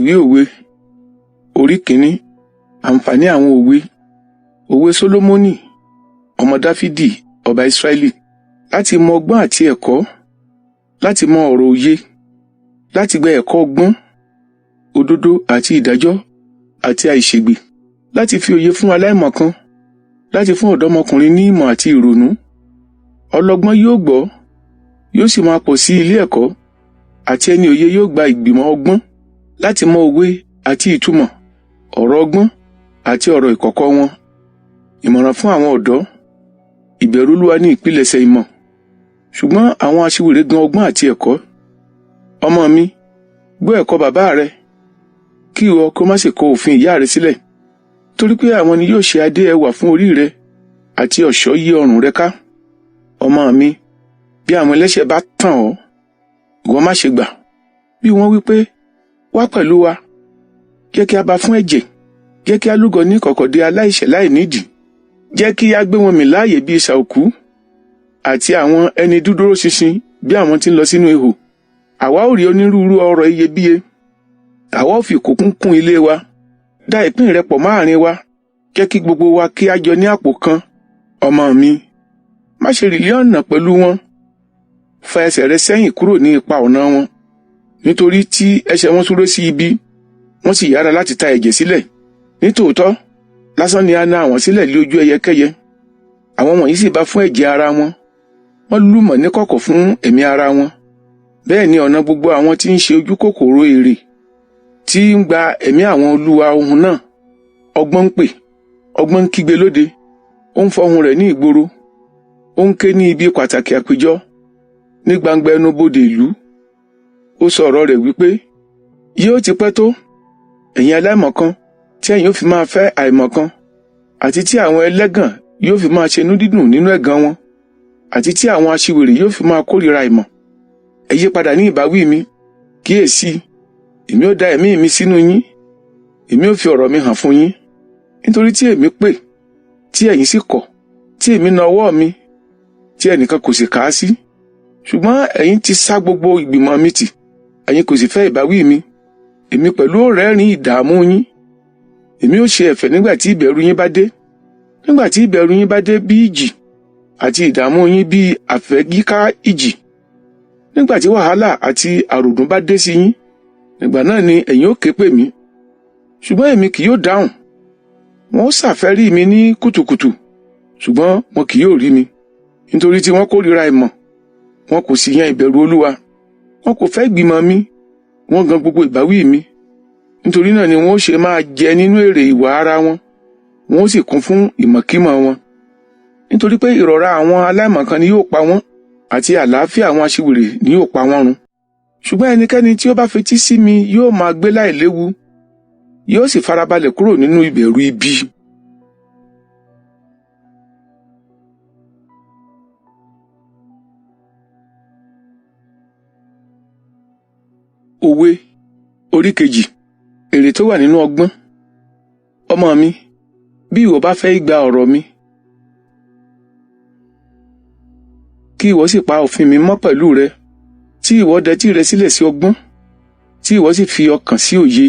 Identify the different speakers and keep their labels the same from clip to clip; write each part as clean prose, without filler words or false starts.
Speaker 1: Ìwé òwe orí kìíní. Àǹfààní àwọn òwe. Òwe Sólómọ́nì, ọmọ Dáfídì, ọba Ísírẹ́lì, láti mọ ọgbọ́n àti ẹ̀kọ́, láti mọ ọ̀rọ̀ òye, láti gba ẹ̀kọ́ ọgbọ́n, òdodo àti ìdájọ́ àti àìṣègbè, láti fi òye fún aláìmọ̀kan, láti fún ọ̀dọ́mọkùnrin ní ìmọ̀ àti ìrònú. Ọlọ́gbọ́n yóò gbọ́, yóò sì máa pọ̀ sí ilé ẹ̀kọ́, àti ẹni òye yóò gba ìgbìmọ̀ ọgbọ́n, láti mọ òwe àti ìtumọ̀, ọ̀rọ̀ ọgbọ́n àti ọ̀rọ̀ ìkọ̀kọ̀ wọn. Ìmọ̀ràn fún àwọn ọ̀dọ́. Ìbẹ̀rù Olúwa ní ìpilẹ̀ṣẹ̀ ìmọ̀, ṣùgbọ́n àwọn aṣiwèrè gan ọgbọ́n àti ẹ̀kọ́. Ọmọ mi, gbọ́ ẹ̀kọ́ bàbá rẹ, kí ìwọ kó má ṣe kọ òfin ìyá rẹ sílẹ̀, torí pé àwọn ni yóò ṣe adé ẹwà fún orí rẹ àti ọ̀ṣọ́ yí ọrùn rẹ ká. Ọmọ mi, bí àwọn ẹlẹ́ṣẹ̀ bá tàn ọ́, ìwọ má ṣe gbà. Bí wọ́n wí pé, wá pẹ̀lú wa, jẹ́ kí a bá fún ẹ̀jẹ̀, jẹ́ kí a lúgọ ní ìkọ̀kọ̀ dé aláìṣẹ̀ láìnídìí, jẹ́ kí a gbé wọn mì láàyè bí isà òkú, àti àwọn ẹni dúdúró ṣinṣin bí àwọn tí ń lọ sínú ihò. Àwa ó rí onírúurú ọrọ̀ iyebíye, àwa ó fi ìkókún kún ilé wa. Dá ìpín rẹ pọ̀ máàrin wa, jẹ́ kí gbogbo wa kí a jọ ní àpò kan. Ọmọ mi, má ṣe rìn lé ọ̀nà pẹ̀lú wọn, fa ẹsẹ̀ rẹ sẹ́yìn kúrò ní ipa ọ̀nà wọn, nítorí tí ẹsẹ̀ wọn súré sí ibi, wọ́n sì yára láti ta ẹ̀jẹ̀ sílẹ̀. Nítòótọ́, lásán ni a na àwọn sílẹ̀ lé ojú ẹyẹkẹ́yẹ. Àwọn wọ̀nyí sì bá fún ẹ̀jẹ̀ ara wọn, wọ́n lùmọ̀ níkọ̀kọ̀ fún ẹ̀mí ara wọn. Bẹ́ẹ̀ ni ọ̀nà gbogbo àwọn tí ń ṣe ojú kòkòrò èrè, tí ń gba ẹ̀mí àwọn olúwa ohun náà. Ọgbọ́n ń pè, ọgbọ́n ń kígbe lóde, ó ń fọhùn rẹ̀ ní ìgboro, ó ń ké ní ibi pàtàkì àpéjọ, ní gbangba ẹnubodè ìlú. Ó sọ ọ̀rọ̀ rẹ̀ wípé, yóò ti pẹ́ tó, ẹ̀yin aláìmọ̀kan, tí ẹ̀yin ó fi máa fẹ́ àìmọ̀kan, àti tí àwọn ẹlẹ́gàn yóò fi máa ṣe inú dídùn nínú ẹ̀gàn wọn, àti tí àwọn aṣiwèrè yóò fi máa kórìíra ìmọ̀. Ẹ yí padà ní ìbáwí mi, kíyèsí, èmi ó da ẹ̀mí mi sínú yín, èmi ó fi ọ̀rọ̀ mi hàn fún yín. Nítorí tí èmi pè, tí ẹ̀yin sì kọ̀, tí èmi na ọwọ́ mi, tí ẹnìkan kò sì kà á sí. Ṣùgbọ́n ẹ̀yin ti sá gbogbo ìgbìmọ̀ mi tì, ẹ̀yin kò sì fẹ́ ìbáwí mi. Èmi pẹ̀lú ó rẹ́rìn ìdààmú yín. Èmi ó ṣe ẹ̀fẹ̀ nígbà tí ìbẹ̀rù yín bá dé. Nígbà tí ìbẹ̀rù yín bá dé bí ìjì, àti ìdààmú yín bí àfẹ́gíká ìjì. Nígbà tí wàhálà àti àròdún bá dé sí yín, nígbà náà ni ẹ̀yin ó ké pè mí. Ṣùgbọ́n èmi kì yóò dáhùn. Wọn ó ṣàfẹ́rí mi ní kùtùkùtù, ṣùgbọ́n wọn kì yóò rí mi. Nítorí tí wọ́n kórìíra ìmọ̀, wọn kò sì yan ìbẹ̀rù Olúwa. Wọn kò fẹ́ ìgbìmọ̀ mi, wọ́n gan gbogbo ìbáwí mi. Nítorí náà ni wọn ó ṣe máa jẹ nínú èrè ìwà ara wọn, wọn ó sì kún fún ìmọ̀kímọ̀ wọn. Nítorí pé ìrọ̀ra àwọn aláìmọ̀kan ni yóò pa wọ́n, àti àlàáfíà àwọn aṣiwèrè ni yóò pa wọ́n run. Ṣùgbọ́n ẹnikẹ́ni tí ó bá fetí sí mi yóò máa gbé láìléwu, yóò sì farabalẹ̀ kúrò nínú ìbẹ̀rù ibi. Òwe orí kejì. Èrè tó wà nínú ọgbọ́n. Ọmọ mi, bí ìwọ bá fẹ́ gba ọ̀rọ̀ mi, kí ìwọ sì pa òfin mi mọ́ pẹ̀lú rẹ, tí ìwọ dẹtí rẹ sílẹ̀ sí ọgbọ́n, tí ìwọ sì fi ọkàn sí òye.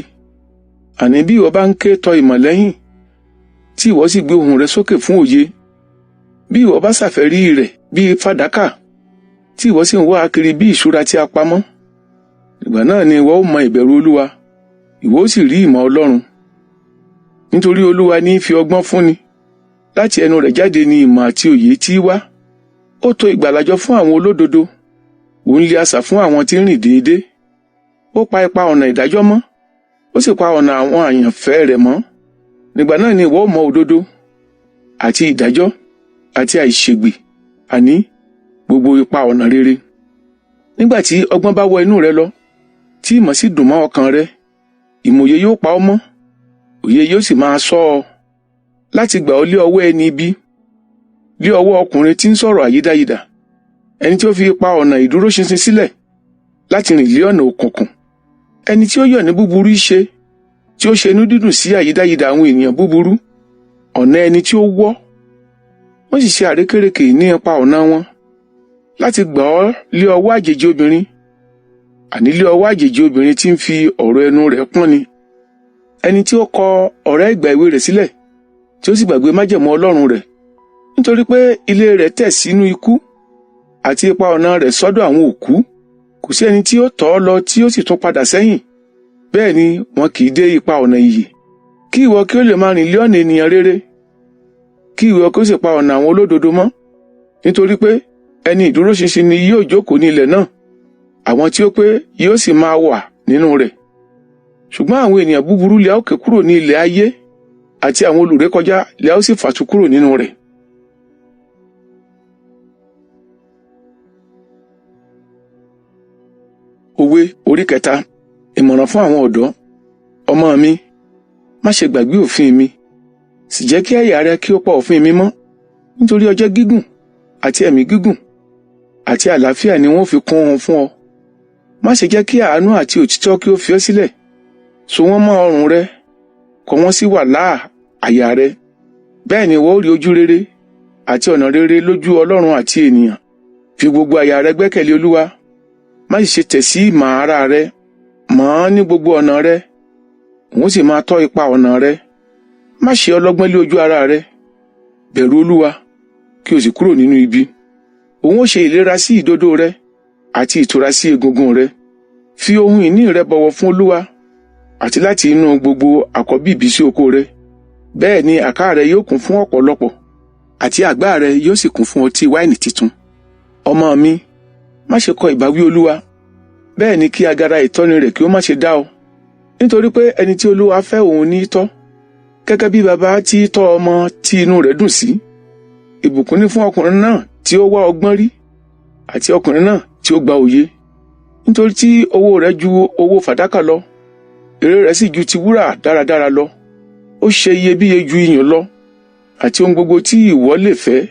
Speaker 1: Àní bí ìwọ bá ń ké tọ ìmọ̀ lẹ́yìn, tí ìwọ sì gbé ohùn rẹ sókè fún òye, bí ìwọ bá ṣàfẹ́rí rẹ̀ bí fàdákà, tí ìwọ sì ń wá kiri bí ìṣúra tí a pamọ́, ìgbà náà ni ìwọ ó mọ ìbẹ̀rù Olúwa, ìwọ ó sì rí ìmọ̀ Ọlọ́run. Nítorí Olúwa ní í fi ọgbọ́n fúnni, láti ẹnu rẹ̀ jáde ni ìmọ̀ àti òye tí wá. Ó tò ìgbàlà jọ fún àwọn olódodo, òun lé asà fún àwọn tí ń rìn déédé. Ó pa ipa ọ̀nà ìdájọ́ mọ́, ó sì pa ọ̀nà àwọn àyànfẹ́ rẹ̀ mọ́. Nígbà náà ni ìwọ ó mọ òdodo àti ìdájọ́ àti àìṣègbè, àní gbogbo ipa ọ̀nà rere. Nígbà tí ọgbọ́n bá wọ inú rẹ lọ, tí ìmọ̀ sì dùn mọ́ ọkàn rẹ, ìmòye yóò pa ọ́ mọ́, òye yóò sì máa ṣọ́ ọ, láti gbà ọ́ lé ọwọ́ ẹni ibi, lé ọwọ́ ọkùnrin tí ń sọ̀rọ̀ àyídáyidà, ẹni tí ó fi ipa ọ̀nà ìdúróṣinṣin sílẹ̀ láti rìn lé ọ̀nà òkùnkùn, ẹni tí ó yọ̀ ní búburú ṣe, tí ó ṣe inú dídùn sí àyídáyidà àwọn ènìyàn búburú, ọ̀nà ẹni tí ó wọ́, wọ́n sì ṣe àrékérekè ní ipa ọ̀nà wọn, láti gbà ọ́ lé ọwọ́ àjèjì obìnrin, àní lé ọwọ́ àjèjì obìnrin tí ń fi ọ̀rọ̀ ẹnu rẹ̀ pọ́n ni. Ẹni tí ó kọ ọ̀rẹ́ ìgbà èwe rẹ̀ sílẹ̀, tí ó sì gbàgbé májẹ̀mú Ọlọ́run rẹ̀, nítorí pé ilé rẹ̀ tẹ̀ sínú ikú, àti ipa ọ̀nà rẹ̀ sọ́dọ̀ àwọn òkú. Kò sí ẹni tí ó tọ̀ ọ́ lọ tí ó sì tún padà sẹ́yìn. Bẹ́ẹ̀ ni wọn kì í dé ipa ọ̀nà ìyè. Kí ìwọ kí ó lè máa rìn lé ọ̀nà ènìyàn rere, kí ìwọ kí ó sì pa ọ̀nà àwọn olódodo mọ́. Nítorí pé ẹni ìdúróṣinṣin ni yóò jókòó ní ilẹ̀ náà, àwọn tí ó pé yóò sì máa wà nínú rẹ̀. Ṣùgbọ́n àwọn ènìyàn búburú lè ó ké kúrò ní ilẹ̀ ayé, àti àwọn olùrékọjá lè ó sì fàtu kúrò nínú rẹ̀. Òwe orí kẹta. Ìmọ̀ràn fún àwọn ọ̀dọ́. Ọmọ mi, má ṣe gbàgbé òfin mi, sì jẹ́ kí àyà rẹ kí ó pa òfin mi mọ́, nítorí ọjọ́ gígùn àti ẹ̀mí gígùn àti àlàáfíà ni wọ́n fi kún un fún ọ. Má ṣe jẹ́ kí àánú àti òtítọ́ kí ó fi ọ́ sílẹ̀. So wọ́n mọ́ ọrùn rẹ, kọ wọ́n sí wàláà àyà rẹ. Bẹ́ẹ̀ ni ìwọ ó rí ojú rere àti ọ̀nà rere lójú Ọlọ́run àti ènìyàn. Fi gbogbo àyà rẹ gbẹ́kẹ̀lé Olúwa. Má sì ṣe tẹ̀ sí ìmọ̀ ara rẹ. Mọ̀ ọ́n ní gbogbo ọ̀nà rẹ, òun sì máa tọ́ ipa ọ̀nà rẹ. Má ṣe ọlọ́gbọ́n lé ojú ara rẹ. Bẹ̀rù Olúwa, kí o sì kúrò nínú ibi. Òun ó ṣe ìlera sí ìdodo rẹ àti ìtura sí egungun rẹ. Fi ohun ìní rẹ bọ̀wọ̀ fún Olúwa, àti láti inú gbogbo àkọ́bí ìbísí oko rẹ. Bẹ́ẹ̀ ni àká rẹ yóò kún fún ọ̀pọ̀lọpọ̀, àti àgbá rẹ yóò sì kún fún ọtí wáìnì titun. Ọmọ mi, má ṣe kọ ìbáwí Olúwa, bẹ́ẹ̀ ni kí agara ìtọ́ni rẹ̀ kí ó má ṣe dá ọ. Nítorí pé ẹni tí Olúwa fẹ́ òun ní í tọ́, gẹ́gẹ́ bí baba tí í tọ́ ọmọ tí inú rẹ̀ dùn sí. Ìbùkún ni fún ọkùnrin náà tí ó wá ọgbọ́n rí, àti ọkùnrin náà tí ó gba òye. Nítorí tí owó rẹ̀ ju owó fàdákà lọ, èrè rẹ̀ sì ju ti wúrà dáradára lọ. Ó ṣe iyebíye ju iyùn lọ, àti ohun gbogbo tí ìwọ lè fẹ́.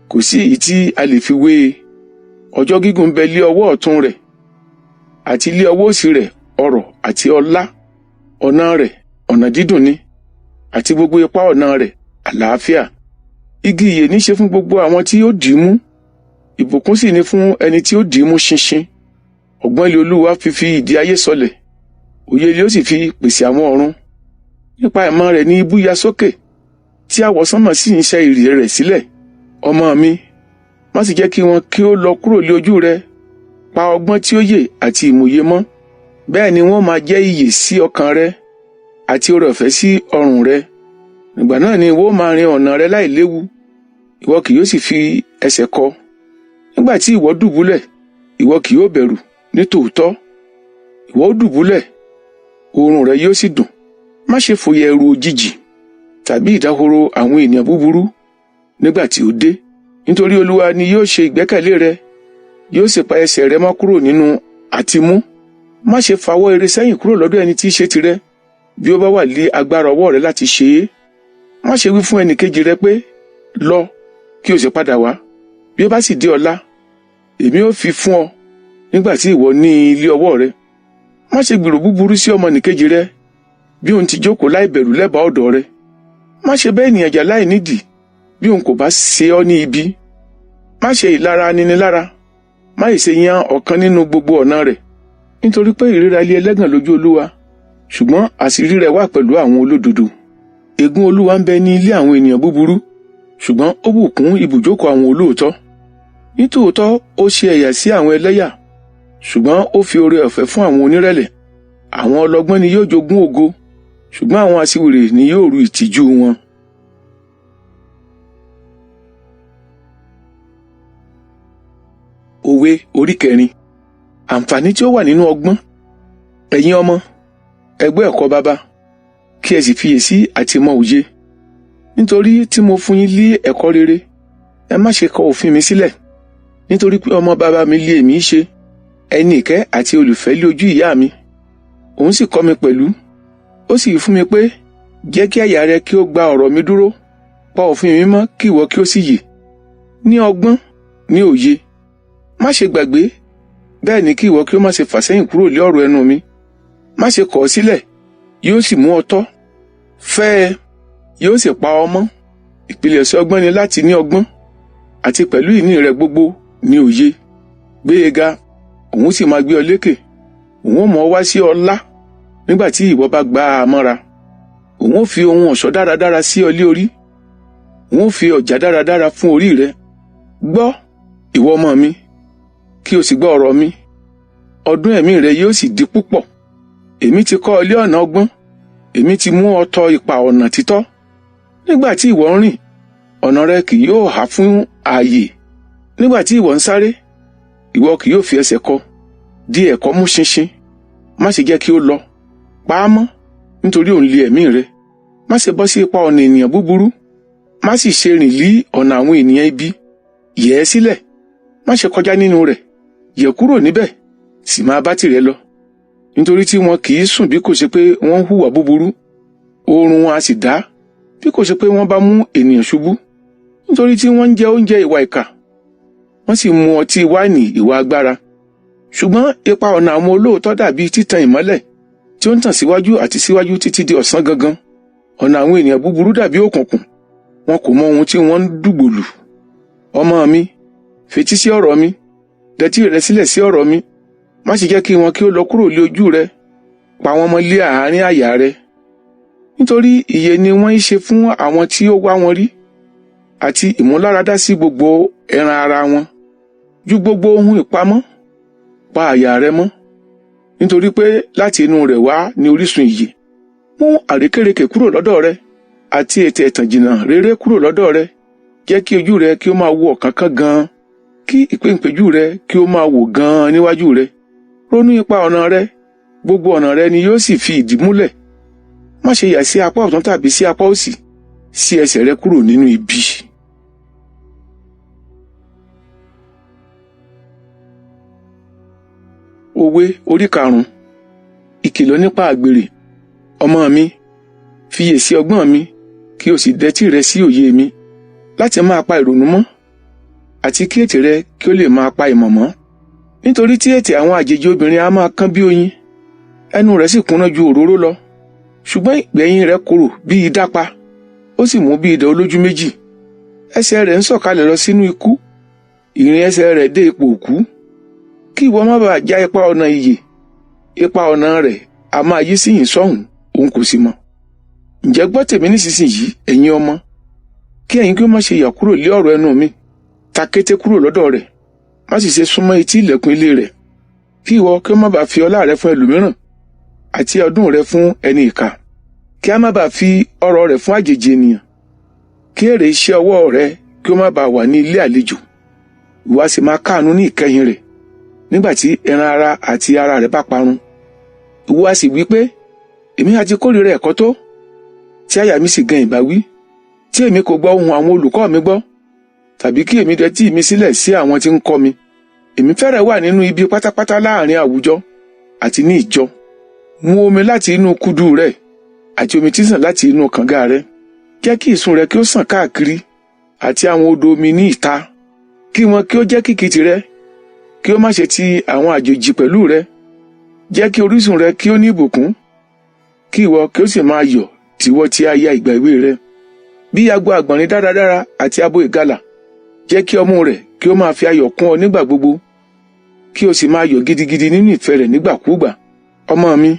Speaker 1: Kò sí èyí tí a lè fi wé e. Ọjọ́ gígùn bẹ lé ọwọ́ ọ̀tún rẹ̀, àti lé ọwọ́ òsì rẹ̀ ọrọ̀ àti ọlá. Ọ̀nà rẹ̀ ọ̀nà dídùn ni, àti gbogbo ipa ọ̀nà rẹ̀ àlàáfíà. Igi ìyè ní í ṣe fún gbogbo àwọn tí ó dì í mú, ìbùkún sì ni fún ẹni tí ó dì í mú ṣinṣin. Ọgbọ́n ilé Olúwa fi ìdí ayé sọlẹ̀, òye ilé ó sì fi pèsè àwọn ọ̀run. Nípa ìmọ̀ rẹ̀ ní ibú ya sókè, tí àwọsánmọ̀ sì ń ṣẹ́ ìrì rẹ̀ sílẹ̀. Ọmọ mi, má sì jẹ́ kí wọn kí ó lọ kúrò lé ojú rẹ. Pa ọgbọ́n tí ó yè àti ìmòye mọ́. Bẹ́ẹ̀ ni wọ́n máa jẹ́ ìyè sí ọkàn rẹ àti oore ọ̀fẹ́ sí ọrùn rẹ. Nígbà náà ni ìwọ ó máa rin ọ̀nà rẹ láìléwu, ìwọ kì yóò sì fi ẹsẹ̀ kọ. Nígbà tí ìwọ dùbúlẹ̀, ìwọ kì yóò bẹ̀rù ní tòótọ́. Ìwọ ó dùbúlẹ̀, oorun rẹ yóò sì dùn. Má ṣe fòyà ẹ̀rù òjijì tàbí ìdahoro àwọn ènìyàn búburú nígbà tí ó dé. Nítorí Olúwa ni yóò ṣe ìgbẹ́kẹ̀lé rẹ, yóò sì pa ẹsẹ̀ rẹ mọ́ kúrò nínú àtimú. Má ṣe fawọ́ ere sẹ́yìn kúrò lọ́dọ̀ ẹni tí í ṣe tirẹ̀, bí ó bá wà lé agbára ọwọ́ rẹ láti ṣe é. Má ṣe wí fún ẹnìkejì rẹ pé, lọ, kí o sì padà wá. Bí ó bá sì di ọ̀la, èmi ó fi fún ọ nígbà tí ìwọ ní ilé ọwọ́ rẹ. Má ṣe gbèrò búburú sí ọmọnìkejì rẹ, bí òun ti jókòó láìbẹ̀rù lẹ́bàá ọ̀dọ̀ rẹ. Má ṣe bá ènìyàn jà láìnídìí, bí òun kò bá ṣe ọ́ ní ibi. Má ṣe ìlara aninilára, má sì ṣe yan ọ̀kan nínú gbogbo ọ̀nà rẹ̀. Nítorí pé ìríra ilé ẹlẹ́gàn lójú Olúwa, ṣùgbọ́n àṣírí rẹ̀ wà pẹ̀lú àwọn olódodo. Ègún Olúwa ń bẹ ní ilé àwọn ènìyàn búburú, ṣùgbọ́n ó bùkún ibùjókòó àwọn olóòótọ́. Nítòótọ́ ó ṣe ẹ̀yà sí àwọn ẹlẹ́yà, ṣùgbọ́n ó fi oore ọ̀fẹ́ fún àwọn onírẹ̀lẹ̀. Àwọn ọlọ́gbọ́n ni yóò jogún ògo, ṣùgbọ́n àwọn aṣiwèrè ni yóò ru ìtìjú wọn. Òwe orí kẹrin. Àǹfààní tí ó wà nínú ọgbọ́n. Ẹ̀yin ọmọ, ẹ gbọ́ ẹ̀kọ́ baba, kí ẹ sì fiyèsí àti mọ òye. Nítorí tí mo fún yín lé ẹ̀kọ́ rere, ẹ má ṣe kọ òfin mi sílẹ̀. Nítorí pé ọmọ baba mi lé èmi ṣe, ẹni ìkẹ́ àti olùfẹ́ lé ojú ìyá mi. Òun sì kọ́ mi pẹ̀lú. Ó sì wí fún mi pé, jẹ́ kí àyà rẹ kí ó gba ọ̀rọ̀ mi dúró, pa òfin mi mọ́ kí ìwọ kí ó sì yè. Ní ọgbọ́n, ní òye. Má ṣe gbàgbé, bẹ́ẹ̀ ni kí ìwọ kí ó má ṣe fàsẹ́yìn kúrò lé ọ̀rọ̀ ẹnu mi. Má ṣe kọ̀ ọ́ sílẹ̀, yóò sì mú ọ tọ́. Fẹ́ ẹ, yóò sì pa ọ mọ́. Ìpilẹ̀ṣẹ̀ ọgbọ́n ni láti ní ọgbọ́n, àti pẹ̀lú ìní rẹ gbogbo ní òye. Gbé e ga, òun sì máa gbé ọ lékè. Òun ó mú ọ wá sí ọlá nígbà tí ìwọ bá gbà á mọ́ra. Òun ó fi ohun ọ̀ṣọ́ dáradára sí ọ lé orí. Òun ó fi ọ̀já dáradára fún orí rẹ. Gbọ́, ìwọ ọmọ mi, kí o sì gbọ́ ọ̀rọ̀ mi. Ọdún ẹ̀mí rẹ yóò sì di púpọ̀. Èmi ti kọ́ ọ lé ọ̀nà ọgbọ́n, èmi ti mú ọ tọ ipa ọ̀nà títọ́. Nígbà tí ìwọ ń rìn, ọ̀nà rẹ kì yóò há fún ààyè. Nígbà tí ìwọ ń sáré, ìwọ kì yóò fi ẹsẹ̀ kọ. Di ẹ̀kọ́ mú ṣinṣin, má ṣe jẹ́ kí ó lọ. Pa á mọ́, nítorí òun lé ẹ̀mí rẹ. Má ṣe bọ́ sí ipa ọ̀nà ènìyàn búburú, má sì ṣe rìn lí ọ̀nà àwọn ènìyàn ibi. Yẹ̀ ẹ́ sílẹ̀, má ṣe kọjá nínú rẹ̀. Yẹ̀ kúrò níbẹ̀, sì máa bá tìrẹ lọ. Nítorí tí wọn kì í sùn bí kò ṣe pé wọ́n ń hùwà búburú, oorun wọn a sì dá bí kò ṣe pé wọ́n bá mú ènìyàn ṣubú. Nítorí tí wọ́n ń jẹ oúnjẹ ìwà ìkà, wọ́n sì mu ọtí wáìnì ìwà agbára. Ṣùgbọ́n ipa ọ̀nà àwọn olóòótọ́ dàbí títan ìmọ́lẹ̀ tí ó ń tàn síwájú àti síwájú títí di ọ̀sán gangan. Ọ̀nà àwọn ènìyàn búburú dàbí òkùnkùn, wọn kò mọ ohun tí wọ́n ń dùgbòlù. Ọmọ mi, fetí sí ọ̀rọ̀ mi, dẹtí rẹ sílẹ̀ sí ọ̀rọ̀ mi. Má ṣe jẹ́ kí wọn kí ó lọ kúrò lé ojú rẹ, pa wọ́n mọ́ lé àárín àyà rẹ. Nítorí ìyè ni wọ́n ń ṣe fún àwọn tí ó wá wọn rí, àti ìmúláradá sí gbogbo ẹran ara wọn. Ju gbogbo ohun ìpamọ́, pa àyà rẹ mọ́, nítorí pé láti inú rẹ̀ wá ní orísun ìyè. Mú àrékérekè kúrò lọ́dọ̀ rẹ, àti ètè ẹ̀tàn jìnnà réré kúrò lọ́dọ̀ rẹ. Jẹ́ kí ojú rẹ kí ó máa wo ọ̀kánkán gan-an, kí ìpéǹpéjú rẹ kí ó máa wò gan-an níwájú rẹ. Ronú ipa ọ̀nà rẹ, gbogbo ọ̀nà rẹ ni yóò sì fi ìdí múlẹ̀. Má ṣe yà sí apá ọ̀tún tàbí sí apá òsì, ṣí ẹsẹ̀ rẹ kúrò nínú ibi. Òwe orí karùn-ún. Ìkìlọ̀ nípa àgbèrè. Ọmọ mi, fiyèsí ọgbọ́n mi, kí o sì dẹ́tí rẹ sí òye mi, láti máa pa ìrònú mọ́, àti kí ètè rẹ kí ó lè máa pa ìmọ̀ mọ́. Nítorí tí ètè àwọn àjèjì obìnrin a máa kán bí oyin, ẹnu rẹ̀ sì kúnná ju òróró lọ. Ṣùgbọ́n ìgbẹ̀yìn rẹ̀ korò bí idà pa, ó sì mú bí idà olójú méjì. Ẹsẹ̀ rẹ̀ ń sọ̀kalẹ̀ lọ sínú ikú, ìrìn ẹsẹ̀ rẹ̀ dé ipò òkú. Kí ìwọ má bàa já ipa ọ̀nà ìyè, ipa ọ̀nà rẹ̀ a máa yí síyìn sọ́hùn, òun kò sì mọ̀. Ǹjẹ́ gbọ́ tèmi nísinsìnyí, ẹ̀yin ọmọ, kí ẹ̀yin kí ó má ṣe yà kúrò lé ọ̀rọ̀ ẹnu mi. Ta kété kúrò lọ́dọ̀ rẹ̀, má sì ṣe súnmọ́ etí ilẹ̀kùn ilé rẹ̀. Kí ìwọ kí ó má bàa fi ọlá rẹ fún ẹlòmíràn, àti ọdún rẹ fún ẹni ìkà. Kí a má bàa fi ọrọ̀ rẹ̀ fún àjèjì ènìyàn, kí èrè iṣẹ́ ọwọ́ rẹ kí ó má bàa wà ní ilé àlejò. Ìwọ a sì máa káàánú ní ìkẹyìn rẹ̀, nígbà tí ẹran ara àti ara rẹ̀ bá parun. Ìwọ a sì wí pé, èmi á ti kórìíra ẹ̀kọ́ tó, tí àyà mi sì gan ìbáwí, tí èmi kò gbọ́ ohùn àwọn olùkọ́ mi gbọ́, tàbí kí èmi dẹtí mi sílẹ̀ sí àwọn tí ń kọ́ mi. Èmi fẹ́rẹ̀ wà nínú ibi pátápátá láàrin àwùjọ àti ní ìjọ. Mu omi láti inú kudu rẹ, àti omi tí sàn láti inú kànga rẹ. Jẹ́ kí ìsun rẹ kí ó sàn káàkiri, àti àwọn odò omi ní ìta. Kí wọn kí ó jẹ́ kìkì tìrẹ, kí ó má ṣe ti àwọn àjèjì pẹ̀lú rẹ. Jẹ́ kí orísun rẹ kí ó ní ìbùkún, kí ìwọ kí ó sì máa yọ̀ tìwọ tí a ya ìgbà èwe rẹ. Bí agbo àgbọ̀nrín dáradára àti abo ìgalà, jẹ́ kí ọmú rẹ̀ kí ó máa fi ayọ̀ kún ọ nígbà gbogbo, kí o sì máa yọ̀ gidigidi nínú ìfẹ́ rẹ̀ nígbàkúùgbà. Ọmọ mi,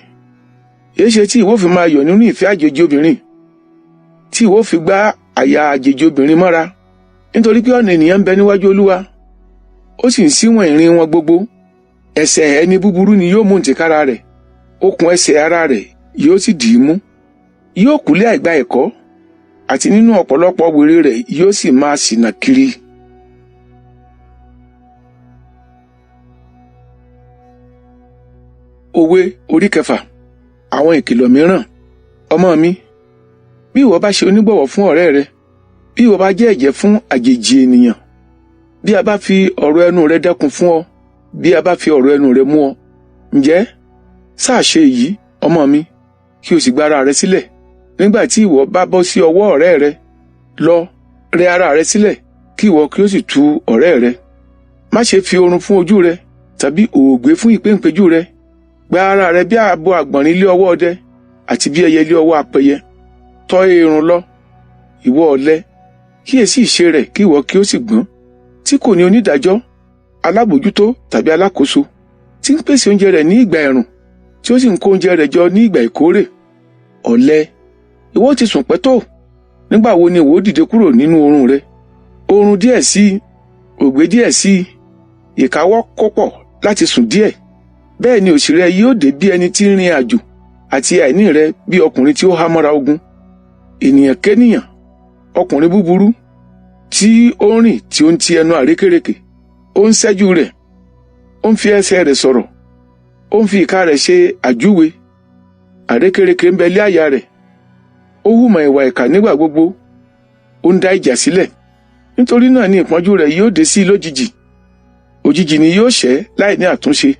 Speaker 1: èéṣe tí ìwọ fi máa yọ̀ nínú ìfẹ́ àjèjì obìnrin, tí ìwọ fi gbá àyà àjèjì obìnrin mọ́ra? Nítorí pé ọ̀nà ènìyàn ń bẹ níwájú Olúwa, ó sì ń ṣíwọ̀n ìrìn wọn gbogbo. Ẹsẹ̀ ẹni búburú ni yóò mú ntìkára rẹ̀, okùn ẹsẹ̀ ara rẹ̀ yóò sì dì í mú. Yóò kú lé àìgbà ẹ̀kọ́, àti nínú ọ̀pọ̀lọpọ̀ wèrè rẹ̀ yóò sì máa ṣìnà kiri. Òwe orí kẹfà. Àwọn ìkìlọ̀ mìíràn. Ọmọ mi, bí ìwọ bá ṣe onígbọ̀wọ́ fún ọ̀rẹ́ rẹ, bí ìwọ bá jẹ́ ẹ̀jẹ́ fún àjèjì ènìyàn, bí a bá fi ọ̀rọ̀ ẹnu rẹ dẹ́kun fún ọ, bí a bá fi ọ̀rọ̀ ẹnu rẹ mú ọ, ǹjẹ́ sáà ṣe èyí, ọmọ mi, kí o sì gba ara rẹ sílẹ̀. Nígbà tí ìwọ bá bọ́ sí ọwọ́ ọ̀rẹ́ rẹ, lọ rẹ ara rẹ sílẹ̀, kí ìwọ kí ó sì tu ọ̀rẹ́ rẹ. Má ṣe fi oorun fún ojú rẹ, tàbí òògbé fún ìpéǹpéjú rẹ. Gba ara rẹ bí abo àgbọ̀nrín lé ọwọ́ ọdẹ, àti bí ẹyẹ lé ọwọ́ apẹyẹ. Tọ́ eèrùn lọ, ìwọ ọ̀lẹ, kíyèsí ìṣe rẹ̀ kí ìwọ kí ó sì gbọ́n, tí kò ní onídàájọ́, alábòjútó tàbí alákòóso, tí ń pèsè oúnjẹ rẹ̀ ní ìgbà ẹ̀rùn, tí ó sì ń kó oúnjẹ rẹ̀ jọ ní ìgbà ìkórè. Ọ̀lẹ, ìwọ ti sùn pẹ́ tó, nígbà wo ni ìwọ ó dìde kúrò nínú oorun rẹ? Oorun díẹ̀ sí i, òògbé díẹ̀ sí i, ìkáwọ́ kópọ̀ láti sùn díẹ̀. Bẹ́ẹ̀ ni òṣì rẹ yóò dé bí ẹni tí ń rin àjò, àti àìní rẹ bí ọkùnrin tí ó há mọ́ra ogun. Ènìyàn kénìyàn, ọkùnrin búburú, tí ó ń rìn tí ó ń ti ẹnu àrékérekè, ó ń ṣẹ́jú rẹ̀, ó ń fi ẹsẹ̀ rẹ̀ sọ̀rọ̀, ó ń fi ìka rẹ̀ ṣe àjúwe. Àrékérekè ń bẹ lé àyà rẹ̀, ó hùmọ̀ ìwà ìkà nígbà gbogbo, ó ń dá ìjà sílẹ̀. Nítorí náà ni ìpọ́njú rẹ̀ yóò dé sí i lójijì, òjijì ni yóò ṣẹ́ láì ní àtúnṣe.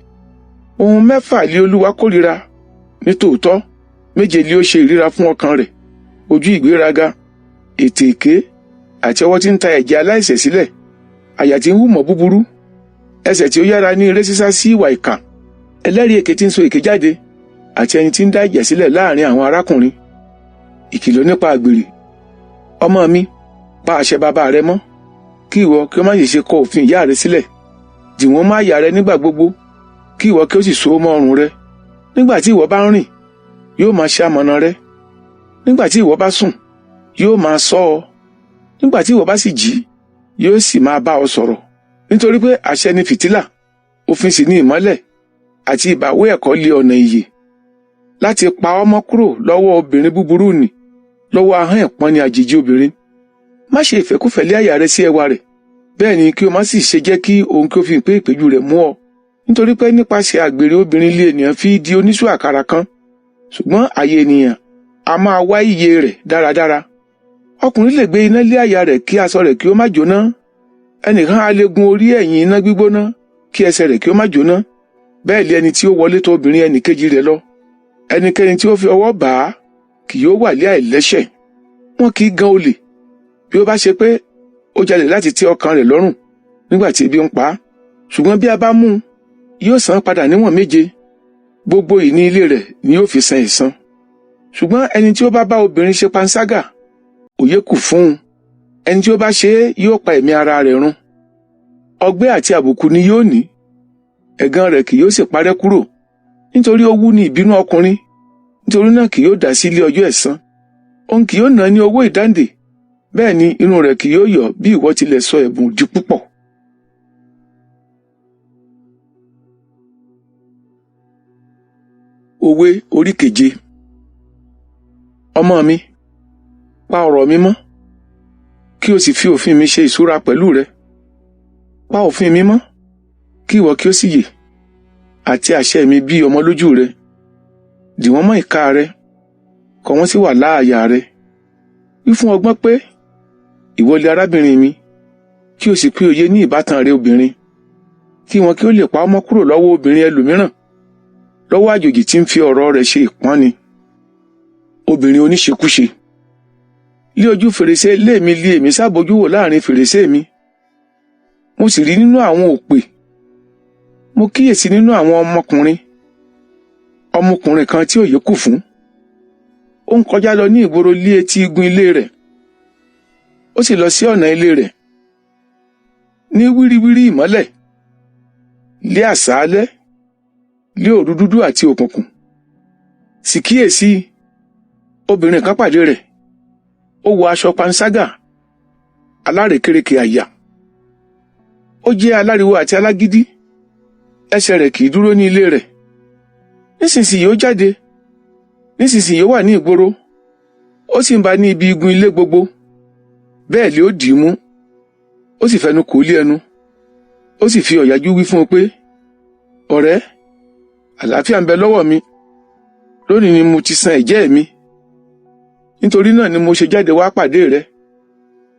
Speaker 1: Ohun mẹ́fà lé Olúwa kórìíra, ní tòótọ́ méje lé ó ṣe ìríra fún ọkàn rẹ̀: ojú ìgbéraga, ètè èké, àti ọwọ́ tí ń ta ẹ̀jẹ̀ aláìṣẹ̀ sílẹ̀, àyà tí ń hùmọ̀ búburú, ẹsẹ̀ tí ó yára ní eré sísá sí ìwà ìkà, ẹlẹ́rìí èké tí ń sọ èké jáde, àti ẹni tí ń dá ìjà sílẹ̀ láàrin àwọn arákùnrin. Ìkìlọ̀ nípa àgbèrè. Ọmọ mi, pa àṣẹ bàbá rẹ mọ́, kí ìwọ kí ó má ṣe kọ òfin ìyá rẹ sílẹ̀. Dì wọ́n mọ́ àyà rẹ nígbà gbogbo, kí ìwọ kí ó sì so mọ́ ọrùn rẹ. Nígbà tí ìwọ bá ń rìn, yóò máa ṣe amọ̀nà rẹ. Nígbà tí ìwọ bá sùn, yóò máa ṣọ́ ọ. Nígbà tí ìwọ bá sì jí, yóò sì máa bá ọ sọ̀rọ̀. Nítorí pé àṣẹ ni fìtílà, òfin sì ni ìmọ́lẹ̀, àti ìbáwí ẹ̀kọ́ lé ọ̀nà ìyè. Láti pa ọ́ mọ́ kúrò lọ́wọ́ obìnrin búburú nì, lọ́wọ́ ahọ́n ìpọ́nni àjèjì obìnrin. Má ṣe ìfẹ́kúfẹ̀ẹ́ lé àyà rẹ sí ẹwà rẹ̀, bẹ́ẹ̀ ni kí o má sì ṣe jẹ́ kí ohun kí ó fi ìpé ìpéjú rẹ̀ mú ọ. Nítorí pé nípasẹ̀ àgbèrè obìnrin lé ènìyàn fi di oníṣù àkàrà kan, ṣùgbọ́n àyè ènìyàn a máa wá iye rẹ̀ dáradára. Ọkùnrin lè gbé iná lé àyà rẹ̀ kí aṣọ rẹ̀ kí ó má jóná. Ẹnìkan á lè gun orí ẹ̀yìn iná gbígbóná kí ẹsẹ̀ rẹ̀ kí ó má jóná. Bẹ́ẹ̀ lé ẹni tí ó wọlé tọ̀ obìnrin ẹnìkejì rẹ̀ lọ. Ẹnikẹ́ni tí ó fi ọwọ́ bà á kì yóò wà lé àìlẹ́ṣẹ̀. Wọn kì í gan olè bí ó bá ṣe pé ó jalè láti tẹ́ ọkàn rẹ̀ lọ́rùn nígbà tí ebi ń pa á. Ṣùgbọ́n bí a bá mú un, yóò san padà níwọ̀n méje. Gbogbo ìní ilé rẹ̀ ni yóò fi san ẹ̀san. Ṣùgbọ́n ẹni tí ó bá bá obìnrin ṣe panṣágà, òye kù fún un. Ẹni tí ó bá ṣe é yóò pa ẹ̀mí ara rẹ̀ run. Ọgbẹ́ àti àbùkù ni yóò ní. Ẹ̀gàn rẹ̀ kì yóò sì parẹ́ kúrò. Nítorí ó wú ní ìbínú ọkùnrin, nítorí náà kì yóò dá sí ilé ọjọ́ ẹ̀san. Òun kì yóò ná ní owó ìdáǹdè, bẹ́ẹ̀ ni inú rẹ̀ kì yóò yọ̀ bí ìwọ tilẹ̀ sọ ẹ̀bùn di púpọ̀. Òwe orí keje. Ọmọ mi, pa ọ̀rọ̀ mi mọ́, kí o sì fi òfin mi ṣe ìṣúra pẹ̀lú rẹ. Pa òfin mi mọ́, kí ìwọ kí ó sì yè, àti àṣẹ mi bí ọmọ lójú rẹ. Dì wọ́n mọ́ ìka rẹ, kọ wọ́n sì wà láàyà rẹ. Wí fún ọgbọ́n pé, ìwọ lé arábìnrin mi, kí o sì pé òye ní ìbátan rẹ obìnrin, kí wọn kí ó lè pa ọ́ mọ́ kúrò lọ́wọ́ obìnrin ẹlòmíràn, lọ́wọ́ àjòjì tí ń fi ọ̀rọ̀ rẹ̀ ṣe ìpọ́nni. Obìnrin oníṣekúṣe. Lé ojú fèrèsé ilé mi lé èmi sábójú wò láàrin fèrèsé mi. Mo sì rí nínú àwọn òpè. Mo kíyèsí nínú àwọn ọmọkùnrin. Ọmọkùnrin kan tí òye kù fún. Ó ń kọjá lọ ní ìgboro lé etí igun ilé rẹ̀. Ó sì lọ sí ọ̀nà ilé rẹ̀. Ní wíríwírí ìmọ́lẹ̀, lé àṣálẹ́, lé òru dúdú àti òkùnkùn. Sì kíyèsí, obìnrin kan pàdé rẹ̀. Ó wọ aṣọ panṣágà, alárekérekè àyà. Ó jẹ́ aláriwo àti alágídí. Ẹsẹ̀ rẹ̀ kì í dúró ní ilé rẹ̀. Nísinsìnyí ó jáde. Nísinsìnyí ó wà ní ìgboro. Ó sì ń bá ní ibi igun ilé gbogbo. Bẹ́ẹ̀ lé ó dì í mú. Ó sì fẹnu kò lé ẹnu. Ó sì fi ọ̀yàjú wí fún un pé, ọ̀rẹ́, àlàáfíà ń bẹ lọ́wọ́ mi. Lónìí ni mo ti san ẹ̀jẹ́ mi. Nítorí náà ni mo ṣe jáde wá pàdé rẹ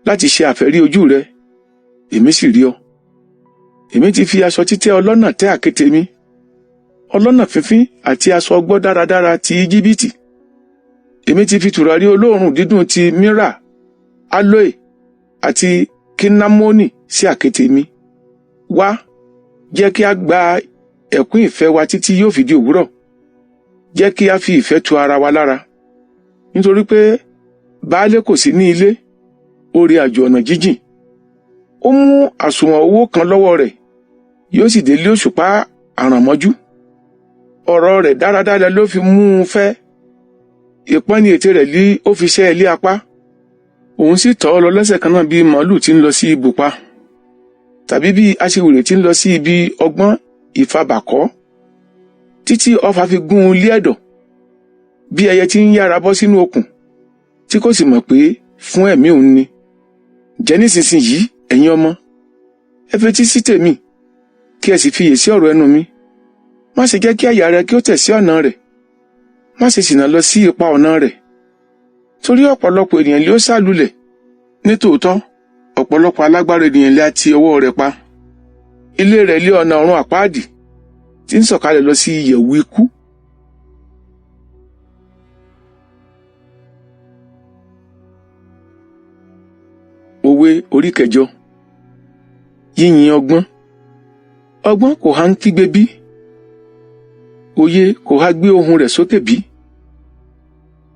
Speaker 1: láti ṣe àfẹ́rí ojú rẹ. Èmi sì rí ọ. Èmi ti fi aṣọ títẹ́ ọlọ́nà tẹ́ àkéte mi, ọlọ́nà fífín àti aṣọ ọgbọ́ dáradára ti Íjíbítì. Èmi ti fi tùràrí olóòórùn dídùn ti mírà, aloe àti kinamoni sí àkéte mi. Wá, jẹ́ kí a gba ẹ̀kún ìfẹ́ wa títí yóò fi di òwúrọ̀. Jẹ́ kí a fi ìfẹ́ tu ara wa lára. Nítorí pé baálé kò sí ní ilé, ó rí àjò ọ̀nà jíjìn. Ó mú àsùnwọ̀n owó kan lọ́wọ́ rẹ̀, yóò sì délé òṣùpá àrànmọ́jú. Ọ̀rọ̀ rẹ̀ dáradára ló fi mú un fẹ́. Ìpọ́nni ètè rẹ̀ lí ó fi ṣẹ́ ẹ lé apá. Òun sì tọ̀ ọ́ lọ lẹ́sẹ̀ kan náà bí màlúù tí ń lọ sí ibùpa, tàbí bí aṣiwèrè tí ń lọ sí ibi ọgbọ́n ìfabàkọ́, títí ọfà fi gún un lé ẹ̀dọ̀, bí ẹyẹ tí ń yára bọ́ sínú okùn, tí kò sì mọ̀ pé fún ẹ̀mí òun ni. Jẹ́ nísinsìnyí, ẹ̀yin ọmọ, ẹ fetí sí tèmi, kí ẹ sì fiyè sí ọ̀rọ̀ ẹnu mi. Má ṣe jẹ́ kí àyà rẹ kí ó tẹ̀ sí ọ̀nà rẹ̀, má ṣe ṣìnà lọ sí ipa ọ̀nà rẹ̀. Torí ọ̀pọ̀lọpọ̀ ènìyàn ló sá lulẹ̀, nítòótọ́ ọ̀pọ̀lọpọ̀ alágbára ènìyàn lé ti ọwọ́ rẹ̀ pa. Ilé rẹ̀ lé ọ̀nà ọ̀run àpáàdì, tí ń sọ̀kalẹ̀ lọ sí ìyẹ̀wù ikú. Òwe orí kẹjọ. Yíyin ọgbọ́n. Ọgbọ́n kò há ń kígbe bí? Òye kò há gbé ohùn rẹ̀ sókè bí?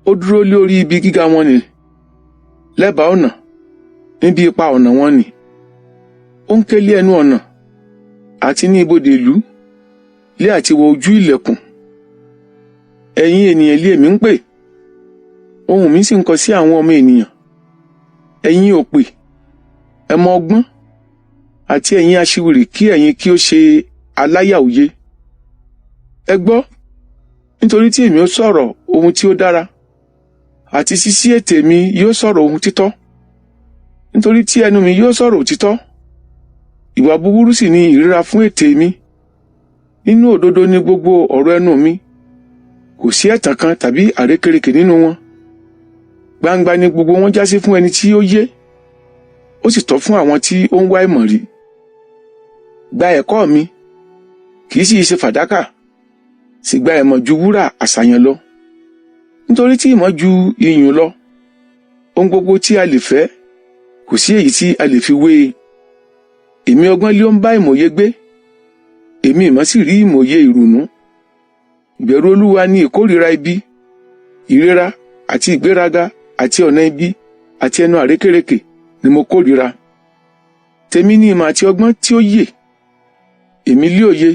Speaker 1: Ó dúró lé orí ibi gíga wọn nì, lẹ́bàá ọ̀nà, níbi ipa ọ̀nà wọn nì. Ó ń ké lé ẹnu ọ̀nà, àti ní ibodè ìlú, lé àti wọ ojú ìlẹ̀kùn. Ẹ̀yin ènìyàn lé èmi ń pè, ohùn mi sì ń kọ sí àwọn ọmọ ènìyàn. Ẹ̀yin òpè, ẹ mọ ọgbọ́n, àti ẹ̀yin aṣiwèrè, kí ẹ̀yin kí ó ṣe aláyà òye. Ẹ gbọ́, nítorí tí èmi ó sọ̀rọ̀ ohun tí ó dára, àti ṣíṣí ètè mi yóò sọ̀rọ̀ ohun títọ́. Nítorí tí ẹnu mi yóò sọ̀rọ̀ òtítọ́, ìwà búburú sì ni ìríra fún ètè mi. Nínú òdodo ni gbogbo ọ̀rọ̀ ẹnu mi, kò sí ẹ̀tàn kan tàbí àrékérekè nínú wọn. Gbangba ni gbogbo wọn jásí fún ẹni tí ó yé, ó sì tọ́ fún àwọn tí ó ń wá ìmọ̀ rí. Gba ẹ̀kọ́ mi, kì í sì ṣe fàdákà, sì gba ìmọ̀ ju wúrà àṣàyàn lọ. Nítorí tí ìmọ̀ ju iyùn lọ, ohun gbogbo tí a lè fẹ́, kò sí èyí tí a lè fi wé e. Èmi ọgbọ́n lé ó ń bá ìmọ̀ye gbé, èmi ìmọ̀ sì rí ìmọ̀ye ìrònú. Ìbẹ̀rù Olúwa ni ìkórìíra ibi, ìríra àti ìgbéraga àti ọ̀nà ibi àti ẹnu àrékérekè ni mo kórìíra. Tèmi ni ìmọ̀ àti ọgbọ́n tí ó yè. Èmi lé òye,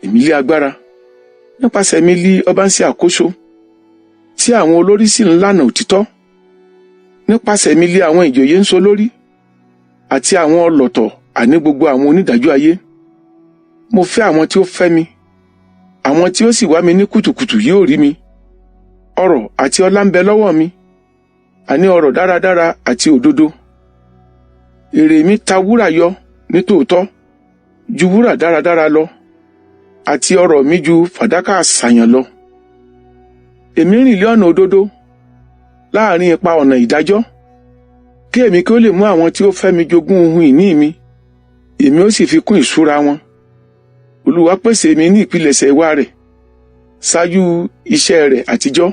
Speaker 1: èmi lé agbára. Nípasẹ̀ mi lí ọba ń ṣe àkóso, tí àwọn olórí sì ń lànà òtítọ́. Nípasẹ̀ mi lé àwọn ìjòyè ń so lórí, àti àwọn ọlọ̀tọ̀ àní gbogbo àwọn onídàájọ́ ayé. Mo fẹ́ àwọn tí ó fẹ́ mi, àwọn tí ó sì wá mi ní kùtùkùtù yóò rí mi. Ọrọ̀ àti ọlá ń bẹ lọ́wọ́ mi, àní ọrọ̀ dáradára àti òdodo. Èrè mi ta wúrà yọ ní tòótọ́, ju wúrà dáradára lọ, àti ọrọ̀ mi ju fàdákà àṣàyàn lọ. Èmi rìn lé ọ̀nà òdodo, láàrin ipa ọ̀nà ìdájọ́, kí èmi kí ó lè mú àwọn tí ó fẹ́ mi jogún ohun ìní mi, èmi ó sì fi kún ìṣúra wọn. Olúwa pèsè mi ní ìpilẹ̀ṣẹ̀ ìwà rẹ̀, ṣáájú iṣẹ́ rẹ̀ àtijọ́.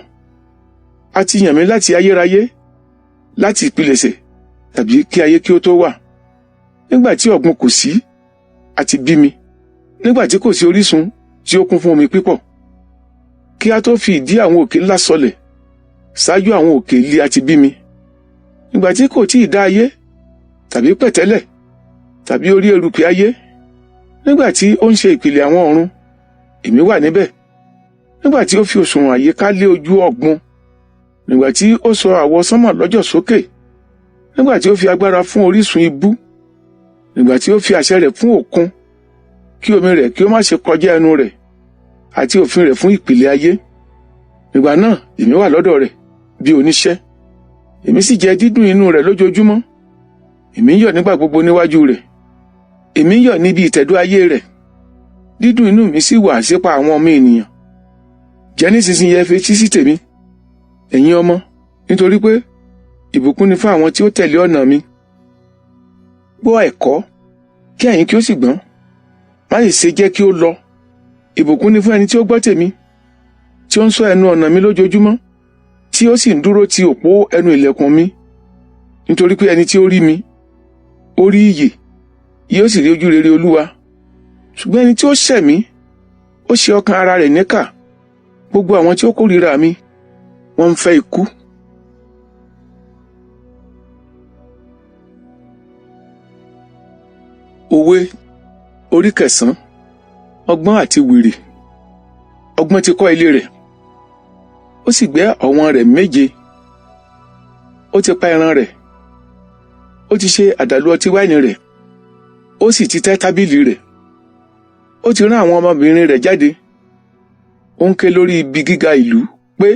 Speaker 1: A ti yàn mí láti ayérayé, láti ìpilẹ̀ṣẹ̀ tàbí kí ayé kí ó tó wà. Nígbà tí ọ̀gbun kò sí, a ti bí mi. Nígbà tí kò sí orísun tí ó kún fún omi pípọ̀. Kí a tó fi ìdí àwọn òkè ńlá sọlẹ̀, ṣáájú àwọn òkè ilé a ti bí mi. Nígbà tí kò tíì dá ayé, tàbí pẹ̀tẹ́lẹ̀, tàbí orí erùpẹ̀ ayé. Nígbà tí ó ń ṣe ìpìlẹ̀ àwọn ọ̀run, èmi wà níbẹ̀. Nígbà tí ó fi òṣùwọ̀n àyíká lé ojú ọ̀gbun. Nígbà tí ó sọ àwọsánmọ̀ lọ́jọ̀ sókè. Nígbà tí ó fi agbára fún orísun ibú. Nígbà tí ó fi àṣẹ rẹ̀ fún òkun, kí omi rẹ̀ kí ó má ṣe kọjá ẹnu rẹ̀, àti òfin rẹ̀ fún ìpìlẹ̀ ayé. Nígbà náà èmi wà lọ́dọ̀ rẹ̀ bí oníṣẹ́. Èmi sì jẹ dídùn inú rẹ̀ lójoojúmọ́. Èmi ń yọ̀ nígbà gbogbo níwájú rẹ̀. Èmi ń yọ̀ níbi ìtẹ̀dó ayé rẹ̀. Dídùn inú mi sì wà sípa àwọn ọmọ ènìyàn. Jẹ́ nísinsìnyí ẹ fetí sí tèmi, ẹ̀yin ọmọ, nítorí pé ìbùkún ni fún àwọn tí ó tẹ̀lé ọ̀nà mi. Gbọ́ ẹ̀kọ́, kí ẹ̀yin kí ó sì gbọ́n. Má sì ṣe jẹ́ kí ó lọ. Ìbùkún ni fún ẹni tí ó gbọ́ tèmi, tí ó ń ṣọ́ ẹnu ọ̀nà mi lójoojúmọ́, tí ó sì ń dúró ti òpó ẹnu ìlẹ̀kùn mi. Nítorí pé ẹni tí ó rí mi, ó rí ìyè, yóò sì rí ojú rere Olúwa. Ṣùgbọ́n ẹni tí ó ṣẹ̀ mí, ó ṣe ọkàn ara rẹ̀ níkà. Gbogbo àwọn tí ó kórìíra mi, wọ́n ń fẹ́ ikú. Òwe orí kẹsàn-án. Ọgbọ́n àti wèrè. Ọgbọ́n ti kọ́ ilé rẹ̀, ó sì gbẹ́ ọ̀wọ̀n rẹ̀ 7. Ó ti pa ẹran rẹ̀, ó ti ṣe àdàlú ọtí wáìnì rẹ̀, ó sì ti tẹ́ tábìlì rẹ̀. Ó ti rán àwọn ọmọbìnrin rẹ̀ jáde. Ó ń ké lórí ibi gíga ìlú pé,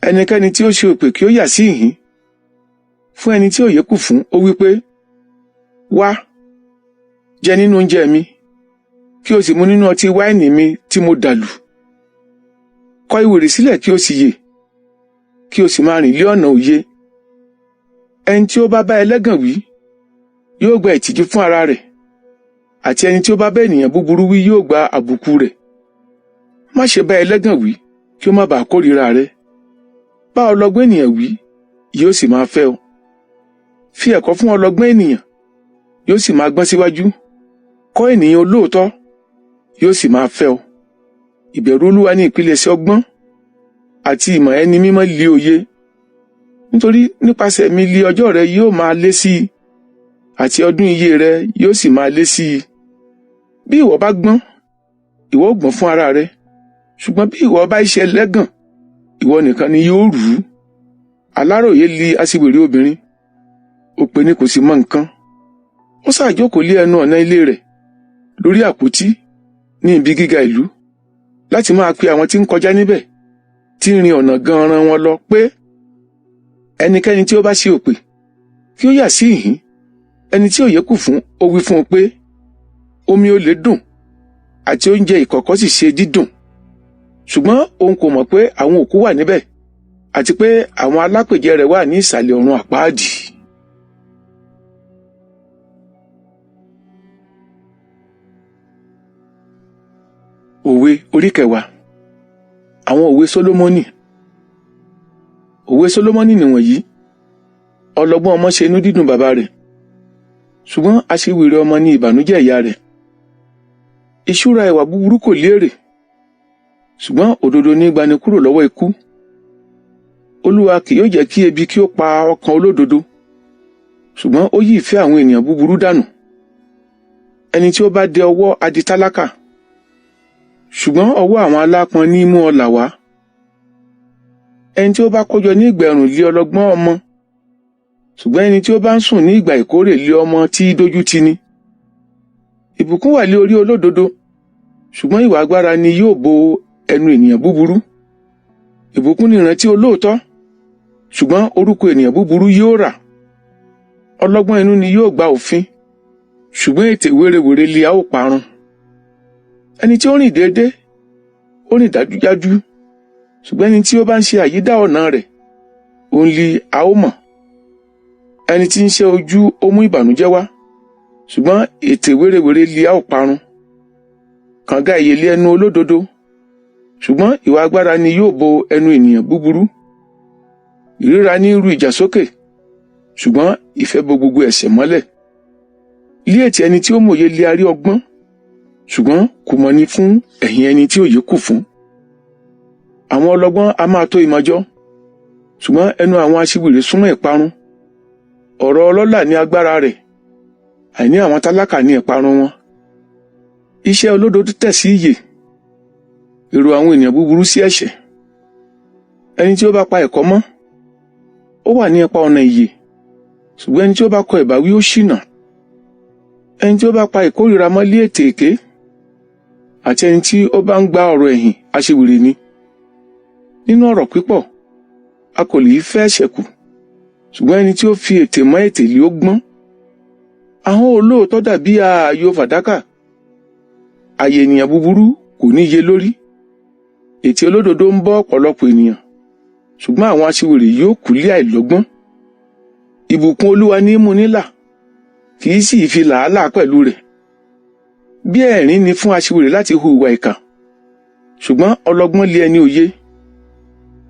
Speaker 1: ẹnikẹ́ni tí ó ṣe òpè kí ó yà sí ìhín. Fún ẹni tí òye kù fún, ó wí pé, wá, jẹ nínú oúnjẹ mi, kí o sì mu nínú ọtí wáìnì mi tí mo dàlù. Kọ ìwèrè sílẹ̀ kí o sì yè, kí o sì máa rìn lé ọ̀nà òye. Ẹni tí ó bá bá ẹlẹ́gàn wí, yóò gba ìtìjú fún ara rẹ̀, àti ẹni tí ó bá bá ènìyàn búburú wí yóò gba àbùkù rẹ̀. Má ṣe bá ẹlẹ́gàn wí, kí ó má bàa kórìíra rẹ. Bá ọlọ́gbọ́n ènìyàn wí, yóò sì máa fẹ́ ọ. Fi ẹ̀kọ́ fún ọlọ́gbọ́n ènìyàn, yóò sì máa gbọ́n síwájú. Kọ́ ènìyàn olóòótọ́, yóò sì máa fẹ́ ọ. Ìbẹ̀rù Olúwa ní ìpilẹ̀ṣẹ̀ ọgbọ́n, àti ìmọ̀ ẹni mímọ́ lé òye. Nítorí nípasẹ̀ mi lé ọjọ́ rẹ yóò máa lé sí i, àti ọdún iye rẹ yóò sì máa lé sí i. Bí ìwọ bá gbọ́n, ìwọ ó gbọ́n fún ara rẹ, ṣùgbọ́n bí ìwọ bá ṣe ẹlẹ́gàn, ìwọ nìkan ni yóò rú. Aláròyé li aṣiwèrè obìnrin, òpè ni kò sì mọ nǹkan. Ó ṣàjókòó lé ẹnu ọ̀nà ilé rẹ̀ lórí àpótí ní ibi gíga ìlú, láti máa pe àwọn tí ń kọjá níbẹ̀, tí ń rin ọ̀nà gan-an wọn lọ pé, ẹnikẹ́ni tí ó bá ṣe òpè, kí ó yà sí ìhín. Ẹni tí òye kù fún, ó wí fún un pé, omi olè dùn, àti oúnjẹ ìkọ̀kọ̀ sì ṣe dídùn. Ṣùgbọ́n òun kò mọ̀ pé àwọn òkú wà níbẹ̀, àti pé àwọn alápèjẹ rẹ̀ wà ní ìsàlẹ̀ ọ̀run àpáàdì. Òwe orí kẹwàá. Àwọn òwe Sólómọ́nì. Òwe Sólómọ́nì nìwọ̀nyí. Ọlọ́gbọ́n ọmọ ṣe inú dídùn bàbá rẹ̀, ṣùgbọ́n aṣiwèrè ọmọ ní ìbànújẹ́ ìyá rẹ̀. Ìṣúra ìwà búburú kò lérè, ṣùgbọ́n òdodo ní gbani kúrò lọ́wọ́ ikú. Olúwa kì yóò jẹ́ kí ebi kí ó pa ọkàn olódodo, ṣùgbọ́n ó yí ìfẹ́ àwọn ènìyàn búburú dànù. Ẹni tí ó bá dẹ ọwọ́ á di tálákà, ṣùgbọ́n ọwọ́ àwọn alápọn ní mú ọlà wá. Ẹni tí ó bá kójọ ní ìgbà ẹ̀rùn lé ọlọ́gbọ́n ọmọ, ṣùgbọ́n ẹni tí ó bá ń sùn ní ìgbà ìkórè lé ọmọ tí dójú tì ni. Ìbùkún wà lé orí olódodo, ṣùgbọ́n ìwà agbára ni yóò bo ẹnu ènìyàn búburú. Ìbùkún ni ìrántí olóòótọ́, ṣùgbọ́n orúkọ ènìyàn búburú yóò rà. Ọlọ́gbọ́n inú ni yóò gba òfin, ṣùgbọ́n ètè wérewère li a ó parun. Ẹni tí ó rìn déédé, ó rìn dájúdájú, ṣùgbọ́n ẹni tí ó bá ń ṣe àyídà ọ̀nà rẹ̀, òun li a ó mọ̀. Ẹni tí ń ṣe ojú ó mú ìbànújẹ́ wá, ṣùgbọ́n ètè wérewère li a ó parun. Kànga ìyè lé ẹnu olódodo, ṣùgbọ́n ìwà agbára ni yóò bo ẹnu ènìyàn búburú. Ìríra ní rú ìjà sókè, ṣùgbọ́n ìfẹ́ bo gbogbo ẹ̀ṣẹ̀ mọ́lẹ̀. Lé ètè ẹni tí ó mòye lé arí ọgbọ́n, ṣùgbọ́n kò mọ̀ ní fún ẹ̀yìn ẹni tí òye kù fún. Àwọn ọlọ́gbọ́n a máa tó ìmọ̀ jọ, ṣùgbọ́n ẹnu àwọn aṣiwèrè súnmọ́ ìparun. Ọ̀rọ̀ ọlọ́lá ní agbára rẹ̀, àìní àwọn tálákà ní ìparun wọn. Iṣẹ́ olódodo tẹ̀ sí ìyè, èrò àwọn ènìyàn búburú sí ẹ̀ṣẹ̀. Ẹni tí ó bá pa ẹ̀kọ́ mọ́, ó wà ní ipa ọ̀nà ìyè, ṣùgbọ́n ẹni tí ó bá kọ ìbáwí ó ṣìnà. Ẹni tí ó bá pa ìkórìíra mọ́ lé ètè èké, àti ẹni tí ó bá ń gba ọ̀rọ̀ ẹ̀yìn aṣiwèrè ni. Nínú ọ̀rọ̀ pípọ̀, a kò lè fẹ́ ẹ̀ṣẹ̀ kù, ṣùgbọ́n ẹni tí ó fi ètè mọ́ ètè lé ó gbọ́n. Ahọ́n olóòótọ́ dàbí ààyò fàdákà, ààyè ènìyàn búburú kò ní iye lórí. Ètè olódodo ń bọ́ ọ̀pọ̀lọpọ̀ ènìyàn, ṣùgbọ́n àwọn aṣiwèrè yóò kú lé àìlọ́gbọ́n. Ìbùkún Olúwa ní í mú ní là, kì í sì fi làálàá pẹ̀lú rẹ̀. Bí ẹ̀rín ni fún aṣiwèrè láti hu ìwà ìkà, ṣùgbọ́n ọlọ́gbọ́n lé ẹni òye.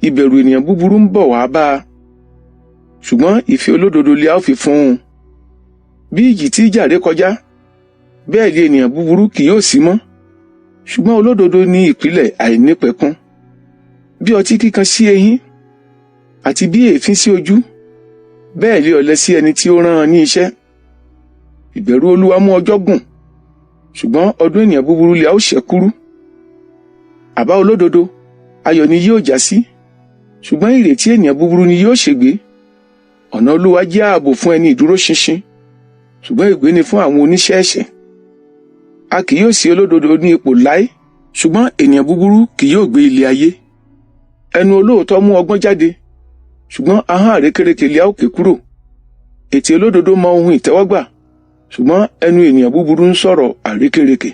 Speaker 1: Ìbẹ̀rù ènìyàn búburú ń bọ̀ wá bá a, ṣùgbọ́n ìfẹ́ olódodo lé a ó fi fún un. Bí ìjì tí ìjà ré kọjá, bẹ́ẹ̀ lé ènìyàn búburú kì yóò sí mọ́, ṣùgbọ́n olódodo ní ìpìlẹ̀ àìnípẹ̀kun. Bí ọtí kíkan sí eyín àti bí èéfín sí ojú, bẹ́ẹ̀ lé ọ̀lẹ sí ẹni tí ó rán an ní iṣẹ́. Ìbẹ̀rù Olúwa mú ọjọ́ gùn, ṣùgbọ́n ọdún ènìyàn búburú lé a ó ṣẹ́ kúrú. Àbá olódodo ayọ̀ ni yóò já sí, ṣùgbọ́n ìrètí ènìyàn búburú ni yóò ṣègbé. Ọ̀nà Olúwa jẹ́ ààbò fún ẹni ìdúróṣinṣin, ṣùgbọ́n ègbé ni fún àwọn oníṣẹ́ ẹ̀ṣẹ̀. A kì yóò sí olódodo ní ipò láé, ṣùgbọ́n ènìyàn búburú kì yóò gbé ilé ayé. Ẹnu olóòótọ́ mú ọgbọ́n jáde, ṣùgbọ́n ahọ́n àrékérekè lé a ó ké kúrò. Ètè olódodo mọ ohun ìtẹ́wọ́gbà, ṣùgbọ́n ẹnu ènìyàn búburú ń sọ̀rọ̀ àrékérekè.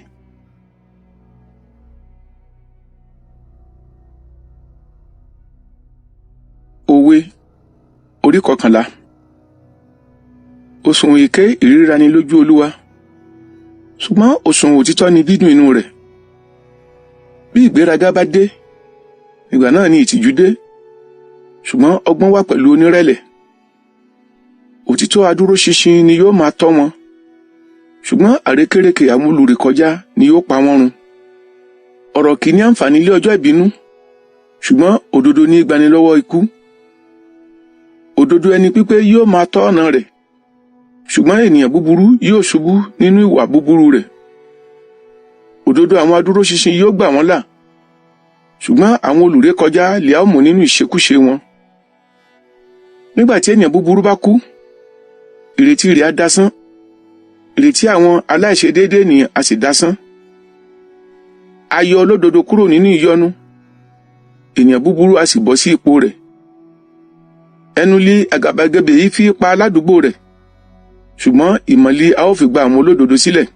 Speaker 1: Òwe orí 11. Òṣùwọ̀n èké ìríra ni lójú Olúwa, ṣùgbọ́n òṣùwọ̀n òtítọ́ ni dídùn inú rẹ̀. Bí ìgbéraga bá dé, ìgbà náà ni ìtìjú dé, ṣùgbọ́n ọgbọ́n wà pẹ̀lú onírẹ̀lẹ̀. Òtítọ́ adúróṣinṣin ni yóò máa tọ́ wọn, ṣùgbọ́n àrékérekè àwọn olùrékọjá ni yóò pa wọ́n run. Ọ̀rọ̀ kì í ní àǹfààní lé ọjọ́ ìbínú, ṣùgbọ́n òdodo ní í gbani lọ́wọ́ ikú. Òdodo ẹni pípé yóò máa tọ́ ọ̀nà rẹ̀, ṣùgbọ́n ènìyàn búburú yóò ṣubú nínú ìwà búburú rẹ̀. Òdodo àwọn adúróṣinṣin yóò gbà wọ́n là, ṣùgbọ́n àwọn olùrékọjá lè á mú nínú ìṣekúṣe wọn. Nígbà tí ènìyàn búburú bá kú, ìrètí rẹ̀ á dasán, ìrètí àwọn aláìṣedéédé ènìyàn á sì dasán. A yọ olódodo kúrò nínú ìyọnu, ènìyàn búburú á sì bọ́ sí ipò rẹ̀. Ẹnu lé àgàbàgebè yìí fi pa aládùúgbò rẹ̀, ṣùgbọ́n ìmọ̀lì a ó fi gba àwọn olódodo sílẹ̀.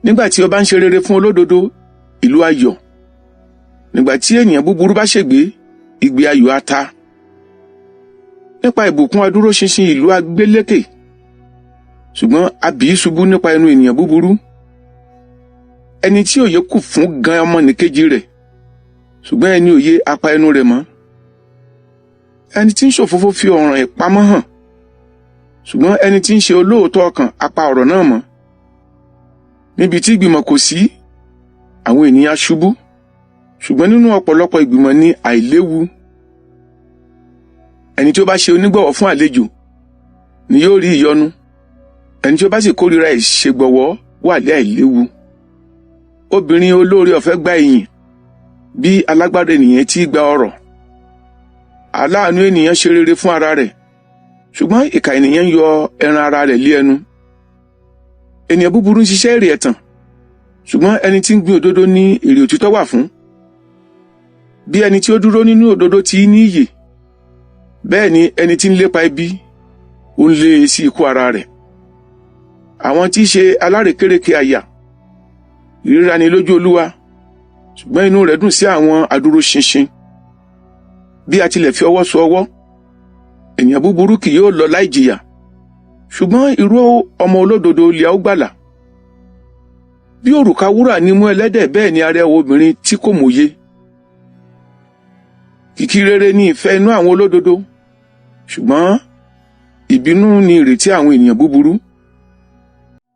Speaker 1: Nígbà tí ọba ń ṣe rere fún olódodo, ìlú á yọ̀. Nígbà tí ènìyàn búburú bá ṣègbé, igbe ayọ̀ á ta. Nípa ìbùkún adúróṣinṣin ìlú á gbé lékè, ṣùgbọ́n a bì í ṣubú nípa ẹnu ènìyàn búburú. Ẹni tí òye kù fún gan ọmọnìkejì rẹ̀, ṣùgbọ́n ẹni òye á pa ẹnu rẹ̀ mọ́. Ẹni tí ń ṣòfófó fi ọ̀ràn ìpamọ́ hàn, ṣùgbọ́n ẹni tí ń ṣe olóòótọ́ ọkàn á pa ọ̀rọ̀ náà mọ́. Níbi tí ìgbìmọ̀ kò sí, àwọn ènìyàn á ṣubú, ṣùgbọ́n nínú ọ̀pọ̀lọpọ̀ ìgbìmọ̀ ni àìléwu. Ẹni tí ó bá ṣe onígbọ̀wọ́ fún àlejò ni yóò rí ìyọnu, ẹni tí ó bá sì kórìíra ìṣègbọ̀wọ́ wà lé àìléwu. Obìnrin olóore ọ̀fẹ́ gba ìyìn bí alágbára ènìyàn tí gba ọrọ̀. Aláàánú ènìyàn ṣe rere fún ara rẹ̀, ṣùgbọ́n ìkà ènìyàn ń yọ ẹran ara rẹ̀ lé ẹnu. Ènìyàn búburú ń ṣiṣẹ́ èrè ẹ̀tàn, ṣùgbọ́n ẹni tí ń gbin òdodo ní èrè òtítọ́ wà fún. Bí ẹni tí ó dúró nínú òdodo ti ní ìyè, bẹ́ẹ̀ ni ẹni tí ń lépa ibi, ó ń lé e sí ikú ara rẹ̀. Àwọn tí í ṣe alárékérekè àyà, ìríra ni lójú Olúwa, ṣùgbọ́n inú rẹ̀ dùn sí àwọn adúróṣinṣin. Bí a tilẹ̀ fi ọwọ́ so ọwọ́, ènìyàn búburú kì yóò lọ láì jìyà, ṣùgbọ́n irú ọmọ olódodo lè a ó gbàlà. Bí òrùka wúrà ní mú ẹlẹ́dẹ̀, bẹ́ẹ̀ ni arẹwà obìnrin tí kò mòye. Kìkì rere ni ìfẹ́ inú àwọn olódodo, ṣùgbọ́n ìbínú ni ìrètí àwọn ènìyàn búburú.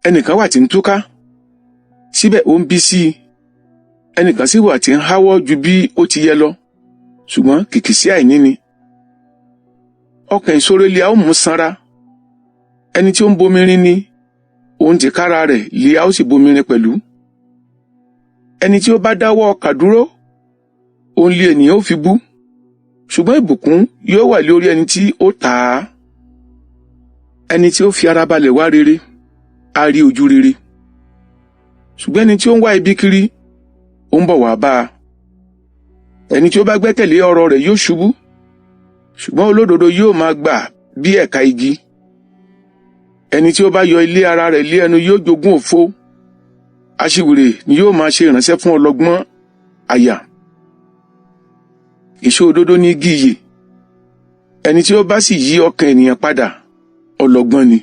Speaker 1: Ẹnìkan wà tí ń túká, síbẹ̀ ó ń bí sí i. Ẹnìkan sì wà tí ń háwọ́ ju bí ó ti yẹ lọ, ṣùgbọ́n kìkì sí àìní ni. Ọkàn ìṣoore lè a ó mú sanra. Ẹni tí ó ń bomirin ni, òun tìkára rẹ̀ lè a ó sì bomirin pẹ̀lú. Ẹni tí ó bá dáwọ́ ọkà dúró, òun lè ènìyàn ó fi bú, ṣùgbọ́n ìbùkún yóò wà lórí ẹni tí ó tà á. Ẹni tí ó fi ara balẹ̀ wá rere, á rí ojú rere, ṣùgbọ́n ẹni tí ó ń wá ibi kiri, ó ń bọ̀ wá bá a. Ẹni tí ó bá gbẹ́kẹ̀lé ọ̀rọ̀ rẹ̀ yóò ṣubú, ṣùgbọ́n olódodo yóò máa gbà bí ẹ̀ka igi. Ẹni tí ó bá yọ ilé ara rẹ̀ lé ẹnu yóò jogún òfo. Aṣiwèrè ni yóò máa ṣe ìránṣẹ́ fún ọlọ́gbọ́n àyà. Èso òdodo ní igi ìyè. Ẹni tí ó bá sì yí ọkàn ènìyàn padà, ọlọ́gbọ́n ni.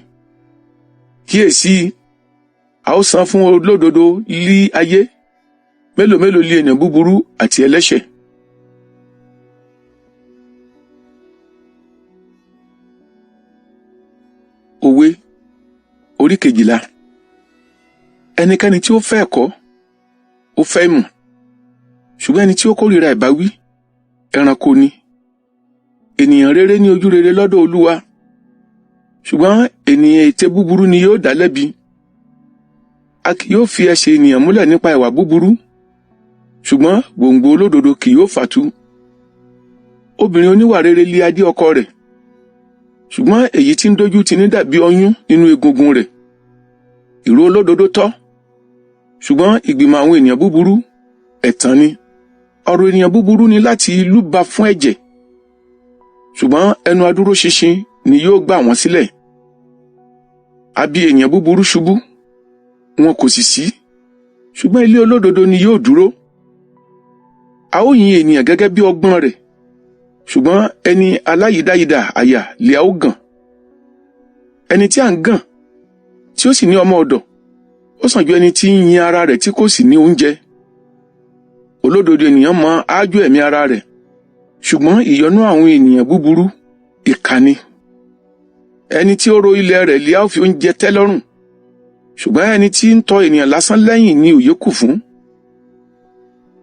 Speaker 1: Kíyèsí, a ó san fún olódodo lí ayé, mélòó mélòó lé ènìyàn búburú àti ẹlẹ́ṣẹ̀. Òwe orí 12. Ẹnikẹ́ni tí ó fẹ́ ẹ̀kọ́, ó fẹ́ ìmọ̀, ṣùgbọ́n ẹni tí ó kórìíra ìbáwí, ẹranko ni. Ènìyàn rere ní ojú rere lọ́dọ̀ Olúwa, ṣùgbọ́n ènìyàn ètè búburú ni yóò dá lẹ́bi. A kì yóò fi ẹsẹ̀ ènìyàn múlẹ̀ nípa ìwà búburú, Ṣùgbọ́n gbòǹgbò olódodo kì yóò fàtu. Obìnrin oníwà rere lé adé ọkọ rẹ̀, ṣùgbọ́n èyí tí ń dójú tì ní dàbí ọyún nínú egungun rẹ̀. Ìró olódodo tọ́, ṣùgbọ́n ìgbìmọ̀ àwọn ènìyàn búburú ẹ̀tàn ni. Ọ̀rọ̀ ènìyàn búburú ni láti lúba fún ẹ̀jẹ̀, ṣùgbọ́n ẹnu adúróṣinṣin ni yóò gbà wọ́n sílẹ̀. A bí ènìyàn búburú ṣubú, wọn kò sì sí, ṣùgbọ́n ilé olódodo ni yóò dúró. A ó yin ènìyàn gẹ́gẹ́ bí ọgbọ́n rẹ̀, ṣùgbọ́n ẹni aláyìídáyidà àyà lè a ó gàn. Ẹni tí à ń gàn, tí ó sì ní ọmọ ọ̀dọ̀, ó sàn ju ẹni tí ń yin ara rẹ̀ tí kò sì ní oúnjẹ. Olódodo ènìyàn mọ aájò ẹ̀mí ara rẹ̀, ṣùgbọ́n ìyọnú àwọn ènìyàn búburú ìkà ni. Ẹni tí ó ro ilẹ̀ rẹ̀ lè a ó fi oúnjẹ tẹ́ lọ́rùn, ṣùgbọ́n ẹni tí ń tọ ènìyàn lásán lẹ́yìn ni òye kù fún.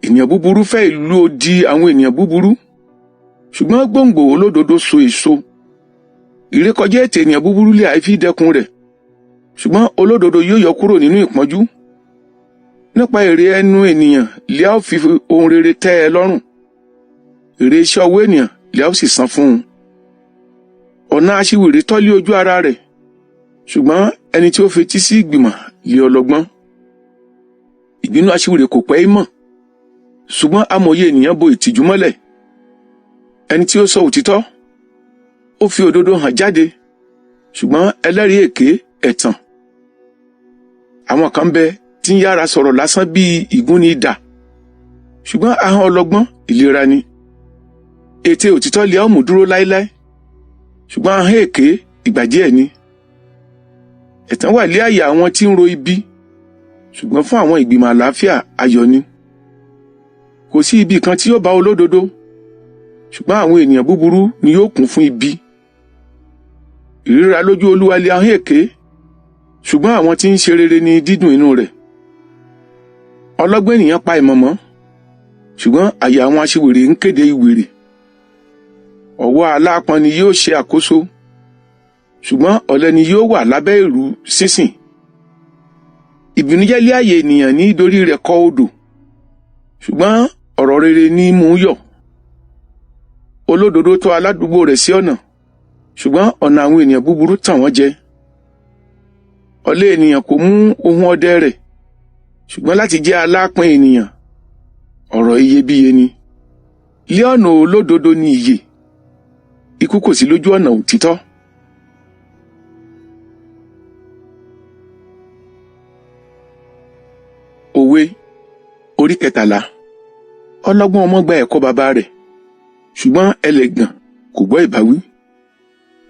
Speaker 1: Ènìyàn búburú fẹ́ ìlú odi àwọn ènìyàn búburú, ṣùgbọ́n gbòǹgbò olódodo so èso. Ìrékọjá ètè ènìyàn búburú lè àìfi dẹ́kun rẹ̀, ṣùgbọ́n olódodo yóò yọ kúrò nínú ìpọ́njú. Nípa èrè ẹnu ènìyàn lè a ó fi ohun rere tẹ́ ẹ lọ́rùn, èrè iṣẹ́ ọwọ́ ènìyàn lè a ó sì san fún un. Ọ̀nà aṣiwèrè tọ́ lé ojú ara rẹ̀, ṣùgbọ́n ẹni tí ó fetí sí ìgbìmọ̀ lé ọlọ́gbọ́n. Ìbínú aṣiwèrè kò pẹ́ mọ̀, ṣùgbọ́n amòye ènìyàn bo ìtìjú mọ́lẹ̀. Ẹni tí ó sọ òtítọ́, ó fi òdodo hàn jáde, ṣùgbọ́n ẹlẹ́rìí èké ẹ̀tàn. Àwọn kan bẹ tí ń yára sọ̀rọ̀ lásán bíi ìgúnni idà, ṣùgbọ́n ahọ́n ọlọ́gbọ́n ìlera ni. Ète òtítọ́ lè ó mú dúró láéláé, ṣùgbọ́n ahọ́n èké ìgbà díẹ̀ ni. Ẹ̀tàn wà lé àyà àwọn tí ń ro ibi, ṣùgbọ́n fún àwọn ìgbìmọ̀ àlàáfíà ayọ̀ ni. Kò sí ibi kan tí yóò bá olódodo, ṣùgbọ́n àwọn ènìyàn búburú ni yóò kún fún ibi. Ìríra lójú Olúwa lé ahọ́n èké, ṣùgbọ́n àwọn tí ń ṣe rere ni dídùn inú rẹ̀. Ọlọ́gbọ́n ènìyàn pa ìmọ̀ mọ́, ṣùgbọ́n àyà àwọn aṣiwèrè ń kéde ìwèrè. Ọwọ́ aláápọn ni yóò ṣe àkóso, ṣùgbọ́n ọ̀lẹ ni yóò wà lábẹ́ ìrú sísìn. Ìbìnújẹ́ lé àyè ènìyàn ní dorí rẹ̀ kọ odò, ṣùgbọ́n ọ̀rọ̀ rere ní mú yọ̀. Olódodo tọ́ aládùúgbò rẹ̀ sí ọ̀nà, ṣùgbọ́n ọ̀nà àwọn ènìyàn búburú tàn wọ́n jẹ. Ọ̀lẹ ènìyàn kò mú ohun ọdẹ rẹ̀, ṣùgbọ́n láti jẹ́ aláápọn ènìyàn, ọ̀rọ̀ iyebíye ni. Lé ọ̀nà olódodo ni ìyè, ikú kò sí lójú ọ̀nà òtítọ́. Òwe orí 13. Ọlọ́gbọ́n ọmọ gba ẹ̀kọ́ bàbá rẹ̀, ṣùgbọ́n ẹlẹ́gàn kò gbọ́ ìbáwí.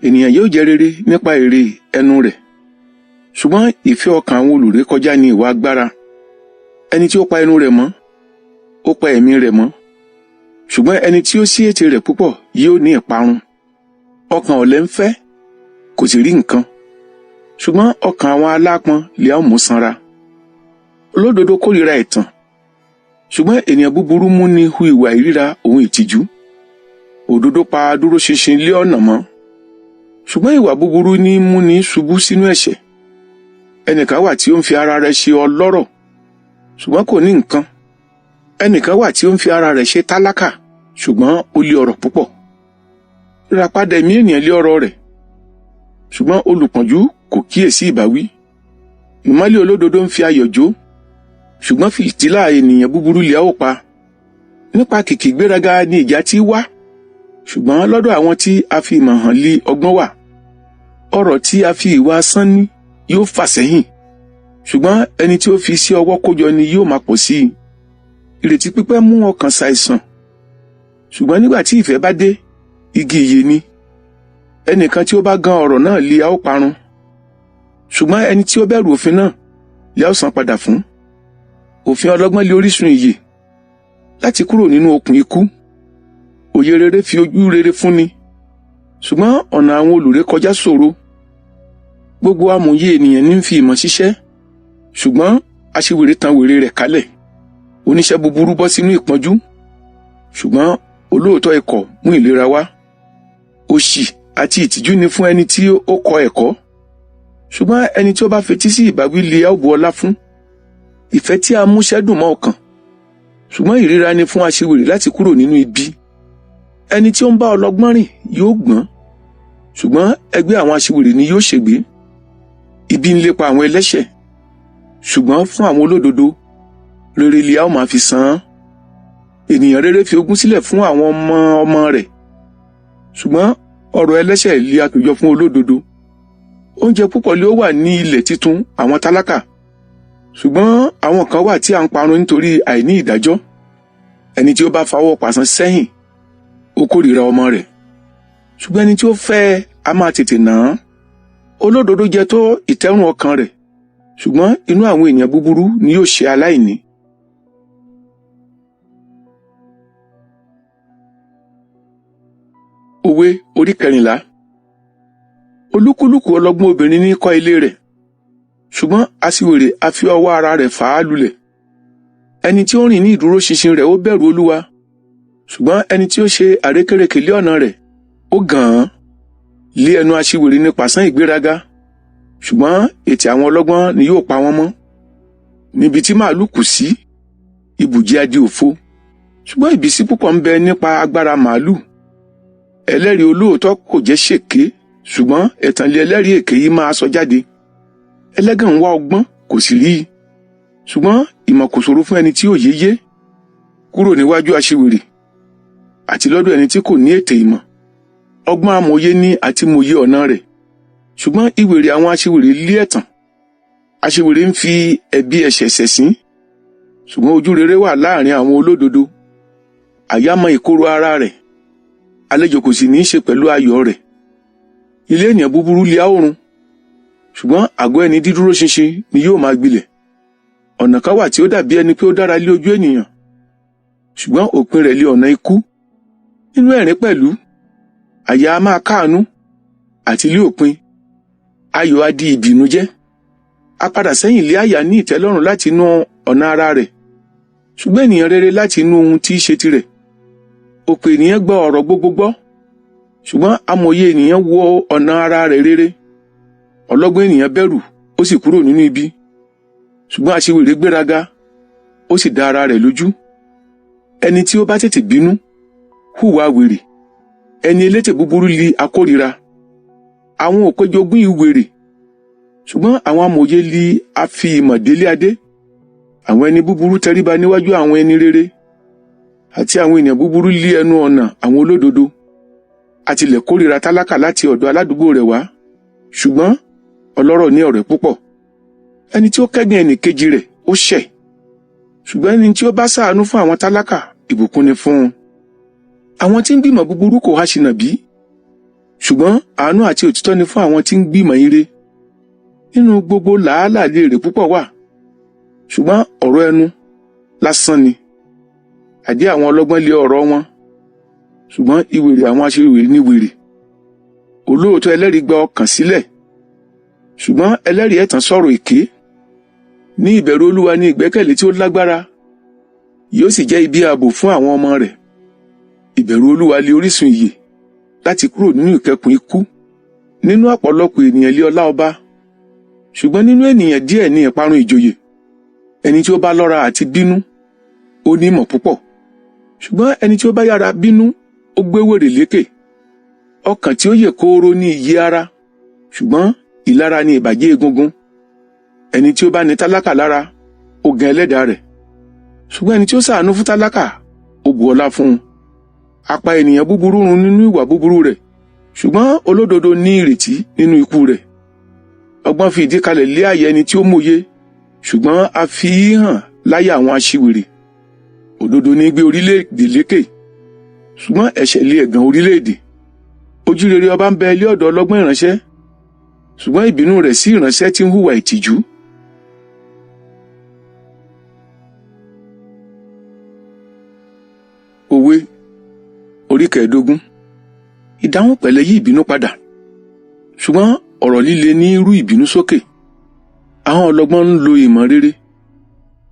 Speaker 1: Ènìyàn yóò jẹ rere nípa èrè ẹnu rẹ̀, ṣùgbọ́n ìfẹ́ ọkàn àwọn olùrékọjá ni ìwà agbára. Ẹni tí ó pa ẹnu rẹ̀ mọ́, ó pa ẹ̀mí rẹ̀ mọ́, ṣùgbọ́n ẹni tí ó ṣí ètè rẹ̀ púpọ̀ yóò ní ìparun. Ọkàn ọ̀lẹ ń fẹ́, kò sì rí nǹkan, ṣùgbọ́n ọkàn àwọn aláápọn lè á mú sanra. Olódodo kórìíra ẹ̀tàn, ṣùgbọ́n ènìyàn búburú mú ni hu ìwà ìríra òun ìtìjú. Òdodo pa dúró ṣinṣin lé ọ̀nà mọ́, ṣùgbọ́n ìwà búburú ní mú ni ṣubú sínú ẹ̀ṣẹ̀. Ẹnìkan wà tí ó ń fi ara rẹ̀ ṣe ọlọ́rọ̀, ṣùgbọ́n kò ní nǹkan. Ẹnìkan wà tí ó ń fi ara rẹ̀ ṣe tálákà, ṣùgbọ́n ó lé ọrọ̀ púpọ̀. Ìràpadà ẹ̀mí ènìyàn lé ọrọ̀ rẹ̀, ṣùgbọ́n olùpọ́njú kò kíyèsí ìbáwí. Ìmọ́lẹ̀ olódodo ń fi ayọ̀ jó, ṣùgbọ́n fìtílà ènìyàn búburú lè ó pa. Nípa kìkì ìgbéraga ni ìjà tí wá, ṣùgbọ́n lọ́dọ̀ àwọn tí a fi ìmọ̀ hàn lé ọgbọ́n wà. Ọrọ̀ tí a fi ìwà asán ní yóò fà sẹ́yìn, ṣùgbọ́n ẹni tí ó fi sí ọwọ́ kójọ ni yóò máa pọ̀ sí i. Ìrètí pípẹ́ mú ọkàn ṣàìsàn, ṣùgbọ́n nígbà tí ìfẹ́ bá dé, igi ìyè ni. Ẹnìkan tí ó bá gan ọ̀rọ̀ náà lé a ó parun, ṣùgbọ́n ẹni tí ó bẹ̀rù òfin náà lé a ó san padà fún. Òfin ọlọ́gbọ́n lé orísun ìyè, láti kúrò nínú okùn ikú. Òye rere fi ojú rere fúnni, ṣùgbọ́n ọ̀nà àwọn olùrékọjá ṣòro. Gbogbo amòye ènìyàn ní ń fi ìmọ̀ ṣiṣẹ́, ṣùgbọ́n aṣiwèrè tan wèrè rẹ̀ kálẹ̀. Oníṣẹ́ búburú bọ́ sínú ìpọ́njú, ṣùgbọ́n olóòótọ́ ikọ̀ mú ìlera wá. Òṣì àti ìtìjú ni fún ẹni tí ó kọ ẹ̀kọ́, ṣùgbọ́n ẹni tí ó bá fetí sí ìbáwí lè a ó bu ọlá fún. Ìfẹ́ tí a mú ṣẹ́dùn mọ́ ọkàn, Ṣùgbọ́n ìríra ni fún aṣiwèrè láti kúrò nínú ibi. Ẹni tí ó ń bá ọlọ́gbọ́n rìn yóò gbọ́n, ṣùgbọ́n ẹgbẹ́ àwọn aṣiwèrè ni yóò ṣègbé. Ibi ń lépa àwọn ẹlẹ́ṣẹ̀, ṣùgbọ́n fún àwọn olódodo rere li a ó máa fi san án. Ènìyàn rere fi ogún sílẹ̀ fún àwọn ọmọ ọmọ rẹ̀, ṣùgbọ́n ọrọ̀ ẹlẹ́ṣẹ̀ li a tò jọ fún olódodo. Oúnjẹ púpọ̀ li ó wà ní ilẹ̀ titun àwọn tálákà, ṣùgbọ́n àwọn kan wà tí à ń parun nítorí àìní ìdájọ́. Ẹni tí ó bá fawọ́ pàṣán sẹ́yìn, ó kórìíra ọmọ rẹ̀, ṣùgbọ́n ẹni tí ó fẹ́ a máa tètè nà án. Olódodo jẹ tó ìtẹ́rùn ọkàn rẹ̀, ṣùgbọ́n inú àwọn ènìyàn búburú ni yóò ṣe aláìní. Òwe orí 14. Olúkúlùkù ọlọ́gbọ́n obìnrin ní kọ́ ilé rẹ̀, ṣùgbọ́n aṣiwèrè a fi ọwọ́ ara rẹ̀ fà á lulẹ̀. Ẹni tí ó rìn ní ìdúróṣinṣin rẹ̀ ó bẹ̀rù Olúwa, ṣùgbọ́n ẹni tí ó ṣe àrékérekè lé ọ̀nà rẹ̀ ó gàn án. Lé ẹnu aṣiwèrè ní pàṣán ìgbéraga, ṣùgbọ́n ètè àwọn ọlọ́gbọ́n ni yóò pa wọ́n mọ́. Níbi tí màlúù kù sí, ibùjí á di òfo, ṣùgbọ́n ìbísí púpọ̀ ń bẹ nípa agbára màlúù. Ẹlẹ́rìí olóòótọ́ kò jẹ́ ṣèké, ṣùgbọ́n ẹ̀tàn lé ẹlẹ́rìí èké yìí máa sọ jáde. Ẹlẹ́gàn ń wá ọgbọ́n kò sì rí i, ṣùgbọ́n ìmọ̀ kò ṣòro fún ẹni tí òye yé. Kúrò níwájú aṣiwèrè àti lọ́dọ̀ ẹni tí kò ní ètè ìmọ̀. Ọgbọ́n amòye ní àti mòye ọ̀nà rẹ̀, ṣùgbọ́n ìwèrè àwọn aṣiwèrè lé ẹ̀tàn. Aṣiwèrè ń fi ẹ̀bi ẹ̀ṣẹ̀ ṣẹ̀sín, ṣùgbọ́n ojú rere wà láàrin àwọn olódodo. Àyà mọ ìkorò ara rẹ̀, àlejò kò sì ní í ṣe pẹ̀lú ayọ̀ rẹ̀. Ilé ènìyàn búburú li á ó run, ṣùgbọ́n àgọ́ ẹni dídúró ṣinṣin ni yóò máa gbilẹ̀. Ọ̀nà kan wà tí ó dàbí ẹni pé ó dára lé ojú ènìyàn, ṣùgbọ́n òpin rẹ̀ lé ọ̀nà ikú. Nínú ẹ̀rín pẹ̀lú, àyà a máa káàánú, àti lé òpin, ayọ̀ á di ìbìnújẹ́. A padà sẹ́yìn lé àyà ní ìtẹ́lọ́rùn láti inú ọ̀nà ara rẹ̀, ṣùgbọ́n ènìyàn rere láti inú ohun tí í ṣe tirẹ̀. Òpè ènìyàn gbọ́ ọ̀rọ̀ gbogbo gbọ́, ṣùgbọ́n amòye ènìyàn wo ọ̀nà ara rẹ̀ rere. Ọlọ́gbọ́n ènìyàn bẹ̀rù, ó sì kúrò nínú ibi, ṣùgbọ́n aṣiwèrè gbéraga, ó sì dá ara rẹ̀ lójú. Ẹni tí ó bá tètè bínú hùwà wèrè, ẹni elétè búburú li akórìíra. Àwọn òpè jogún ìwèrè, ṣùgbọ́n àwọn amòye li a fi ìmọ̀ délé adé. Àwọn ẹni búburú tẹríba níwájú àwọn ẹni rere, àti àwọn ènìyàn búburú lé ẹnu ọ̀nà àwọn olódodo. A tilẹ̀ kórìíra tálákà láti ọ̀dọ̀ aládùúgbò rẹ̀ wá, ṣùgbọ́n ọlọ́rọ̀ ní ọ̀rẹ́ púpọ̀. Ẹni tí ó kẹ́gàn ẹnì kejì rẹ̀ ó ṣẹ̀, ṣùgbọ́n ẹni tí ó bá ṣàánú fún àwọn tálákà, ìbùkún ni fún un. Àwọn tí ń gbìmọ̀ búburú kò há ṣìnà bí, ṣùgbọ́n àánú àti òtítọ́ ni fún àwọn tí ń gbìmọ̀ ire. Nínú gbogbo làálàá lè èrè púpọ̀ wà, ṣùgbọ́n ọ̀rọ̀ ẹnu lásán ni. Àdí àwọn ọlọ́gbọ́n lé ọ̀rọ̀ wọn, ṣùgbọ́n ìwèrè àwọn aṣiwèrè ní wèrè. Olóòótọ́ ẹlẹ́rìí gba ọkàn sílẹ̀, ṣùgbọ́n ẹlẹ́rìí ẹ̀tàn sọ̀rọ̀ èké. Ní ìbẹ̀rù Olúwa ní ìgbẹ́kẹ̀lé tí ó lágbára, yóò sì jẹ́ ibi ààbò fún àwọn ọmọ rẹ̀. Ìbẹ̀rù Olúwa lé orísun ìyè láti kúrò nínú ìkẹkùn ikú. Nínú ọ̀pọ̀lọpọ̀ ènìyàn lé ọlá ọba, ṣùgbọ́n nínú ènìyàn díẹ̀ ní ìparun ìjòyè. Ẹni tí ó bá lọ́ra àti bínú, ó ní ìmọ̀ púpọ̀, ṣùgbọ́n ẹni tí ó bá yára bínú, ó gbé wèrè lékè. Ọkàn tí ó yè kooro ní ìyè ara, ṣùgbọ́n ìlara ni ìbàjẹ́ egungun. Ẹni tí ó bá ní tálákà lára, ó gan ẹlẹ́dàá rẹ̀, ṣùgbọ́n ẹni tí ó ṣàánú fún tálákà, ó bu ọlá fún un. A pa ènìyàn búburú run nínú ìwà búburú rẹ̀, ṣùgbọ́n olódodo ní ìrètí nínú ikú rẹ̀. Ọgbọ́n fi ìdí kalẹ̀ lé àyà ẹni tí ó mòye, ṣùgbọ́n a fi í hàn láyà àwọn aṣiwèrè. Òdodo ní gbé orílẹ̀-èdè lékè, ṣùgbọ́n ẹ̀ṣẹ̀ lé ẹ̀gàn orílẹ̀-èdè. Ojú rere ọba ń bẹ ilé ọ̀dọ̀ ọlọ́gbọ́n ìránṣẹ́, ṣùgbọ́n ìbínú rẹ̀ sí ìránṣẹ́ tí ń hùwà ìtìjú. Òwe orí 15. Ìdáhùn pẹ̀lẹ́ yí ìbínú padà, ṣùgbọ́n ọ̀rọ̀ líle ní rú ìbínú sókè. Àwọn ọlọ́gbọ́n ń lo ìmọ̀ rere,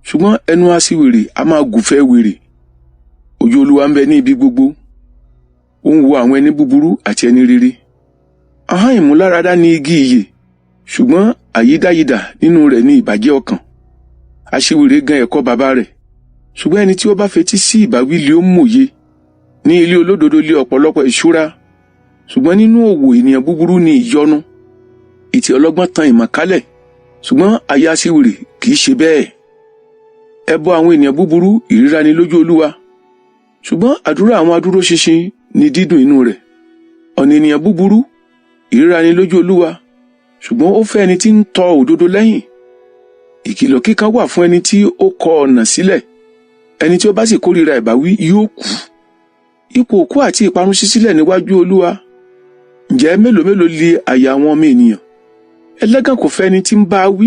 Speaker 1: ṣùgbọ́n ẹnu aṣiwèrè a máa gùfẹ́ wèrè. Ojú Olúwa ń bẹ ní ibi gbogbo, ó ń wo àwọn ẹni búburú àti ẹni rere. Ahọ́n ìmúláradá ní igi ìyè, ṣùgbọ́n àyídáyidà nínú rẹ̀ ní ìbàjẹ́ ọkàn. Aṣiwèrè gan ẹ̀kọ́ bàbá rẹ̀, Ṣùgbọ́n ẹni tí ó bá fetí sí ìbáwí lé ó mòye. Ní ilé olódodo lé ọ̀pọ̀lọpọ̀ ìṣúra, ṣùgbọ́n nínú òwò ènìyàn búburú ni ìyọnu. Ìtì ọlọ́gbọ́n tan ìmọ̀ kálẹ̀, ṣùgbọ́n àyà aṣiwèrè kì í ṣe bẹ́ẹ̀. Ẹbọ àwọn ènìyàn búburú ìríra ni lójú Olúwa, ṣùgbọ́n àdúrà àwọn adúróṣinṣin ni dídùn inú rẹ̀. Ọ̀nà ènìyàn búburú ìríra ni lójú Olúwa, ṣùgbọ́n ó fẹ́ ẹni tí ń tọ òdodo lẹ́yìn. Ìkìlọ̀ kíkan wà fún ẹni tí ó kọ ọ̀nà sílẹ̀, ẹni tí ó bá sì kórìíra ìbáwí yóò kú. Ipò òkú àti ìparun ṣí sílẹ̀ níwájú Olúwa. Ǹjẹ́ mélòó mélòó li àyà àwọn ọmọ ènìyàn? Ẹlẹ́gàn kò fẹ́ ẹni tí ń bá a wí,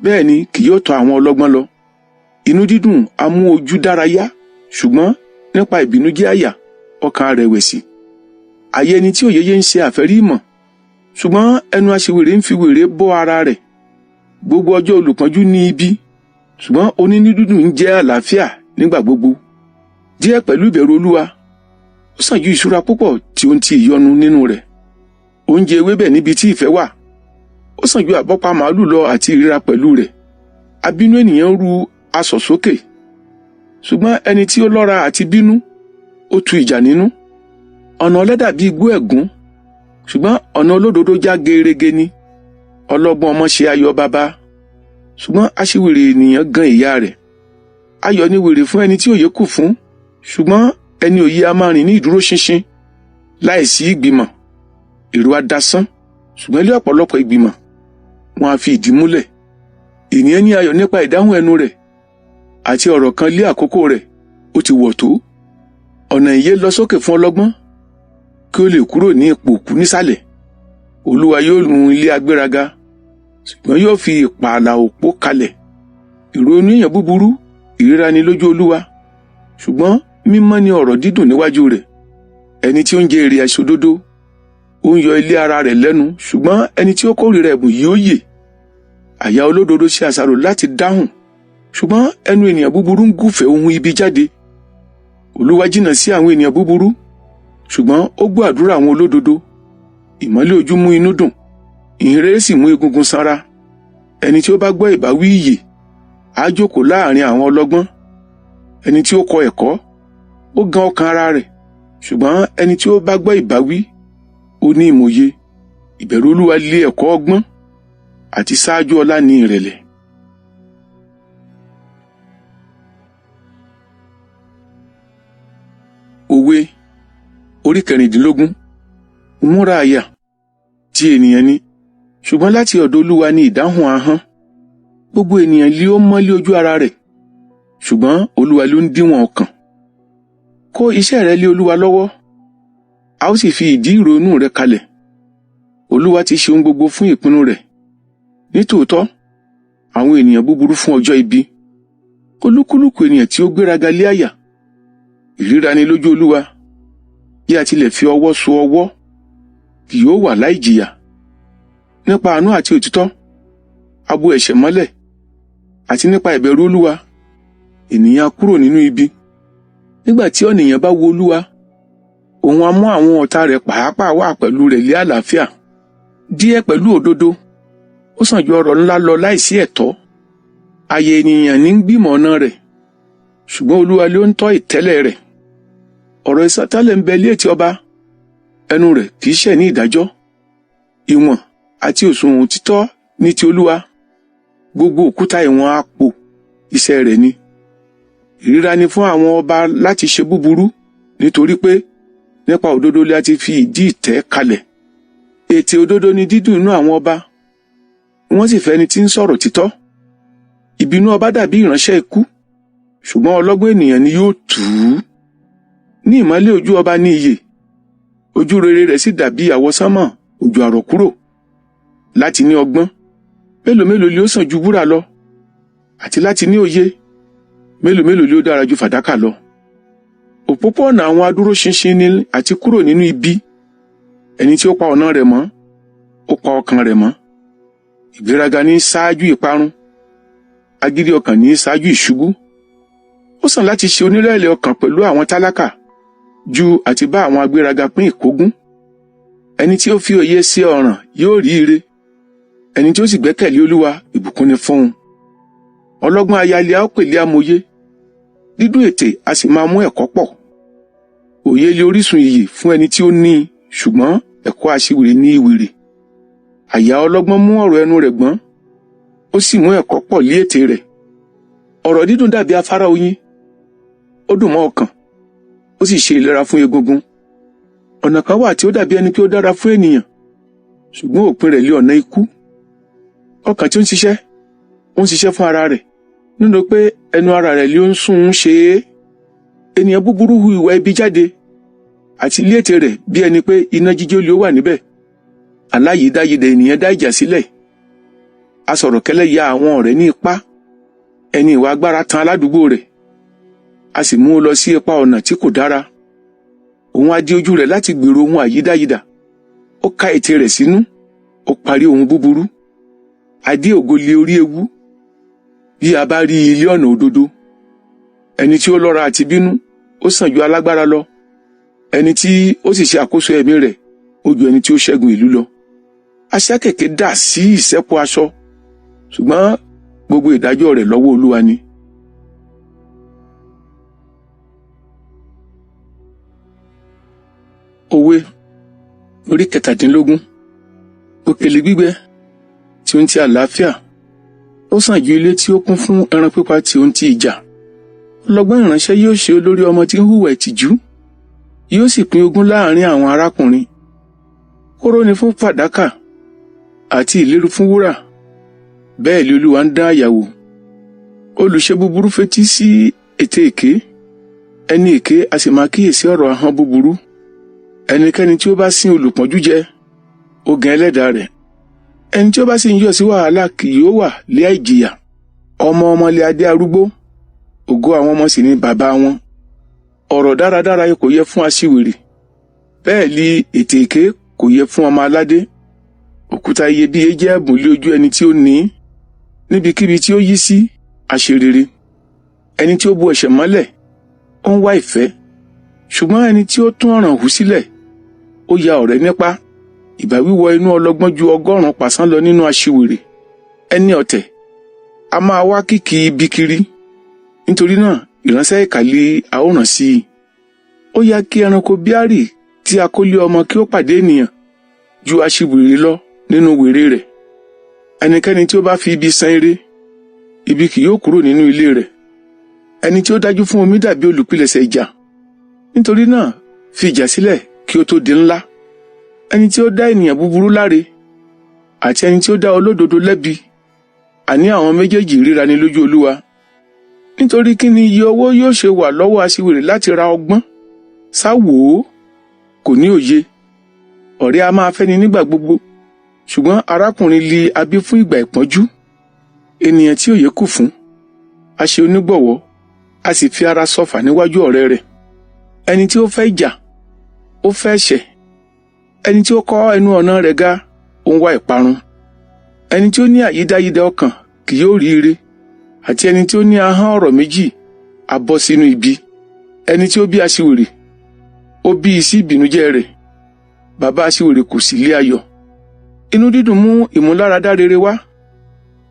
Speaker 1: bẹ́ẹ̀ ni kì yóò tọ̀ àwọn ọlọ́gbọ́n lọ. Inú dídùn á mú ojú dárayá, ṣùgbọ́n nípa ìbìnújẹ́ àyà ọkàn rẹ̀wẹ̀sì. Àyà ẹni tí òye yé ń ṣe àfẹ́rí ìmọ̀, ṣùgbọ́n ẹnu aṣiwèrè ń fi wèrè bọ́ ara rẹ̀. Gbogbo ọjọ́ olùpọ́njú ní ibi, ṣùgbọ́n onínú dídùn ń jẹ́ àlàáfíà nígbà gbogbo. Díẹ̀ pẹ̀lú ìbẹ̀rù Olúwa, ó sàn ju ìṣúra púpọ̀ tí ó ń ti ìyọnu nínú rẹ̀. Oúnjẹ ewébẹ̀ níbi tí ìfẹ́ wà, ó sàn ju àbọ́pa màálù lọ àti ìríra pẹ̀lú rẹ̀. Abínú ènìyàn ń ru asọ̀ sókè, ṣùgbọ́n ẹni tí ó lọ́ra àti bínú, ó tu ìjà nínú. Ọ̀nà ọ̀lẹ dàbí igbó ẹ̀gún, ṣùgbọ́n ọ̀nà olódodo já gerege ni. Ọlọ́gbọ́n ọmọ ṣe ayọ̀ baba, ṣùgbọ́n aṣiwèrè ènìyàn gan ìyá rẹ̀. Ayọ̀ ni wèrè fún ẹni tí òye kù fún, ṣùgbọ́n ẹni òye a máa rìn ní ìdúróṣinṣin láìsí ìgbìmọ̀. Èrò á dasán, ṣùgbọ́n ilé ọ̀pọ̀lọpọ̀ ìgbìmọ̀ wọn á fi ìdí múlẹ̀. Ènìyàn ní ayọ̀ nípa ìdáhùn ẹnu rẹ̀, àti ọ̀rọ̀ kan lé àkókò rẹ̀ ó ti wọ̀ tó. Ọ̀nà ìyè lọ sókè fún ọlọ́gbọ́n, kí ó lè kúrò ní ipò òkú nísàlẹ̀. Olúwa yóò run ilé agbéraga, ṣùgbọ́n yóò fi ìpààlà òpó kalẹ̀. Ìrònú èèyàn búburú ìríra ni lójú Olúwa, ṣùgbọ́n mímọ́ ni ọ̀rọ̀ dídùn níwájú rẹ̀. Ẹni tí ó ń jẹ èrè àìṣòdodo, ó ń yọ ilé ara rẹ̀ lẹ́nu, ṣùgbọ́n ẹni tí ó kórìíra ẹ̀bùn yóò yè. Àyà olódodo ṣe àṣàrò láti dáhùn, ṣùgbọ́n ẹnu ènìyàn búburú ń gùfẹ̀ ohun ibi jáde. Olúwa jìnnà sí àwọn ènìyàn búburú, ṣùgbọ́n ó gbọ́ àdúrà àwọn olódodo. Ìmọ́lẹ̀ ojú mú inú dùn, ìhìnrere sì mú egungun sanra. Ẹni tí ó bá gbọ́ ìbáwí ìyè, á jókòó láàrin àwọn ọlọ́gbọ́n. Ẹni tí ó kọ ẹ̀kọ́, ó gan ọkàn ara rẹ̀, ṣùgbọ́n ẹni tí ó bá gbọ́ ìbáwí, ó ní ìmòye. Ìbẹ̀rù Olúwa lé ẹ̀kọ́ ọgbọ́n, àti ṣáájú ọlá ní ìrẹ̀lẹ̀. Òwe orí 16. Ìmúra àyà ti ènìyàn ni, ṣùgbọ́n láti ọ̀dọ̀ Olúwa ni ìdáhùn ahọ́n. Gbogbo ènìyàn lé ó mọ́lé ojú ara rẹ̀, ṣùgbọ́n Olúwa ló ń díwọ̀n ọkàn. Kó iṣẹ́ rẹ lé Olúwa lọ́wọ́, a ó sì fi ìdí ìrònú rẹ kalẹ̀. Olúwa ti ṣe ohun gbogbo fún ìpinnu rẹ̀. Nítòótọ́, àwọn ènìyàn búburú fún ọjọ́ ibi. Olúkúlùkù ènìyàn tí ó gbéraga lé àyà, ìríra ni lójú Olúwa. Bí a tilẹ̀ fi ọwọ́ so ọwọ́, kì yóò wà láì jìyà. Nípa àánú àti òtítọ́, a bo ẹ̀ṣẹ̀ mọ́lẹ̀, àti nípa ìbẹ̀rù Olúwa, ènìyàn á kúrò nínú ibi. Nígbà tí ènìyàn bá wo Olúwa, òun á mú àwọn ọ̀tá rẹ̀ pàápàá wà pẹ̀lú rẹ̀ lé àlàáfíà. Díẹ̀ pẹ̀lú òdodo, ó sàn ju ọrọ̀ ńlá lọ láìsí ẹ̀tọ́. Àyà ènìyàn ní ń gbìmọ̀ ọ̀nà rẹ̀, ṣùgbọ́n Olúwa ló ń tọ́ ìtẹ́lẹ̀ rẹ̀. Ọ̀rọ̀ ìsọtẹ́lẹ̀ ń bẹ létí ọba, ẹnu rẹ̀ kì í ṣẹ̀ ní ìdájọ́. Ìwọ̀n àti òṣùwọ̀n òtítọ́ ní ti Olúwa, gbogbo òkúta ìwọ̀n àpò iṣẹ́ rẹ̀ ni. Ìríra ni fún àwọn ọba láti ṣe búburú, nítorí pé nípa òdodo li a ti fi ìdí ìtẹ́ kalẹ̀. Ètè òdodo ni dídùn inú àwọn ọba, wọ́n sì fẹ́ ẹni tí ń sọ̀rọ̀ títọ́. Ìbínú ọba dàbí ìránṣẹ́ ikú, ṣùgbọ́n ọlọ́gbọ́n ènìyàn ni yóò tù ú. Ní ìmọ́lẹ̀ ojú ọba ní ìyè, ojú rere rẹ̀ sì dàbí àwọsánmọ̀ òjò àrọ̀kúrò. Láti ní ọgbọ́n, mélòó mélòó li ó sàn ju wúrà lọ, àti láti ní òye, mélòó mélòó li ó dára ju fàdákà lọ. Òpópó-ọ̀nà àwọn adúróṣinṣin ni àti kúrò nínú ibi. Ẹni tí ó pa ọ̀nà rẹ̀ mọ́, ó pa ọkàn rẹ̀ mọ́. Ìgbéraga ní ṣáájú ìparun, agídí ọkàn ní ṣáájú ìṣubú. Ó sàn láti ṣe onírẹ̀lẹ̀ ọkàn pẹ̀lú àwọn tálákà ju àti bá àwọn agbéraga pín ìkógun. Ẹni tí ó fi òye ṣe ọ̀ràn yóò rí ire, ẹni tí ó sì gbẹ́kẹ̀lé Olúwa, ìbùkún ni fún un. Ọlọ́gbọ́n aya ilé a ó pèlé amòye, Dídùn ètè a sì máa mú ẹ̀kọ́ pọ̀. Òye lé orísun ìyè fún ẹni tí ó ní i, ṣùgbọ́n ẹ̀kọ́ aṣiwèrè ní ìwèrè. Àyà ọlọ́gbọ́n mú ọ̀rọ̀ ẹnu rẹ̀ gbọ́n, ó sì mú ẹ̀kọ́ pọ̀ lé ètè rẹ̀. Ọ̀rọ̀ dídùn dàbí afárá oyin, ó dùn mọ́ ọkàn, ó sì ṣe ìlera fún egungun. Ọ̀nà kan wà tí ó dàbí ẹni pé ó dára fún ènìyàn, ṣùgbọ́n òpin rẹ̀ lé ọ̀nà ikú. Ọkàn tí ó ń ṣiṣẹ́, ó ń ṣiṣẹ́ fún ara rẹ̀, nínú pé ẹnu ara rẹ̀ ló ń sún un ṣe é. Ènìyàn búburú hu ìwà ibi jáde, àti ilé ètè rẹ̀ bí ẹni pé iná jíjó ló wà níbẹ̀. Aláyìídáyidà ènìyàn dá ìjà sílẹ̀. Asọ̀rọ̀kẹ́lẹ́ ya àwọn ọ̀rẹ́ ní ipá. Ẹni ìwà agbára tan aládùúgbò rẹ̀, a sì mú un lọ sí ipa ọ̀nà tí kò dára. Òun á di ojú rẹ̀ láti gbèrò ohun àyídáyidà. Ó ká ètè rẹ̀ sínú, ó parí ohun búburú. Adé ògo lé orí ewu. Bí a bá rí ilé ọ̀nà òdodo, ẹni tí ó lọ́ra àti bínú, ó sàn ju alágbára lọ. Ẹni tí ó sì ṣe àkóso ẹ̀mí rẹ̀, ó ju ẹni tí ó ṣẹ́gun ìlú lọ. Aṣákẹ̀kẹ̀ dà sí ìṣẹ́po aṣọ, ṣùgbọ́n gbogbo ìdájọ́ rẹ̀ lọ́wọ́ Olúwa ni. Òwe orí 17. Òkèlè gbígbẹ tí ó ń ti àlàáfíà, ó sàn ju ilé tí ó kún fún ẹran pípa tí ó ń ti ìjà. Ọlọ́gbọ́n ìránṣẹ́ yóò ṣe olórí ọmọ tí ń hùwà ìtìjú, yóò sì pín ogún láàrin àwọn arákùnrin. Kóró ni fún fàdákà àti ìléru fún wúrà, bẹ́ẹ̀ ni Olúwa ń dán àyà wò. Olùṣe búburú fetí sí ète èké, ẹni èké a sì máa kíyèsí ọ̀rọ̀ ahọ́n búburú. Ẹnikẹ́ni tí ó bá sín olùpọ́njú jẹ, ó gan ẹlẹ́dàá rẹ̀. Ẹni tí ó bá sì ń yọ̀ sí wàhálà kì yóò wà lé àìjìyà. Ọmọ ọmọ lé adé arúgbó, ògo àwọn ọmọ sì ni bàbá wọn. Ọ̀rọ̀ dáradára kò yẹ fún aṣiwèrè, bẹ́ẹ̀ ni ètè èké kò yẹ fún ọmọ aládé. Òkúta iyebíye jẹ́ ẹ̀bùn lé ojú ẹni tí ó ní í, níbikíbi tí ó yí sí aṣerere. Ẹni tí ó bu ẹ̀ṣẹ̀ mọ́lẹ̀, ó ń wá ìfẹ́, ṣùgbọ́n ẹni tí ó tún ọ̀ràn hù sílẹ̀, ó ya ọ̀rẹ́ nípa. Ìbá wíwọ inú ọlọ́gbọ́n ju 100 pàṣán lọ nínú aṣiwèrè. Ẹni ọ̀tẹ̀ a máa wá kìkì ibi kiri, nítorí náà ìránṣẹ́ ìkà lé a ó rán sí i. Ó yá kí ẹranko bíárì tí a kó lé ọmọ kí ó pàdé ènìyàn ju aṣiwèrè lọ nínú wèrè rẹ̀. Ẹnikẹ́ni tí ó bá fi ibi san ire, ibi kì yóò kúrò nínú ilé rẹ̀. Ẹni tí ó dájú fún omi dàbí olùpilẹ̀ṣẹ̀ ìjà, nítorí náà fi ìjà sílẹ̀ kí ó tó di ńlá. Ẹni tí ó dá ènìyàn búburú láre àti ẹni tí ó dá olódodo lẹ́bi, àní àwọn méjèèjì ríra ní lójú Olúwa. Nítorí kí ni iye owó yóò ṣe wà lọ́wọ́ aṣiwèrè láti ra ọgbọ́n? Sá wò ó, kò ní òye. Ọ̀rẹ́ a máa fẹ́ni nígbà gbogbo, ṣùgbọ́n arákùnrin li a bí fún ìgbà ìpọ́njú. Ènìyàn tí òye kù fún, a ṣe onígbọ̀wọ́, a sì fi ara sọfà níwájú ọ̀rẹ́ rẹ̀. Ẹni tí ó fẹ́ ìjà, ó fẹ́ ẹ̀ṣẹ̀. Ẹni tí ó kọ́ ẹnu ọ̀nà rẹ̀ ga, ó ń wá ìparun. Ẹni tí ó ní àyídáyidà ọkàn kì yóò rí ire, àti ẹni tí ó ní ahọ́n ọ̀rọ̀ méjì á bọ́ sínú ibi. Ẹni tí ó bí aṣiwèrè, ó bí i sí ìbìnújẹ́ rẹ̀. Bàbá aṣiwèrè kò sì lé ayọ̀. Inú dídùn mú ìmúláradá rere wá,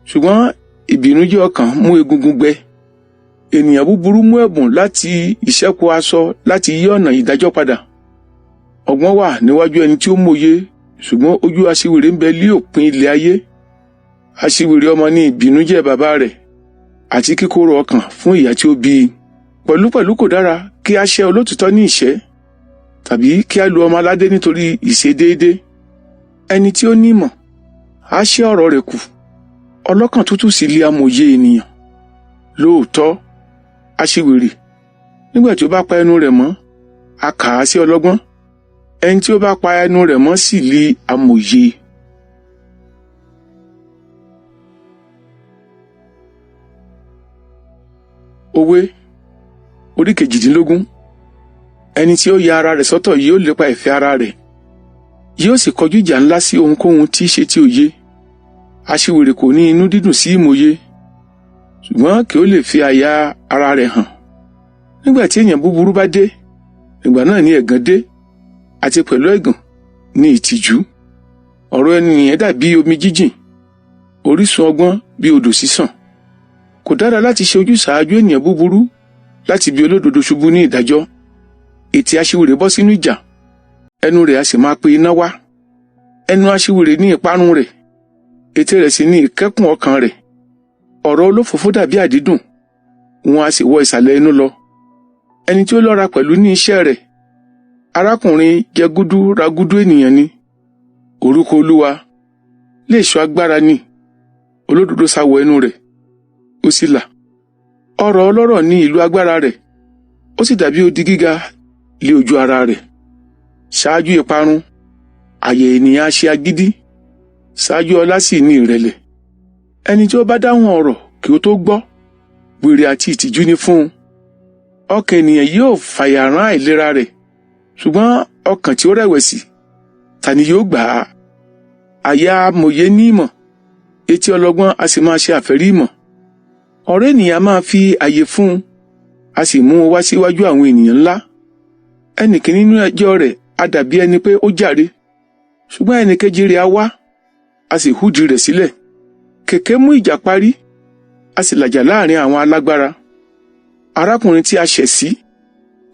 Speaker 1: ṣùgbọ́n ìbìnújẹ́ ọkàn mú egungun gbẹ. Ènìyàn búburú mú ẹ̀bùn láti ìṣẹ́kù aṣọ láti yí ọ̀nà ìdájọ́ padà. Ọgbọ́n wà níwájú ẹni tí ó mòye, ṣùgbọ́n ojú aṣiwèrè ń bẹ lé òpin ilẹ̀ ayé. Aṣiwèrè ọmọ ní ìbìnújẹ́ bàbá rẹ̀ àti kíkorò ọkàn fún ìyá tí ó bí i. Pẹ̀lúpẹ̀lú kò dára kí a ṣẹ́ olótìtọ́ ní ìṣẹ́, tàbí kí a lu ọmọ aládé nítorí ìṣedéédé. Ẹni tí ó ní ìmọ̀ á ṣẹ́ ọ̀rọ̀ rẹ̀ kù, ọlọ́kàn tútù sì lé amòye ènìyàn. Lóòótọ́, aṣiwèrè, nígbà tí ó bá pa ẹnu rẹ̀ mọ́, a kà á sí ọlọ́gbọ́n. Ẹni tí ó bá pa ẹnu rẹ̀ mọ́ sì lé amòye. Òwe orí 18. Ẹni tí ó ya ara rẹ̀ sọ́tọ̀ yóò lépa ìfẹ́ ara rẹ̀, yóò sì kọjú ìjà ńlá sí ohunkóhun tí í ṣe ti òye. Aṣiwèrè kò ní inú dídùn sí ìmòye, ṣùgbọ́n kì ó lè fi àyà ara rẹ̀ hàn. Nígbà tí èèyàn búburú bá dé, ìgbà náà ni ẹ̀gàn dé, àti pẹ̀lú ẹ̀gàn ni ìtìjú. Ọ̀rọ̀ ènìyàn dàbí omi jíjìn, orísun ọgbọ́n bí odò sísàn. Kò dára láti ṣe ojúsàájú ènìyàn búburú láti bí olódodo ṣubú ní ìdájọ́. Ètè aṣiwèrè bọ́ sínú ìjà, ẹnu rẹ̀ a sì máa pe iná wá. Ẹnu aṣiwèrè ní ìparun rẹ̀, ètè rẹ̀ sì ní ìkẹ́kùn ọkàn rẹ̀. Ọ̀rọ̀ olófòófó dàbí àdídùn, wọn a sì wọ ìsàlẹ̀ inú lọ. Ẹni tí ó lọ́ra pẹ̀lú ní iṣẹ́ rẹ̀, arákùnrin jẹgúdú ragúdú ènìyàn ni. Orúkọ Olúwa lè ṣọ́ agbára ni, olódodo sá wọ ẹnu rẹ̀, ó sì là. Ọrọ̀ ọlọ́rọ̀ ní ìlú agbára rẹ̀, ó sì dàbí odi gíga lé ojú ara rẹ̀. Ṣáájú ìparun, àyà ènìyàn á ṣe agídí, ṣáájú ọlá sì ní ìrẹ̀lẹ̀. Ẹni tí ó bá dáhùn ọ̀rọ̀ kí ó tó gbọ́, wèrè àti ìtìjú ni fún un. Ọkàn ènìyàn yóò fàyà rán àìlera rẹ̀, ṣùgbọ́n ọkàn tí ó rẹ̀wẹ̀sì, ta ni yóò gbà á? Àyà amòye ní ìmọ̀, etí ọlọ́gbọ́n a sì máa ṣe àfẹ́rí ìmọ̀. Ọ̀rẹ́ ènìyàn a máa fi àyè fún un, a sì mú un wá síwájú àwọn ènìyàn ńlá. Ẹnìkíní nínú ẹjọ́ rẹ̀ a dàbí ẹni pé ó jàre, ṣùgbọ́n ẹnìkejì rẹ̀ a wá, a sì húdìí rẹ̀ sílẹ̀. Kẹ̀kẹ́ mú ìjà parí, a sì làjà láàrin àwọn alágbára. Arákùnrin tí a ṣẹ̀ sí,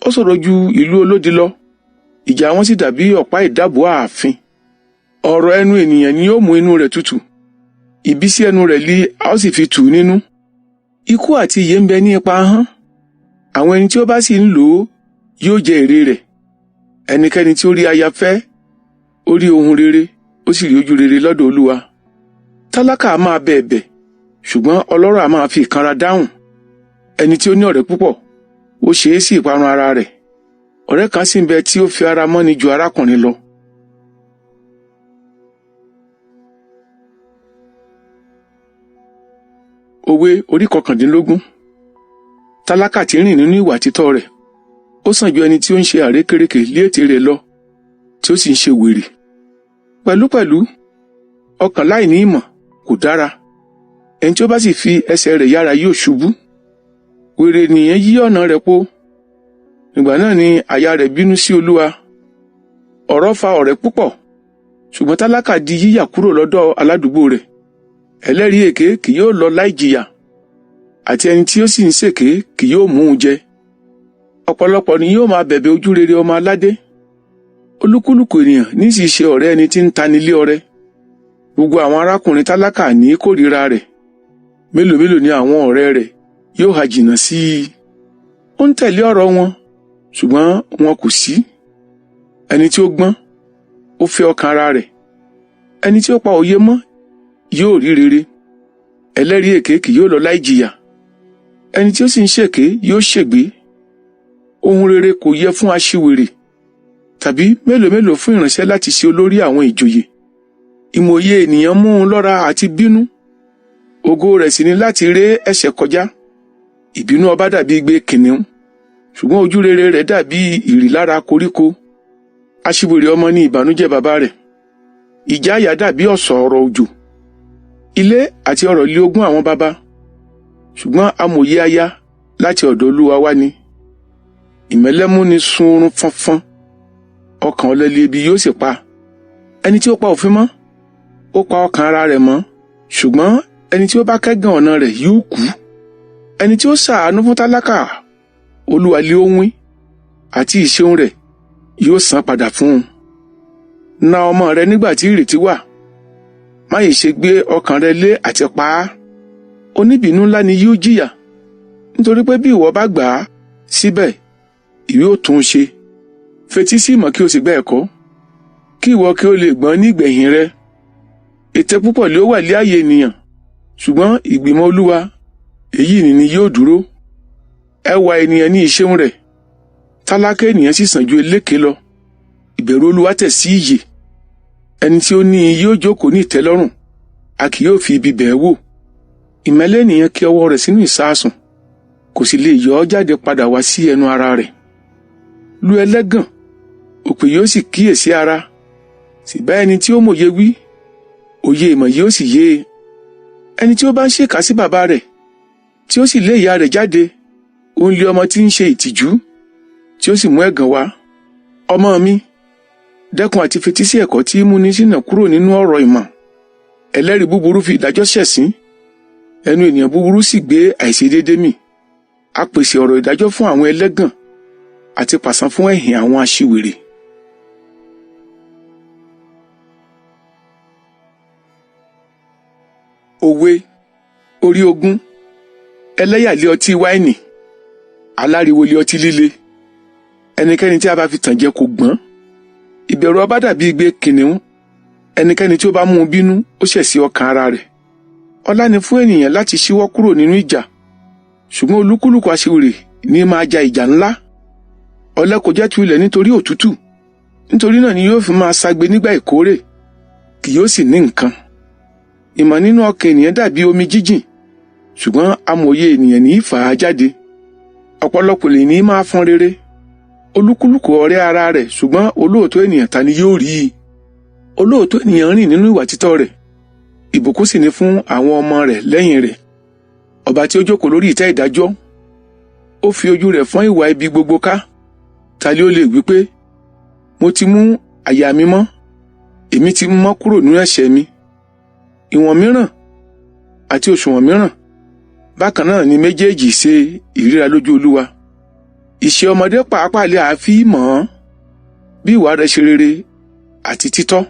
Speaker 1: ó sọ̀rọ̀ ju ìlú olódi lọ, ìjà wọn sì dàbí ọ̀pá ìdábùú ààfin. Ọ̀rọ̀ ẹnu ènìyàn ni yóò mú inú rẹ̀ tutù, ìbísí ẹnu rẹ̀ li a ó sì fi tù ú nínú. Ikú àti ìyè ń bẹ ní ipa ahọ́n, àwọn ẹni tí ó bá sì ń lò ó yóò jẹ èrè rẹ̀. Ẹnikẹ́ni tí ó rí aya fẹ́, ó rí ohun rere, ó sì rí ojú rere lọ́dọ̀ Olúwa. Tálákà a máa bẹ ẹ̀bẹ̀, ṣùgbọ́n ọlọ́rọ̀ a máa fi ìkanra dáhùn. Ẹni tí ó ní ọ̀rẹ́ púpọ̀, ó ṣe é sí ìparun ara rẹ̀. Ọ̀rẹ́ kan sì ń bẹ tí ó fi ara mọ́ni ju arákùnrin lọ. Òwe orí 19. Tálákà tí ń rìn nínú ìwà títọ́ rẹ̀, ó sàn ju ẹni tí ó ń ṣe àrékérekè lé ètè rẹ̀ lọ, tí ó sì ń ṣe wèrè. Pẹ̀lúpẹ̀lú, ọkàn láìní ìmọ̀ kò dára. Ẹni tí ó bá sì fi ẹsẹ̀ rẹ̀ yára yóò ṣubú. Wèrè ènìyàn yí ọ̀nà rẹ̀ po. Nígbà náà ni àyà rẹ̀ bínú sí Olúwa. Ọ̀rọ̀ fa ọ̀rẹ́ púpọ̀, ṣùgbọ́n tálákà di yíyà kúrò lọ́dọ̀ aládùúgbò rẹ̀. Ẹlẹ́rìí èké kì yóò lọ láì jìyà, àti ẹni tí ó sì ń ṣèké kì yóò mú un jẹ. Ọ̀pọ̀lọpọ̀ ni yóò máa bẹ̀bẹ̀ ojú rere ọmọ aládé. Olúkúlùkù ènìyàn ní sì ṣe ọ̀rẹ́ ẹni tí ń tani lé ọrẹ. Gbogbo àwọn arákùnrin tálákà ní kórìíra rẹ̀. Mélòó mélòó ni àwọn ọ̀rẹ́ rẹ̀ yóò ha jìnnà sí i. Ó ń tẹ̀lé ọ̀rọ̀ wọn, ṣùgbọ́n wọn kò sí. Ẹni tí ó gbọ́n, ó fẹ́ ọkàn ara rẹ̀. Ẹni tí ó pa òye mọ́ yóò rí rere. Ẹlẹ́rìí èké kì yóò lọ láì jìyà. Ẹni tí ó sì ń ṣèké yóò ṣègbé. Ohun rere kò yẹ fún aṣiwèrè, tàbí mélòó mélòó fún ìránṣẹ́ láti ṣe olórí àwọn ìjòyè. Ìmòye ènìyàn mú un lọ́ra àti bínú. Ògo rẹ̀ sì ni láti ré ẹ̀ṣẹ̀ kọjá. Ìbínú ọba dàbí igbe kìnìún, ṣùgbọ́n ojú rere rẹ̀ dàbí ìrì lára koríko. Aṣiwèrè ọmọ ní ìbànújẹ́ bàbá rẹ̀. Ìjáyà dàbí ọ̀sọ̀ ọ̀rọ̀ òjò. Ilé àti ọrọ̀ lé ogún àwọn baba, ṣùgbọ́n amòye aya láti ọ̀dọ̀ Olúwa wá ni. Ìmẹ́lẹ́ múni sun oorun fọnfọn, ọkàn ọ̀lẹ li ebi yóò sì pa. Ẹni tí ó pa òfin mọ́, ó pa ọkàn ara rẹ̀ mọ́, ṣùgbọ́n ẹni tí ó bá kẹ́gàn ọ̀nà rẹ̀ yóò kú. Ẹni tí ó ṣàánú fún tálákà, Olúwa lé ó wín, àti ìṣeun rẹ̀ yóò san padà fún un. Na ọmọ rẹ nígbà tí ìrètí wà, má yìí ṣe gbé ọkàn rẹ lé àti pa á. Oníbìínú ńlá ni yóò jìyà, nítorí pé bí ìwọ bá gbà á síbẹ̀, ìwọ ó tún un ṣe. Fetí sí ìmọ̀ kí o sì gba ẹ̀kọ́, kí ìwọ kí o lè gbọ́n ní ìgbẹ̀yìn rẹ. Ète púpọ̀ ló wà lé ààyè ènìyàn, ṣùgbọ́n ìgbìmọ̀ Olúwa èyí ni yóò dúró. Ẹwà ènìyàn ní ìṣeun rẹ̀, tálákà ènìyàn sì sàn ju eléke lọ. Ìbẹ̀rù Olúwa tẹ̀ sí ìyè. Ẹni tí ó ní i yóò jókòó ní ìtẹ́lọ́rùn, a kì yóò fi ibi bẹ̀ ẹ́ wò. Ìmẹ́lẹ́ ènìyàn kí ọwọ́ rẹ̀ sínú ìsasùn, kò sì lè yọ ọ́ jáde padà wá sí ẹnu ara rẹ̀. Lu ẹlẹ́gàn, òpè yóò sì kíyèsí ara. Sì bá ẹni tí ó mòye wí, òye ìmọ̀ yóò sì yé e. Ẹni tí ó bá ń ṣèkà sí bàbá rẹ̀, tí ó sì lé ìyá rẹ̀ jáde, òun lé ọmọ tí ń ṣe ìtìjú, tí ó sì mú ẹ̀gàn wá. Ọmọ mi, dẹ́kun àti fetí sí ẹ̀kọ́ tí í múni ṣìnà kúrò nínú ọ̀rọ̀ ìmọ̀. Ẹlẹ́rìí búburú fi ìdájọ́ ṣẹ̀sín, ẹnu ènìyàn búburú sì gbé àìṣedéédé mì. A pèsè ọ̀rọ̀ ìdájọ́ fún àwọn ẹlẹ́gàn àti pàṣán fún ẹ̀hìn àwọn aṣiwèrè. Òwe orí 20. Ẹlẹ́yà lé ọtí wáìnì, aláriwo lé ọtí líle. Ẹnikẹ́ni tí a bá fi tàn jẹ kò gbọ́n. Ìbẹ̀rù ọba dàbí igbe kìnìún. Ẹnikẹ́ni tí ó bá mú un bínú, ó ṣẹ̀ sí ọkàn ara rẹ̀. Ọlá ni fún ènìyàn láti ṣíwọ́ kúrò nínú ìjà, ṣùgbọ́n olúkúlùkù aṣiwèrè ní máa ja ìjà ńlá. Ọ̀lẹ kò jẹ́ tu ilẹ̀ nítorí òtútù, nítorí náà ni yóò fi máa ṣagbe nígbà ìkórè, kì yóò sì ní nǹkan. Ìmọ̀ nínú ọkàn ènìyàn dàbí omi jíjìn, ṣùgbọ́n amòye ènìyàn ní í fà á jáde. Ọ̀pọ̀lọpọ̀ lè ní máa fọn rere. Olúkúlùkù ọ̀rẹ́ ara rẹ̀, ṣùgbọ́n olóòótọ́ ènìyàn ta ni yóò rí i? Olóòótọ́ ènìyàn rìn nínú ìwà títọ́ rẹ̀, ìbùkún sì ni fún àwọn ọmọ rẹ̀ lẹ́yìn rẹ̀. Ọba tí ó jókòó lórí ìtẹ́ ìdájọ́, ó fi ojú rẹ̀ fọ́n ìwà ibi gbogbo ká. Ta ni ó lè wí pé, mo ti mú àyà mi mọ́, èmi ti mọ́ kúrò nínú ẹ̀ṣẹ̀ mi? Ìwọ̀n mìíràn àti òṣùwọ̀n mìíràn, bákan náà ni méjèèjì ṣe ìríra lójú Olúwa. Ìṣe ọmọdé pàápàá lè àáfí mọ̀ ọ́n, bí ìwà rẹ̀ ṣe rere àti títọ́.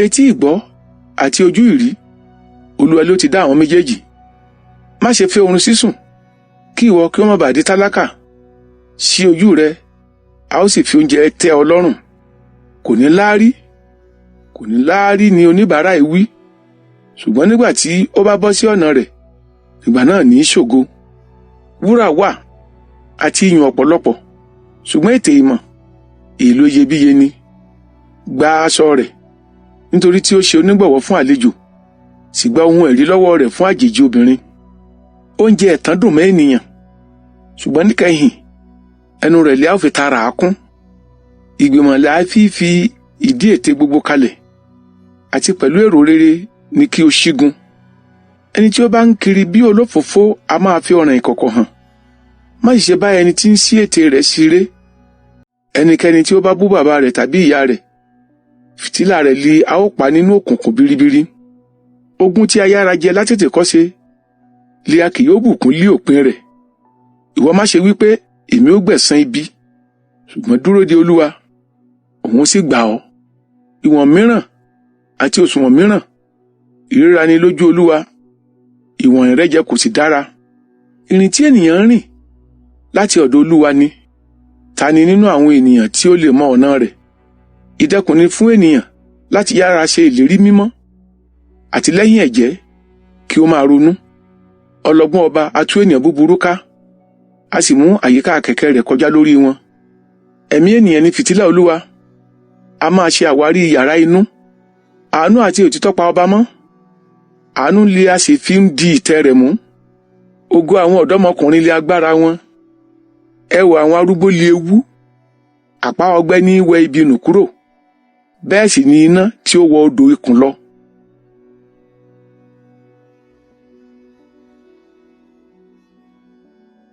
Speaker 1: Etí ìgbọ́ àti ojú ìrí, Olúwa ló ti dá àwọn méjèèjì. Má ṣe fẹ́ oorun sísùn, kí ìwọ kí ó má bàa di tálákà. Ṣí ojú rẹ, a ó sì fi oúnjẹ tẹ́ ọ lọ́rùn. Kò ní láárí, kò ní láárí ni oníbàárà ìwí. Ṣùgbọ́n nígbà tí ó bá bọ́ sí ọ̀nà rẹ̀, ìgbà náà ní í ṣògo. Wúrà wà àti iyùn ọ̀pọ̀lọpọ̀, ṣùgbọ́n ètè ìmọ̀ èlò iyebíye ni. Gba aṣọ rẹ̀, nítorí tí ó ṣe onígbọ̀wọ́ fún àlejò, sì gba ohun ẹ̀rí lọ́wọ́ rẹ̀ fún àjèjì obìnrin. Oúnjẹ ẹ̀tàn dùn mọ́ ènìyàn, ṣùgbọ́n níkẹyìn ẹnu rẹ̀ lè á fi ta rà á kún. Ìgbìmọ̀ lè á fi fi ìdí ète gbogbo kalẹ̀, àti pẹ̀lú èrò rere ni kí o ṣígun. Ẹni tí ó bá ń kiri bí olófòófó a máa fi ọ̀ràn ìkọ̀kọ̀ hàn. Má sì ṣe bá ẹni tí ń ṣí ètè rẹ̀ ṣeré. Ẹnikẹ́ni tí ó bá bú bàbá rẹ̀ tàbí ìyá rẹ̀, fìtílà rẹ̀ li a ó pa nínú òkùnkùn biribiri. Ogún tí a yára jẹ látètè kọ́ṣe, li a kì yóò bùkún lé òpin rẹ̀. Ìwọ má ṣe wí pé, èmi ó gbẹ̀san ibi, ṣùgbọ́n dúró de Olúwa, òun sì gbà ọ́. Ìwọ̀n mìíràn àti òṣùwọ̀n mìíràn, ìríra ni lójú Olúwa, ìwọ̀n ìrẹ́jẹ kò sì dára. Ìrìn tí ènìyàn ń rìn láti ọ̀dọ̀ Olúwa ni. Ta ni nínú àwọn ènìyàn tí ó lè mọ ọ̀nà rẹ̀? Ìdẹ̀kùn ni fún ènìyàn láti yára ṣe ìlérí mímọ́, àti lẹ́yìn ẹ̀jẹ́ kí ó máa ronú. Ọlọ́gbọ́n ọba a tú ènìyàn búburú ká, a sì mú àyíká kẹ̀kẹ́ rẹ̀ kọjá lórí wọn. Ẹ̀mí ènìyàn ni fìtílà Olúwa, a máa ṣe àwárí yàrá inú. Àánú àti òtítọ́ pa ọba mọ́, àánú lè a sì fi ń di ìtẹ́ rẹ̀ mú. Ògo àwọn ọ̀dọ́mọkùnrin lé agbára wọn, ẹwà àwọn arúgbó lé ewu. Àpá ọgbẹ́ ní wẹ ibi nù kúrò, bẹ́ẹ̀ sì ni iná tí ó wọ odò ikùn lọ.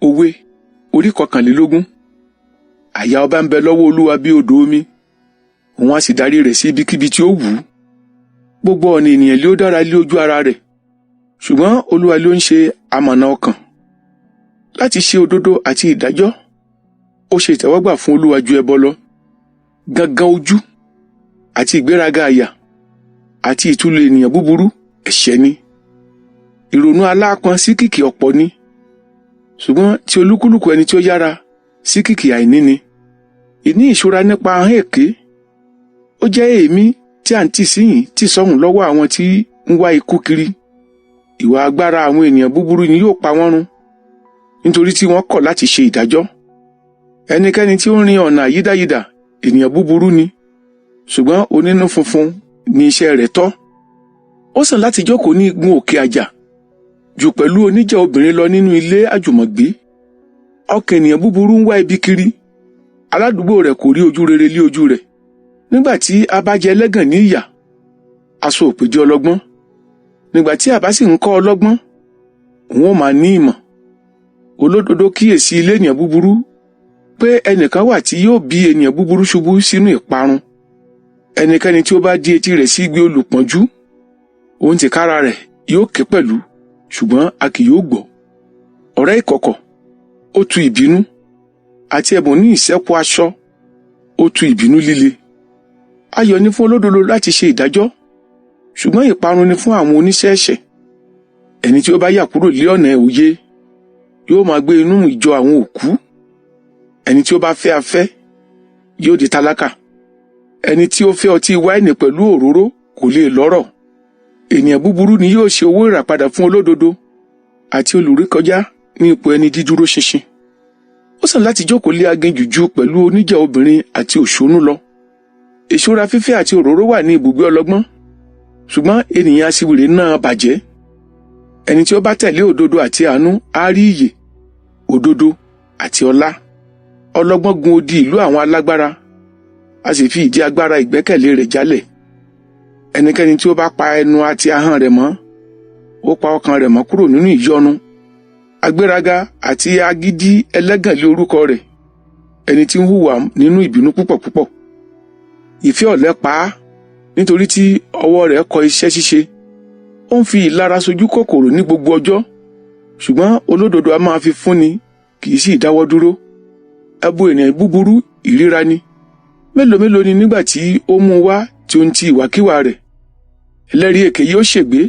Speaker 1: Òwe orí 21. Àyà ọba ń bẹ lọ́wọ́ Olúwa bí odò omi, òun á sì darí rẹ̀ sí ibikíbi tí ó wù ú. Gbogbo ọ̀nà ènìyàn lé ó dára lé ojú ara rẹ̀, ṣùgbọ́n Olúwa ló ń ṣe amọ̀nà ọkàn. Láti ṣe òdodo àti ìdájọ́, ó ṣe ìtẹ́wọ́gbà fún Olúwa ju ẹbọ lọ. Gangan ojú àti ìgbéraga àyà àti ìtúlù ènìyàn búburú ẹ̀ṣẹ̀ ni. Ìrònú aláápọn sí kìkì ọ̀pọ̀ ni, ṣùgbọ́n ti olúkúlùkù ẹni tí ó yára sí kìkì àìní ni. Ìní ìṣúra nípa ahọ́n èké, ó jẹ́ èémí tí à ń tì síyìn tì sọ́hùn lọ́wọ́ àwọn tí ń wá ikú kiri. Ìwà agbára àwọn ènìyàn búburú ni yóò pa wọ́n run, nítorí tí wọ́n kọ̀ láti ṣe ìdájọ́. Ẹnikẹ́ni tí ó ń rin ọ̀nà àyídáyidà ènìyàn búburú ni, ṣùgbọ́n onínú funfun ni iṣẹ́ rẹ̀ tọ́. Ó sàn láti jókòó ní igun òkè àjà jù pẹ̀lú oníjà obìnrin lọ nínú ilé àjùmọ̀gbé. Ọkàn ènìyàn búburú ń wá ibi kiri, aládùúgbò rẹ̀ kò rí ojú rere lé ojú rẹ̀. Nígbà tí a bá jẹ ẹlẹ́gàn ní ìyà, aṣọ òpè jẹ́ ọlọ́gbọ́n. Nígbà tí a bá sì ń kọ́ ọlọ́gbọ́n, òun ó máa ní ìmọ̀. Olódodo kíyèsí ilé ènìyàn búburú, pé ẹnìkan wà tí yóò bí ènìyàn búburú ṣubú sínú ìparun. Ẹnikẹ́ni tí ó bá di etí rẹ̀ sí igbe olùpọ́njú, òun tìkára rẹ̀ yóò ké pẹ̀lú, ṣùgbọ́n a kì yóò gbọ́. Ọ̀rẹ́ ìkọ̀kọ̀ ó tu ìbínú, àti ẹ̀bùn ní ìṣẹ́po aṣọ, ó tu ìbínú líle. Ayọ̀ ni fún olódodo láti ṣe ìdájọ́, ṣùgbọ́n ìparun ni fún àwọn oníṣẹ́ ẹ̀ṣẹ̀. Ẹni tí ó bá yà kúrò lé ọ̀nà òye yóò máa gbé inú ìjọ àwọn òkú. Ẹni tí ó bá fẹ́ afẹ́ yóò di tálákà. Ẹni tí ó fẹ́ ọtí wáìnì pẹ̀lú òróró kò lè lọ́rọ̀. Ènìyàn búburú ni yóò ṣe owó ìràpadà fún olódodo, àti olùrékọjá ní ipò ẹni dídúró ṣinṣin. Ó sàn láti jókòó lé aginjù ju pẹ̀lú oníjà obìnrin àti òṣónú lọ. Ìṣúra fífẹ́ àti òróró wà ní ibùgbé ọlọ́gbọ́n, ṣùgbọ́n ènìyàn aṣiwèrè náà bàjẹ́. Ẹni tí ó bá tẹ̀lé òdodo àti àánú á rí ìyè, òdodo àti ọlá. Ọlọ́gbọ́n gun odi ìlú àwọn alágbára, a sì fi ìdí agbára ìgbẹ́kẹ̀lé rẹ̀ jálẹ̀. Ẹnikẹ́ni tí ó bá pa ẹnu àti ahọ́n rẹ̀ mọ́, ó pa ọkàn rẹ̀ mọ́ kúrò nínú ìyọnu. Agbéraga àti agídí ẹlẹ́gàn lé orúkọ rẹ̀, ẹni tí ń hùwà nínú ìbínú púpọ̀ púpọ̀. Ìfẹ́ ọ̀lẹ pa á, nítorí tí ọwọ́ rẹ̀ kọ iṣẹ́ ṣíṣe. Ó ń fi ìlara sojú kòkòrò ní gbogbo ọjọ́, ṣùgbọ́n olódodo a máa fi fúnni, kì í sì dáwọ́ dúró. Ẹbú ènìyàn búburú ìríra ni. Mélòó mélòó ni nígbà tí ó mú wá tí ó ń ti ìwàkiwà rẹ̀. Ẹlẹ́rìí èké yóò ṣègbé,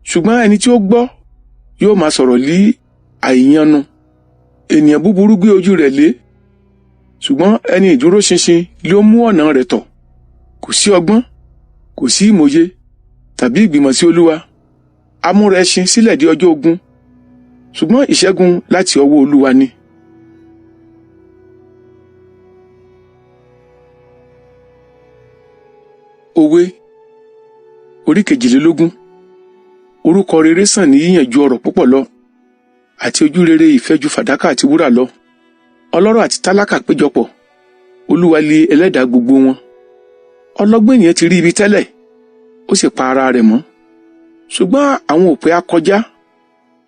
Speaker 1: ṣùgbọ́n ẹni tí ó gbọ́ yóò máa sọ̀rọ̀ lí àìyànnu. Ènìyàn búburú gbé ojú rẹ̀ lé, ṣùgbọ́n ẹni ìdúróṣinṣin ló mú ọ̀nà rẹ̀ tọ̀. Kò sí ọgbọ́n, kò sí ìmòye tàbí ìgbìmọ̀ sí Olúwa. A múra ẹṣin sílẹ̀ di ọjọ́ ogun, ṣùgbọ́n ìṣẹ́gun láti ọwọ́ Olúwa ni. Òwe orí 22. Orúkọ rere sàn ní yíyàn ju ọrọ̀ púpọ̀ lọ, àti ojú rere ìfẹ́ ju fàdákà àti wúrà lọ. Ọlọ́rọ̀ àti tálákà péjọpọ̀, Olúwa lé ẹlẹ́dàá gbogbo wọn. Ọlọ́gbọ́n ènìyàn ti rí ibi tẹ́lẹ̀, ó sì pa ara rẹ̀ mọ́. Ṣùgbọ́n àwọn òpè á kọjá,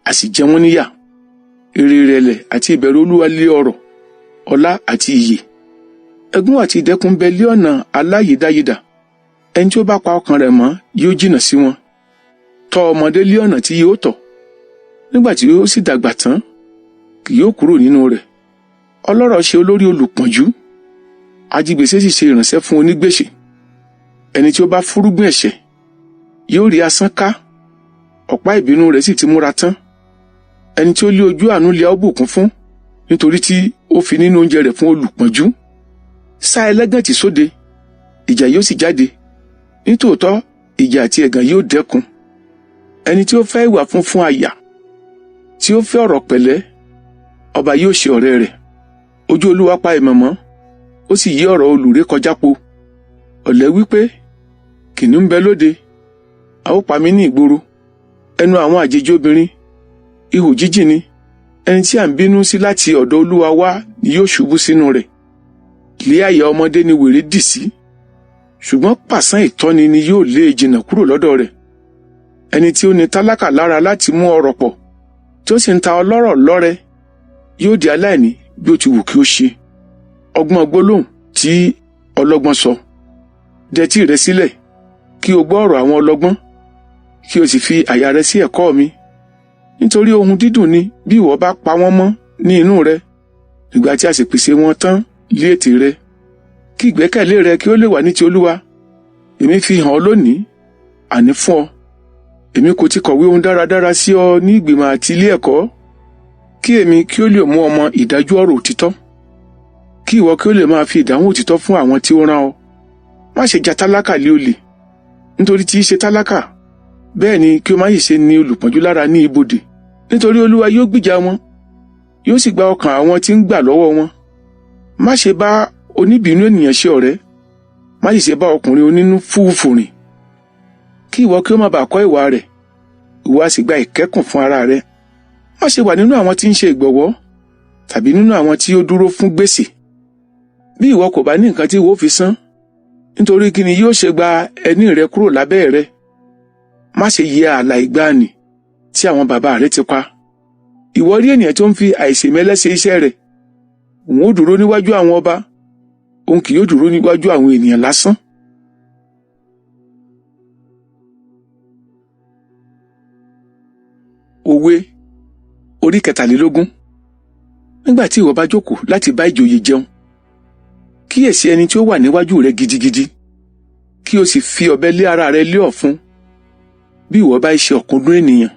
Speaker 1: a sì jẹ wọ́n níyà. Èrè ìrẹ̀lẹ̀ àti ìbẹ̀rù Olúwa lé ọrọ̀, ọlá àti ìyè. Ẹ̀gún àti ìdẹ̀kùn bẹ lé ọ̀nà aláyìídáyidà. Ẹni tí ó bá pa ọkàn rẹ̀ mọ́ yóò jìnnà sí wọn. Tọ́ ọmọdé lé ọ̀nà tí yóò tọ̀, nígbà tí ó sì dàgbà tán, kì yóò kúrò nínú rẹ̀. Ọlọ́rọ̀ ṣe olórí olùpọ́njú, ajigbèsè sì ṣe ìránṣẹ́ fún onígbèsè. Ẹni tí ó bá fúrúgbìn ẹ̀ṣẹ̀ yóò rí asán ká, ọ̀pá ìbínú rẹ̀ sì ti múra tán. Ẹni tí ó lé ojú àánú lé a ó bùkún fún, nítorí tí ó fi nínú oúnjẹ rẹ̀ fún olùpọ́njú. Sá ẹlẹ́gàn tì sóde, ìjà yóò sì jáde. Nítòótọ́ ìjà àti ẹ̀gàn yóò dẹ́kun. Ẹni tí ó fẹ́ ìwà funfun àyà, tí ó fẹ́ ọ̀rọ̀ pẹ̀lẹ́, ọba yóò ṣe ọ̀rẹ́ rẹ̀. Ojú Olúwa pa ìmọ̀ mọ́, ó sì yí ọ̀rọ̀ olùrékọjá po. Ọ̀lẹ wípé, kìnnìún ń bẹ lóde, a ó pa mí ní ìgboro. Ẹnu àwọn àjèjì obìnrin, ihò jíjìn ni. Ẹni tí à ń bínú sí láti ọ̀dọ̀ Olúwa wá ni yóò ṣubú sínú rẹ̀. Lé àyà ọmọdé ni wèrè dì sí, ṣùgbọ́n pàṣán ìtọ́ni ni yóò lé e jìnnà kúrò lọ́dọ̀ rẹ̀. Ẹni tí ó ní tálákà lára láti mú ọrọ̀ pọ̀, tí ó sì ń ta ọlọ́rọ̀ lọ́rẹ, yóò di aláìní bí ó ti wù kí ó ṣe. Ọgbọ́n gbólóhùn tí ọlọ́gbọ́n sọ. Dẹtí rẹ sílẹ̀, kí o gbọ́ ọ̀rọ̀ àwọn ọlọ́gbọ́n, kí o sì fi àyà rẹ sí ẹ̀kọ́ mi. Nítorí ohun dídùn ni bí ìwọ bá pa wọ́n mọ́ ní inú rẹ, nígbà tí a sì pèsè wọn tán lé ètè rẹ. Kí ìgbẹ́kẹ̀lé rẹ kí ó lè wà ní ti Olúwa. Èmi fi hàn ọ́ lónìí, àní fún ọ. Èmi kò ti kọ̀wé ohun dáradára sí ọ ní ìgbìmọ̀ àti ilé ẹ̀kọ́, kí èmi kí ó lè mú ọmọ ìdájọ́ ọ̀rọ̀ òtítọ́, kí ìwọ kí ó lè máa fi ìdáhùn òtítọ́ fún àwọn tí ó rán ọ. Má ṣe ja tálákà lé olè, nítorí tí í ṣe tálákà, bẹ́ẹ̀ ni kí o má sì ṣe ní olùpọ́njú lára ní ibodè. Nítorí Olúwa yóò gbìjà wọn, yóò sì gba ọkàn àwọn tí ń gbà lọ́wọ́ wọn. Má ṣe bá oníbìínú ènìyàn ṣe ọ̀rẹ́, má sì ṣe bá ọkùnrin onínú fúfú rìn. Kí ìwọ kí ó má bàa kọ́ ìwà rẹ̀, ìwọ á sì gba ìkẹ́kùn fún ara rẹ. Má ṣe wà nínú àwọn tí ń ṣe ìgbọ̀wọ́, tàbí nínú àwọn tí ó dúró fún gbèsè. Bí ìwọ kò bá ní nǹkan tí ìwọ fi san, nítorí kí ni yóò ṣe gba ẹní rẹ kúrò lábẹ́ rẹ? Má ṣe yẹ ààlà ìgbàanì tí àwọn bàbá rẹ ti pa. Ìwọ rí ènìyàn tó ń fi àìṣèmẹ́lẹ́ ṣe iṣẹ́ rẹ̀. Òun ó dúró níwájú àwọn ọba, òun kì yóò dúró níwájú àwọn ènìyàn lásán. Òwe orí 23. Nígbà tí ìwọ bá jókòó láti bá ìjòyè jẹun, kíyèsí ẹni tí ó wà níwájú rẹ gidigidi, kí o sì fi ọ̀bẹ lé ara rẹ lé ọ̀fun, bí ìwọ bá ṣe ọ̀kúndùn ènìyàn.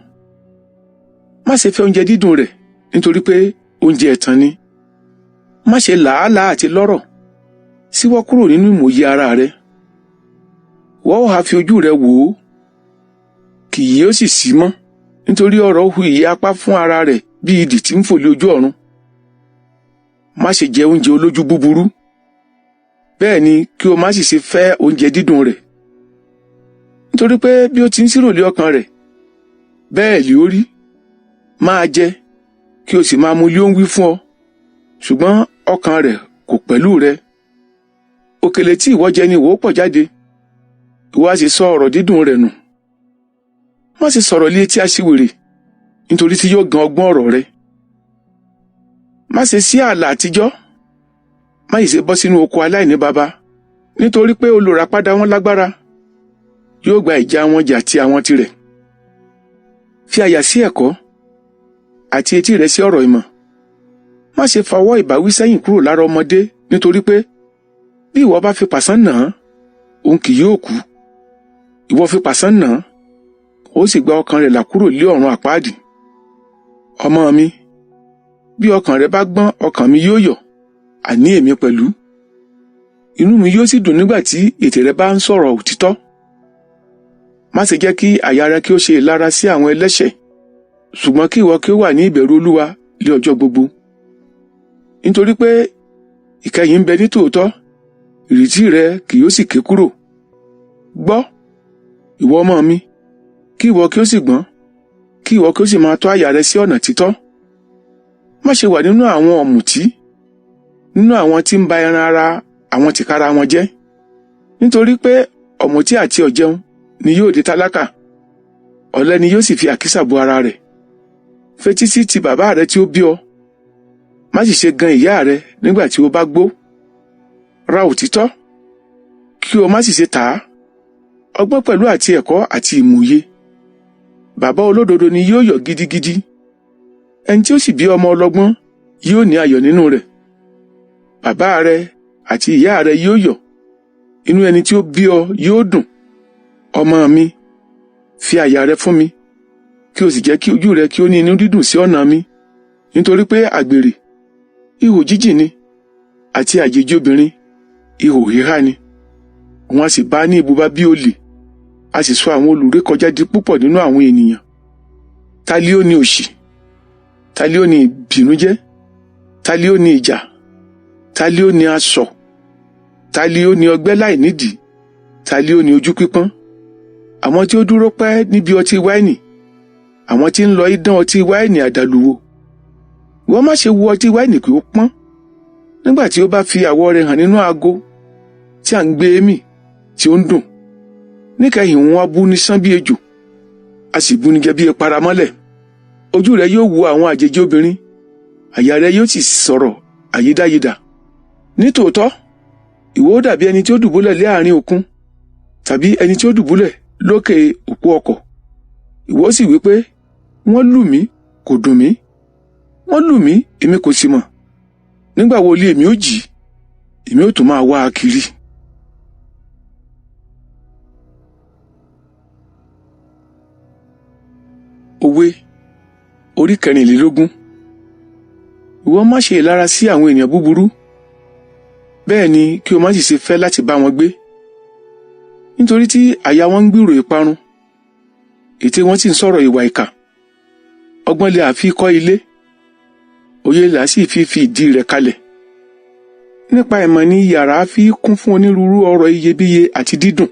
Speaker 1: Má ṣe fẹ́ oúnjẹ dídùn rẹ̀, nítorí pé oúnjẹ ẹ̀tàn ni. Má ṣe làálàá àti lọ́rọ̀, síwọ́ kúrò nínú ìmòye ara rẹ. Ìwọ ó ha fi ojú rẹ wò ó, kì yóò sì sí mọ́, nítorí ọrọ̀ hu ìyẹ́ apá fún ara rẹ̀ bí idì tí ń fò lé ojú ọ̀run. Má ṣe jẹ oúnjẹ olójú búburú, bẹ́ẹ̀ ni kí o má sì ṣe fẹ́ oúnjẹ dídùn rẹ̀. Nítorí pé bí ó ti ń sírò lé ọkàn rẹ̀, bẹ́ẹ̀ lé ó rí. Máa jẹ, kí o sì máa mu lé ó ń wí fún ọ, ṣùgbọ́n ọkàn rẹ̀ kò pẹ̀lú rẹ. Òkèlè tí ìwọ jẹ ni ìwọ ó pọ̀ jáde, ìwọ á sì sọ ọ̀rọ̀ dídùn rẹ̀ nù. Má ṣe sọ̀rọ̀ lé etí aṣiwèrè, nítorí tí yóò gan ọgbọ́n ọ̀rọ̀ rẹ. Má ṣe sí ààlà àtijọ́, má sì ṣe bọ́ sínú oko aláìní baba, nítorí pé olùràpadà wọn lágbára, yóò gba ìjà wọn jà ti àwọn tirẹ̀. Fi àyà sí ẹ̀kọ́, àti etí rẹ sí ọ̀rọ̀ ìmọ̀. Má ṣe fọwọ́ ìbáwí sẹ́yìn kúrò lára ọmọdé, nítorí pé bí ìwọ bá fi pàṣán nà án, òun kì yóò kú. Ìwọ fi pàṣán nà án, ó sì gba ọkàn rẹ̀ là kúrò lé ọ̀run àpáàdì. Ọmọ mi, bí ọkàn rẹ bá gbọ́n, ọkàn mi yóò yọ̀, àní èmi pẹ̀lú. Inú mi yóò sì dùn nígbà tí ètè rẹ bá ń sọ̀rọ̀ òtítọ́. Má ṣe jẹ́ kí àyà rẹ kí ó ṣe ìlara sí àwọn ẹlẹ́ṣẹ̀, ṣùgbọ́n kí ìwọ kí ó wà ní ìbẹ̀rù Olúwa lé ọjọ́ gbogbo. Nítorí pé ìkẹyìn ń bẹ ní tòótọ́, ìrètí rẹ kì yóò sì ké kúrò. Gbọ́, ìwọ ọmọ mi, kí ìwọ kí ó sì gbọ́n, kí ìwọ kí ó sì máa tọ́ àyà rẹ sí ọ̀nà títọ́. Má ṣe wà nínú àwọn ọ̀mùtí, nínú àwọn tí ń ba ẹran ara àwọn tìkára wọn jẹ́. Nítorí pé ọ̀mùtí àti ọ̀jẹun ni yóò di tálákà, ọ̀lẹ ni yóò sì fi àkísà bo ara rẹ̀. Fetí sí ti bàbá rẹ tí ó bí ọ, má sì ṣe gan ìyá rẹ nígbà tí ó bá gbó. Ra òtítọ́, kí o má sì ṣe tà á, ọgbọ́n pẹ̀lú àti ẹ̀kọ́ àti ìmòye. Bàbá olódodo ni yóò yọ̀ gidigidi, ẹni tí ó sì bí ọmọ ọlọ́gbọ́n yóò ní ayọ̀ nínú rẹ̀. Bàbá rẹ àti ìyá rẹ yóò yọ̀, inú ẹni tí ó bí ọ yóò dùn. Ọmọ mi, fi àyà rẹ fún mi, kí o sì jẹ́ kí ojú rẹ kí ó ní inú dídùn sí ọ̀nà mi, nítorí pé àgbèrè ihò jíjìn ni, àti àjèjì obìnrin ihò híhá ni. Wọn a sì bá ní ibùba bí olè, a sì sọ àwọn olùrékọjá di púpọ̀ nínú àwọn ènìyàn. Ta lé ó ní òṣì? Ta lé ó ní ìbìnújẹ́? Ta lé ó ní ìjà? Ta lé ó ní asọ̀? Ta lé ó ní ọgbẹ́ láìnídìí? Ta lé ó ní ojú pípọ́n? Àwọn tí ó dúró pẹ́ níbi ọtí wáìnì, àwọn tí ń lọ idán ọtí wáìnì àdàlù wò. Ìwọ má ṣe wo ọtí wáìnì kí ó pọ́n, nígbà tí ó bá fi àwọ̀ rẹ̀ hàn nínú ago tí à ń gbé mì tí ó ń dùn. Níkẹyìn wọn á bú ní sán bí ejò, a sì bú ní jẹ bí paramọ́lẹ̀. Ojú rẹ yóò wo àwọn àjèjì obìnrin, àyà rẹ yóò sì sọ̀rọ̀ àyídáyidà. Nítòótọ́, ìwọ ó dàbí ẹni tí ó dùbúlẹ̀ lé àárín òkun, tàbí ẹni tí ó dùbúlẹ̀ lókè òpó ọkọ̀. Ìwọ sì wí pé, wọ́n lù mí, kò dùn mí. Wọ́n lù mí, èmi kò sì mọ̀. Nígbà wo lé èmi ó jí, èmi ó tún máa wá a kiri. Òwe orí 24. Ìwọ má ṣe ìlara sí àwọn ènìyàn búburú, bẹ́ẹ̀ ni kí o má sì ṣe fẹ́ láti bá wọn gbé. Nítorí tí àyà wọn ń gbìrò ìparun, ètè wọn sì ń sọ̀rọ̀ ìwà ìkà. Ọgbọ́n lè àfi kọ́ ilé, òye là sì fi fi ìdí rẹ̀ kalẹ̀. Nípa ìmọ̀ ni yàrá fi kún fún onírúurú ọrọ̀ iyebíye àti dídùn.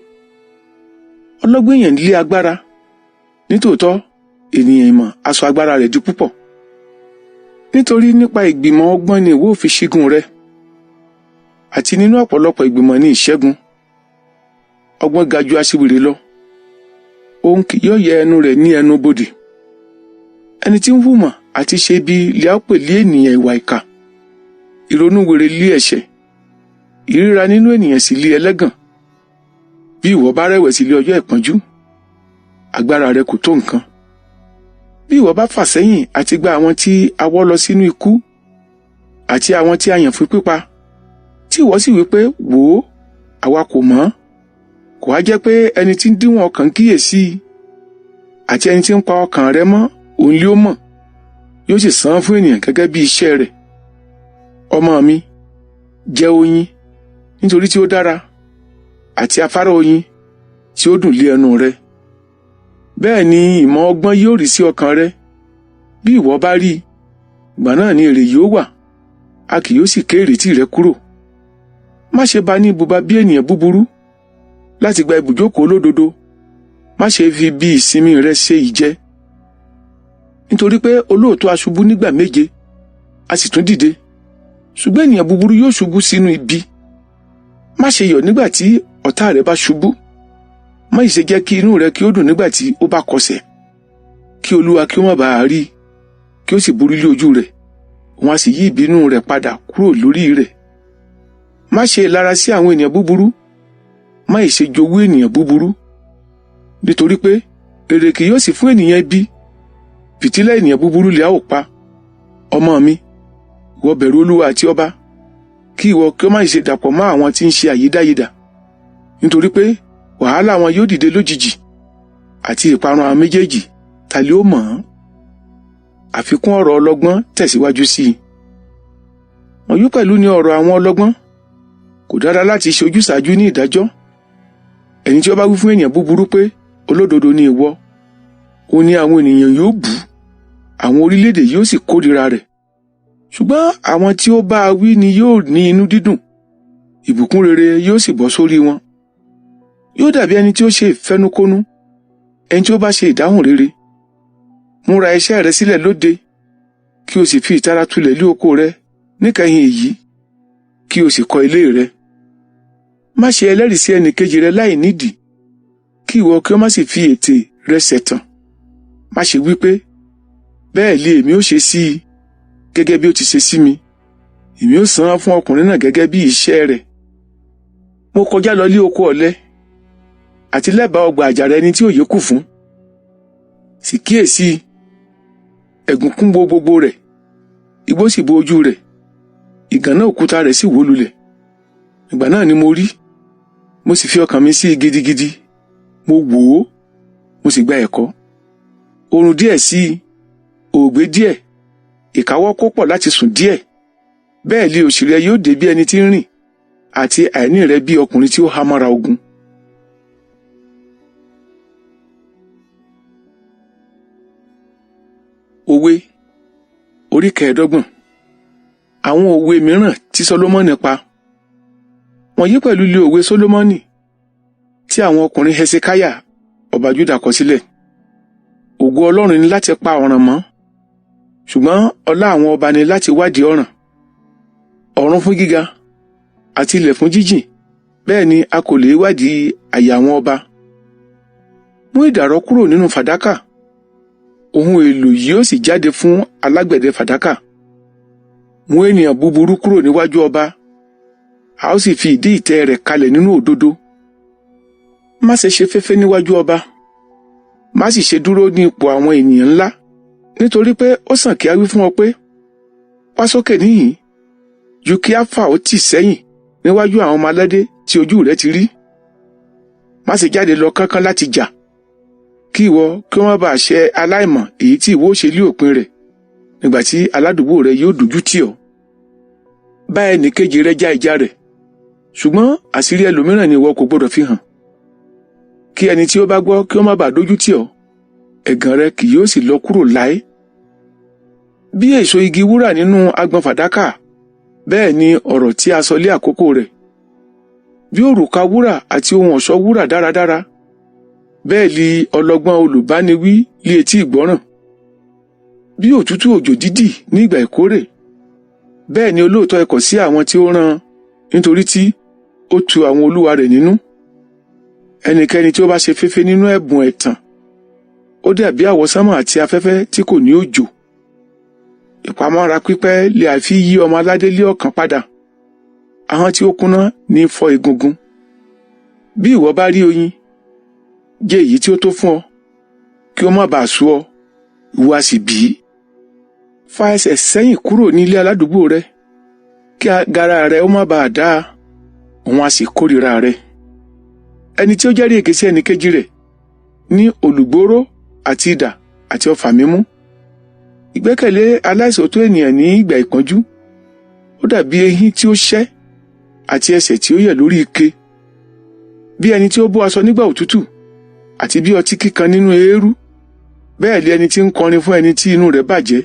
Speaker 1: Ọlọ́gbọ́n èèyàn lé agbára, nítòótọ́ ènìyàn ìmọ̀ á sọ agbára rẹ̀ di púpọ̀. Nítorí nípa ìgbìmọ̀ ọgbọ́n ni ìwọ ó fi ṣígun rẹ, àti nínú ọ̀pọ̀lọpọ̀ ìgbìmọ̀ ni ìṣẹ́gun. Ọgbọ́n ga ju aṣiwèrè lọ, òun kì yóò yẹ ẹnu rẹ̀ ní ẹnu bodè. Ẹni tí ń hùmọ̀ àti ṣe ibi lè á pè lé ènìyàn ìwà ìkà. Ìrònú wèrè lé ẹ̀ṣẹ̀, ìríra nínú ènìyàn sì lé ẹlẹ́gàn. Bí ìwọ bá rẹ̀wẹ̀sì lé ọjọ́ ìpọ́njú, agbára rẹ kò tó nǹkan. Bí ìwọ bá fà sẹ́yìn àti gba àwọn tí a wọ́ lọ sínú ikú, àti àwọn tí a yàn fún pípa, tí ìwọ sì wí pé, wò ó, àwa kò mọ̀, kò há jẹ́ pé ẹni tí ń díwọ̀n ọkàn kíyèsí, àti ẹni tí ń pa ọkàn rẹ mọ́ òun lé ó mọ̀, yóò sì san fún ènìyàn gẹ́gẹ́ bí iṣẹ́ rẹ̀. Ọmọ mi, jẹ oyin, nítorí tí ó dára, àti afárá oyin tí ó dùn lé ẹnu rẹ. Bẹ́ẹ̀ ni ìmọ̀ ọgbọ́n yóò rí sí ọkàn rẹ. Bí ìwọ bá rí i, ìgbà náà ni èrè yóò wà, a kì yóò sì ké ìrètí rẹ kúrò. Má ṣe bá ní ibùba bí ènìyàn búburú, láti gba ibùjókòó olódodo. Má ṣe fi bí ìsinmi rẹ ṣe ìjẹ. Nítorí pé olóòótọ́ a ṣubú nígbà méje, a sì tún dìde. Ṣùgbọ́n ènìyàn búburú yóò ṣubú sínú ibi. Má ṣe yọ̀ nígbà tí ọ̀tá rẹ bá ṣubú. Má sì ṣe jẹ́ kí inú rẹ kí ó dùn nígbà tí ó bá kọsẹ̀. Kí Olúwa kí ó má bàa rí, kí ó sì burú lé ojú rẹ̀, òun á sì yí ìbínú rẹ̀ padà kúrò lórí rẹ̀. Má ṣe ìlara sí àwọn ènìyàn búburú, má sì ṣe jowú ènìyàn búburú. Nítorí pé èrè kì yóò sì fún ènìyàn ibi, fìtílà ènìyàn búburú lè a ó pa. Ọmọ mi, ìwọ bẹ̀rù Olúwa àti ọba, kí ìwọ kí ó má ṣe dàpọ̀ mọ́ àwọn tí ń ṣe àyídáyidà. Nítorí pé wàhálà wọn yóò dìde lójijì, àti ìparun àwọn méjèèjì, ta lè ó mọ̀ ọ́n? Àfikún ọ̀rọ̀ ọlọ́gbọ́n tẹ̀síwájú sí i. Wọ̀nyí pẹ̀lú ni ọ̀rọ̀ àwọn ọlọ́gbọ́n. Kò dára láti ṣe ojúsàájú ní ìdájọ́. Ẹni tí ó bá wí fún ènìyàn búburú pé olódodo ni ìwọ, òun ni àwọn ènìyàn yóò bú, àwọn orílẹ̀-èdè yóò sì kórìíra rẹ̀. Ṣùgbọ́n àwọn tí ó bá a wí ni yóò ní inú dídùn, ìbùkún rere yóò sì bọ́ sórí wọn. Yóò dàbí ẹni tí ó ṣe ìfẹnukonu, ẹni tí ó bá ṣe ìdáhùn rere. Múra iṣẹ́ rẹ sílẹ̀ lóde, kí o sì fi ìtara tulẹ̀ lé oko rẹ níkẹyìn èyí, kí o sì kọ́ ilé rẹ. Má ṣe ẹlẹ́rìí sí ẹnìkejì rẹ láì nídìí, kí ìwọ kí ó má sì fi ètè rẹ ṣẹ̀tàn. Má ṣe wí pé, bẹ́ẹ̀ li èmi ó ṣe sí i, gẹ́gẹ́ bí ó ti ṣe sí mi. Èmi ó san án fún ọkùnrin náà gẹ́gẹ́ bí iṣẹ́ rẹ̀. Mo kọjá lọ lé oko ọ̀lẹ, àti lẹ́bàá ọgbà àjàrà ẹni tí òye kù fún. Sì kíyèsí, ẹ̀gún kún bo gbogbo rẹ̀, igbó sì bo ojú rẹ̀, ìgànná òkúta rẹ̀ sì wó lulẹ̀. Ìgbà náà ni mo rí, mo sì fi ọkàn mi sí i gidigidi, mo wò ó, mo sì gba ẹ̀kọ́. Oorun díẹ̀ sí i, òògbé díẹ̀, ìkáwọ́ kó pọ̀ láti sùn díẹ̀. Bẹ́ẹ̀ li òṣì rẹ yóò dé bí ẹni tí ń rìn, àti àìní rẹ bí ọkùnrin tí ó há mọ́ra ogun. Òwe orí 25. Àwọn òwe mìíràn tí Sólómọ́nì pa. Wọ̀nyí pẹ̀lú ilé òwe Sólómọ́nì tí àwọn ọkùnrin Hesekiah ọba Júdà kọ sílẹ̀. Ògo Ọlọ́run ni láti pa ọ̀ràn mọ́, ṣùgbọ́n ọlá àwọn ọba ni láti wádìí ọ̀ràn. Ọ̀run fún gíga àti ilẹ̀ fún jíjìn, bẹ́ẹ̀ ni a kò lè wádìí àyà àwọn ọba. Mú ìdàrọ́ kúrò nínú fàdákà, ohun èlò yóò sì jáde fún alágbẹ̀dẹ fàdákà. Mú ènìyàn búburú kúrò níwájú ọba, a ó sì fi ìdí ìtẹ́ rẹ̀ kalẹ̀ nínú òdodo. Má ṣe ṣe féfé níwájú ọba, má sì ṣe dúró ní ipò àwọn ènìyàn ńlá, nítorí pé ó sàn kí a wí fún ọ pé, wá sókè níhìn, ju kí a fà ó tì sẹ́yìn níwájú àwọn ọmọ aládé tí ojú rẹ ti rí. Má ṣe jáde lọ kánkán láti jà, kí ìwọ kí ó má bàa ṣe aláìmọ̀ èyí tí ìwọ ó ṣe lé òpin rẹ̀, nígbà tí aládùúgbò rẹ yóò dójú tì ọ́. Bá ẹnìkejì rẹ já ìjà rẹ̀, ṣùgbọ́n àṣírí ẹlòmíràn ni ìwọ kò gbọdọ̀ fi hàn. Kí ẹni tí ó bá gbọ́ kí ó má bàa dójú tì ọ́, ẹ̀gàn rẹ kì yóò sì lọ kúrò láé. Bí èso igi wúrà nínú agbọ̀n fàdákà, bẹ́ẹ̀ ni ọ̀rọ̀ tí a sọ lé àkókò rẹ̀. Bí òrùka wúrà àti ohun ọ̀ṣọ́ wúrà dáradára, bẹ́ẹ̀ li ọlọ́gbọ́n olùbániwí lé etí ìgbọ́ràn. Bí òtútù òjò dídì ní ìgbà ìkórè, bẹ́ẹ̀ ni olóòótọ́ ikọ̀ sí àwọn tí ó rán, nítorí tí ó tu àwọn olúwa rẹ̀ nínú. Ẹnikẹ́ni tí ó bá ṣe féfé nínú ẹ̀bùn ẹ̀tàn, ó dàbí àwọsánmọ̀ àti afẹ́fẹ́ tí kò ní òjò. Ìpamọ́ra pípẹ́ lè àfi yí ọmọ aládé lé ọkàn padà. Ahọ́n tí ó kúnná ní fọ́ egungun. Bí ìwọ bá rí oyin, jẹ èyí tí ó tó fún ọ, kí ó má bàa sú ọ, ìwọ a sì bì í. Fa ẹsẹ̀ sẹ́yìn kúrò ní ilé aládùúgbò rẹ, Kí agara rẹ ó má bàa dá, òun a sì kórìíra rẹ. Ẹni tí ó jẹ́rìí èké sí ẹnìkejì rẹ̀ ní olùgbòòrò àti idà àti ọfà mímú. Ìgbẹ́kẹ̀lé aláìṣòótọ́ ènìyàn ní ìgbà ìpọ́njú, ó dàbí eyín tí ó ṣẹ́ àti ẹsẹ̀ tí ó yẹ̀ lórí ike. Bí ẹni tí ó bó aṣọ nígbà òtútù àti bí ọtí kíkan nínú eérú, bẹ́ẹ̀ lé ẹni tí ń kọrin fún ẹni tí inú rẹ̀ bàjẹ́.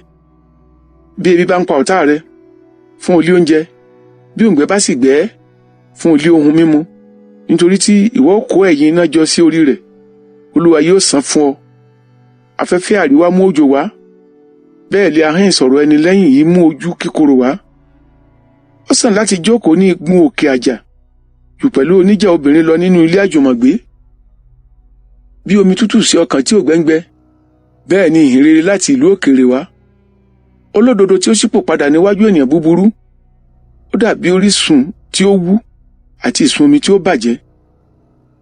Speaker 1: Bí ebi bá ń pa ọ̀tá rẹ, fún olí oúnjẹ, bí òǹgbẹ bá sì gbẹ ẹ́, fún olí ohun mímu, nítorí tí ìwọ kó ẹ̀yìn iná jọ sí orí rẹ̀, Olúwa yóò san fún ọ. Afẹ́fẹ́ àríwá mú òjò wá, bẹ́ẹ̀ lé ahọ́n ìsọ̀rọ̀ ẹni lẹ́yìn yìí mú ojú kíkorò wá. Ó sàn láti jókòó ní igun òkè àjà jù pẹ̀lú oníjà obìnrin lọ nínú ilé àjùmọ̀gbé. Bí omi tútù sí ọkàn tí ò gbẹ́ngbẹ́, bẹ́ẹ̀ ni ìhìnrere láti ìlú òkèèrè wá. Olódodo tí ó ṣípò padà níwájú ènìyàn búburú, ó dàbí orísun tí ó wú àti ìsun omi tí ó bàjẹ́.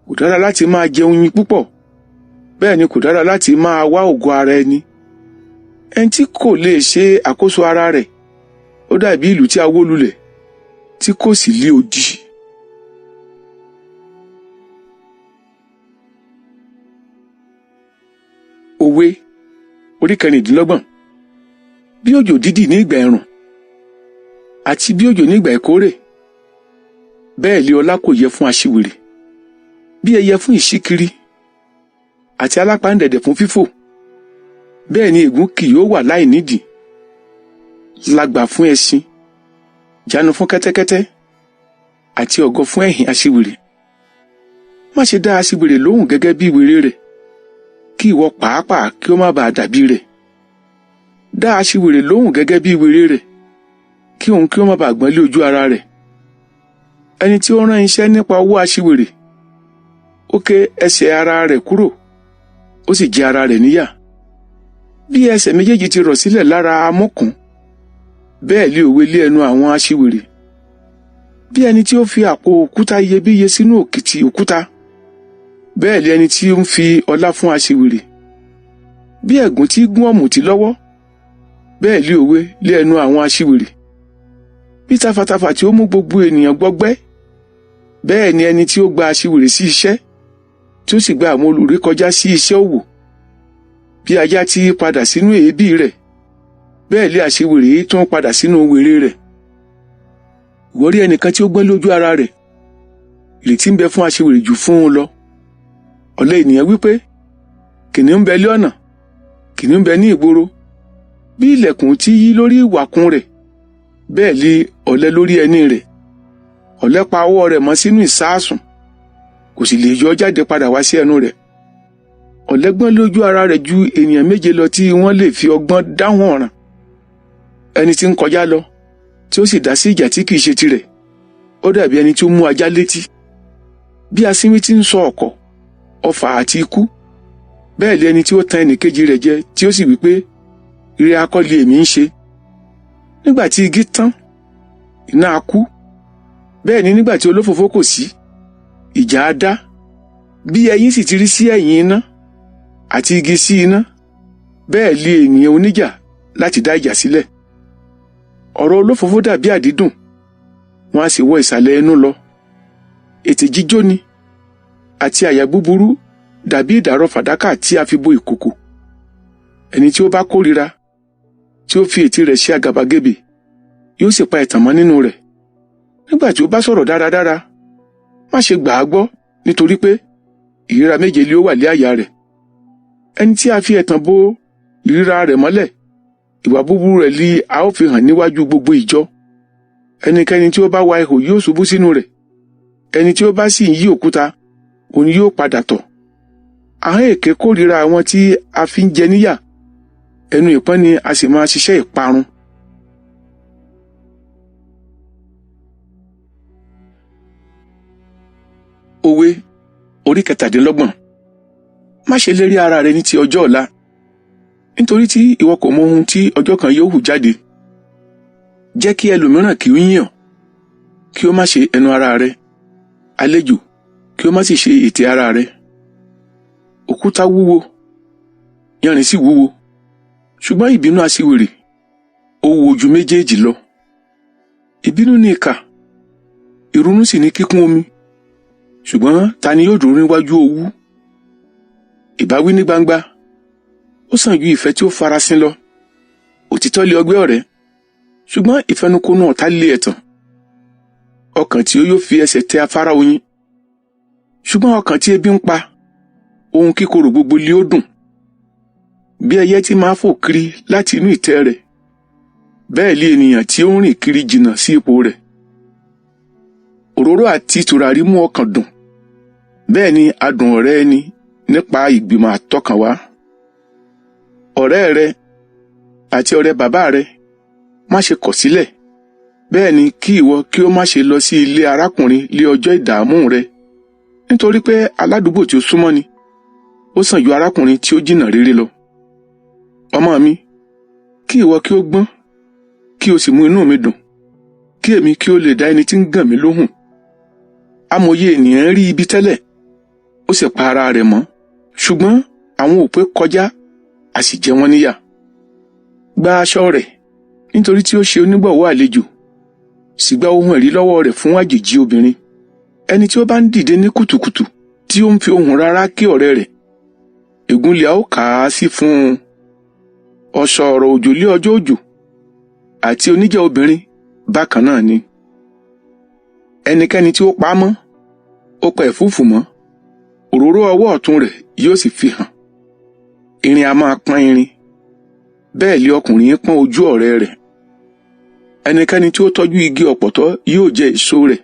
Speaker 1: Kò dára láti máa jẹ oyin púpọ̀, bẹ́ẹ̀ ni kò dára láti máa wá ògo ara ẹni. Ẹni tí kò lè ṣe àkóso ara rẹ̀, ó dàbí ìlú tí a wó lulẹ̀, tí kò sì lé odi. Òwe orí 26. Bí òjò dídì ní ìgbà ẹ̀rùn àti bí òjò ní ìgbà ìkórè, bẹ́ẹ̀ lé ọlá kò yẹ fún aṣiwèrè. Bí ẹyẹ fún ìṣíkiri àti alápáǹdẹ̀dẹ̀ fún fífò, bẹ́ẹ̀ ni ègún kì yóò wà láìnídìí. Lágbà fún ẹṣin, jánu fún kẹ́tẹ́kẹ́tẹ́, àti ọ̀gọ fún ẹ̀hìn aṣiwèrè. Má ṣe dá aṣiwèrè lóhùn gẹ́gẹ́ bí wèrè rẹ̀, kí ìwọ pàápàá kí ó má bàa dàbí rẹ̀. Dá aṣiwèrè lóhùn gẹ́gẹ́ bí wèrè rẹ̀, kí òun kí ó má bàa gbọ́n lé ojú ara rẹ̀. Ẹni tí ó rán iṣẹ́ nípa owó aṣiwèrè, ó ké ẹsẹ̀ ara rẹ̀ kúrò, ó sì jẹ ara rẹ̀ níyà. Bí ẹsẹ̀ méjèèjì ti rọ̀ sílẹ̀ lára amọ́kùn, bẹ́ẹ̀ lé òwe lé ẹnu àwọn aṣiwèrè. Bí ẹni tí ó fi àpò òkúta iyebíye sínú òkìtì òkúta, bẹ́ẹ̀ lé ẹni tí ó ń fi ọlá fún aṣiwèrè. Bí ẹ̀gún tí gún ọ̀mùtí lọ́wọ́, bẹ́ẹ̀ lé òwe lé ẹnu àwọn aṣiwèrè. Bí tafàtafà tí ó mú gbogbo ènìyàn gbọgbẹ́, bẹ́ẹ̀ ni ẹni tí ó gba aṣiwèrè sí iṣẹ́, tí ó sì gba àwọn olùrékọjá sí iṣẹ́ òwò. Bí ajá tí padà sínú èébì rẹ̀, bẹ́ẹ̀ lé aṣiwèrè tún padà sínú wèrè rẹ̀. Ìwọ rí ẹnìkan tí ó gbọ́n lójú ara rẹ̀, ìrètí ń bẹ fún aṣiwèrè jù fún un lọ. Ọ̀lẹ ènìyàn wípé, kìnìún ń bẹ lé ọ̀nà, kìnìún ń bẹ ní ìgboro. Bí ilẹ̀kùn tí yí lórí ìwàkùn rẹ̀, bẹ́ẹ̀ lé ọ̀lẹ lórí ẹní rẹ̀. Ọ̀lẹ pa ọwọ́ rẹ̀ mọ́ sínú ìsáàsùn, kò sì lè yọ jáde padà wá sí ẹnu rẹ̀. Ọ̀lẹ gbọ́n lójú ara rẹ̀ ju ènìyàn méje lọ tí wọ́n lè fi ọgbọ́n dáhùn ọ̀ràn. Ẹni tí ń kọjá lọ, tí ó sì dá sí ìjà tí kìí ṣe tirẹ̀, ó dàbí ẹni tí ó mú ajá létí. Bí asínwín tí ń sọ ọ̀kọ̀, ọfà àti ikú, bẹ́ẹ̀ lé ẹni tí ó tan ẹnìkejì rẹ̀ jẹ tí ó sì wí pé, ire akọ́lé èmi ń ṣe. Nígbà tí igi tán, iná á kú, bẹ́ẹ̀ ni nígbà tí olófòfó kò sí, ìjà á dá. Bí ẹyin sì ti rí sí ẹ̀yìn iná àti igi sí iná, bẹ́ẹ̀ lé ènìyàn oníjà láti dá ìjà sílẹ̀. Ọ̀rọ̀ olófòfó dàbí àdídùn, wọ́n á sì wọ ìsàlẹ̀ ẹnu lọ. Ètè jíjóni àti àyà búburú dàbí ìdàrọ̀ fàdákà tí a fi bo ìkòkò. Ẹni tí ó bá kórìíra, tí ó fi ètè rẹ̀ ṣe àgàbàgebè, yóò sì pa ẹ̀tàn mọ́ nínú rẹ̀. Nígbà tí ó bá sọ̀rọ̀ dáradára, má ṣe gbà á gbọ́, nítorí pé ìríra méje lé ó wà lé àyà rẹ̀. Ẹni tí a fi ẹ̀tàn bo ìríra rẹ̀ mọ́lẹ̀, ìwà búburú rẹ̀ li a ó fi hàn níwájú gbogbo ìjọ. Ẹnikẹ́ni tí ó bá wa ihò yóò ṣubú sínú rẹ̀, ẹni tí ó bá sì ń yí òkúta, òun yóò padà tọ̀. Ahọ́n èké kórìíra àwọn tí a fi ń jẹ níyà, ẹnu ìpọ́n ni a sì máa ṣiṣẹ́ ìparun. Òwe orí 27. Má ṣe lérí ara rẹ ní ti ọjọ́ ọ̀la, nítorí tí ìwọ kò mọ ohun tí ọjọ́ kan yóò hù jáde. Jẹ́ kí ẹlòmíràn kí ó yìn ọ́, kí ó má ṣe ẹnu ara rẹ, àlejò kí ó má sì ṣe ètè ara rẹ. Òkúta wúwo, yanrìn sì wúwo, ṣùgbọ́n ìbínú aṣiwèrè ó wúwo ju méjèèjì lọ. Ìbínú Ìbínú ni ìkà, ìrunú sì ni kíkún omi. Ṣùgbọ́n ta ni yóò dúró níwájú owú? Ìbáwí ní gbangba, ó sàn ju ìfẹ́ tí ó farasin lọ. Òtítọ́ lé ọgbẹ́ ọ̀rẹ́, ṣùgbọ́n ìfẹnukonu ọ̀tá lé ẹ̀tàn. Ọkàn tí ó yó fi ẹsẹ̀ tẹ afárá oyin, ṣùgbọ́n ọkàn tí ebi ń pa, ohun kíkorò gbogbo lé ó dùn. Bí ẹyẹ tí máa fò kiri láti inú ìtẹ́ rẹ̀, bẹ́ẹ̀ lé ènìyàn tí ó ń rìn kiri jìnnà sí ipò rẹ̀. Òróró àti tùràrí mú ọkàn dùn, bẹ́ẹ̀ ni adùn ọ̀rẹ́ ẹni nípa ìgbìmọ̀ àtọkànwá. Ọ̀rẹ́ rẹ àti ọ̀rẹ́ bàbá rẹ má ṣe kọ̀ sílẹ̀, bẹ́ẹ̀ ni kí ìwọ kí ó má ṣe lọ sí ilé arákùnrin lé ọjọ́ ìdààmú rẹ, nítorí pé aládùúgbò tí ó súnmọ́ ni, ó sàn ju arákùnrin tí ó jìnnà rere lọ. Ọmọ mi, kí ìwọ kí ó gbọ́n, kí o sì mú inú mi dùn, kí èmi kí ó lè dá ẹni tí ń gàn mí lóhùn. Amòye ènìyàn rí ibi tẹ́lẹ̀, ó sì pa ara rẹ̀ mọ́, ṣùgbọ́n àwọn òpè kọjá, a sì jẹ wọ́n níyà. Gba aṣọ rẹ̀, nítorí tí ó ṣe onígbọ̀wọ́ àlejò, sì gba ohun ẹ̀rí lọ́wọ́ rẹ̀ fún àjèjì obìnrin. Ẹni tí ó bá ń dìde ní kùtùkùtù tí ó ń fi ohùn rárá kí ọ̀rẹ́ rẹ̀, ègún lè a ó kà á sí fún un. Ọ̀ṣọ̀ ọ̀rọ̀ òjò lé ọjọ́ òjò, àti oníjà obìnrin bákan náà ni. Ẹnikẹ́ni tí ó pa á mọ́, ó pa ẹ̀fúùfù mọ́, òróró ọwọ́ ọ̀tún rẹ̀ yóò sì fi hàn. Irin a máa pọ́n irin, bẹ́ẹ̀ lé ọkùnrin pọ́n ojú ọ̀rẹ́ rẹ̀. Ẹnikẹ́ni tí ó tọ́jú igi ọ̀pọ̀tọ́ yóò jẹ èso rẹ̀,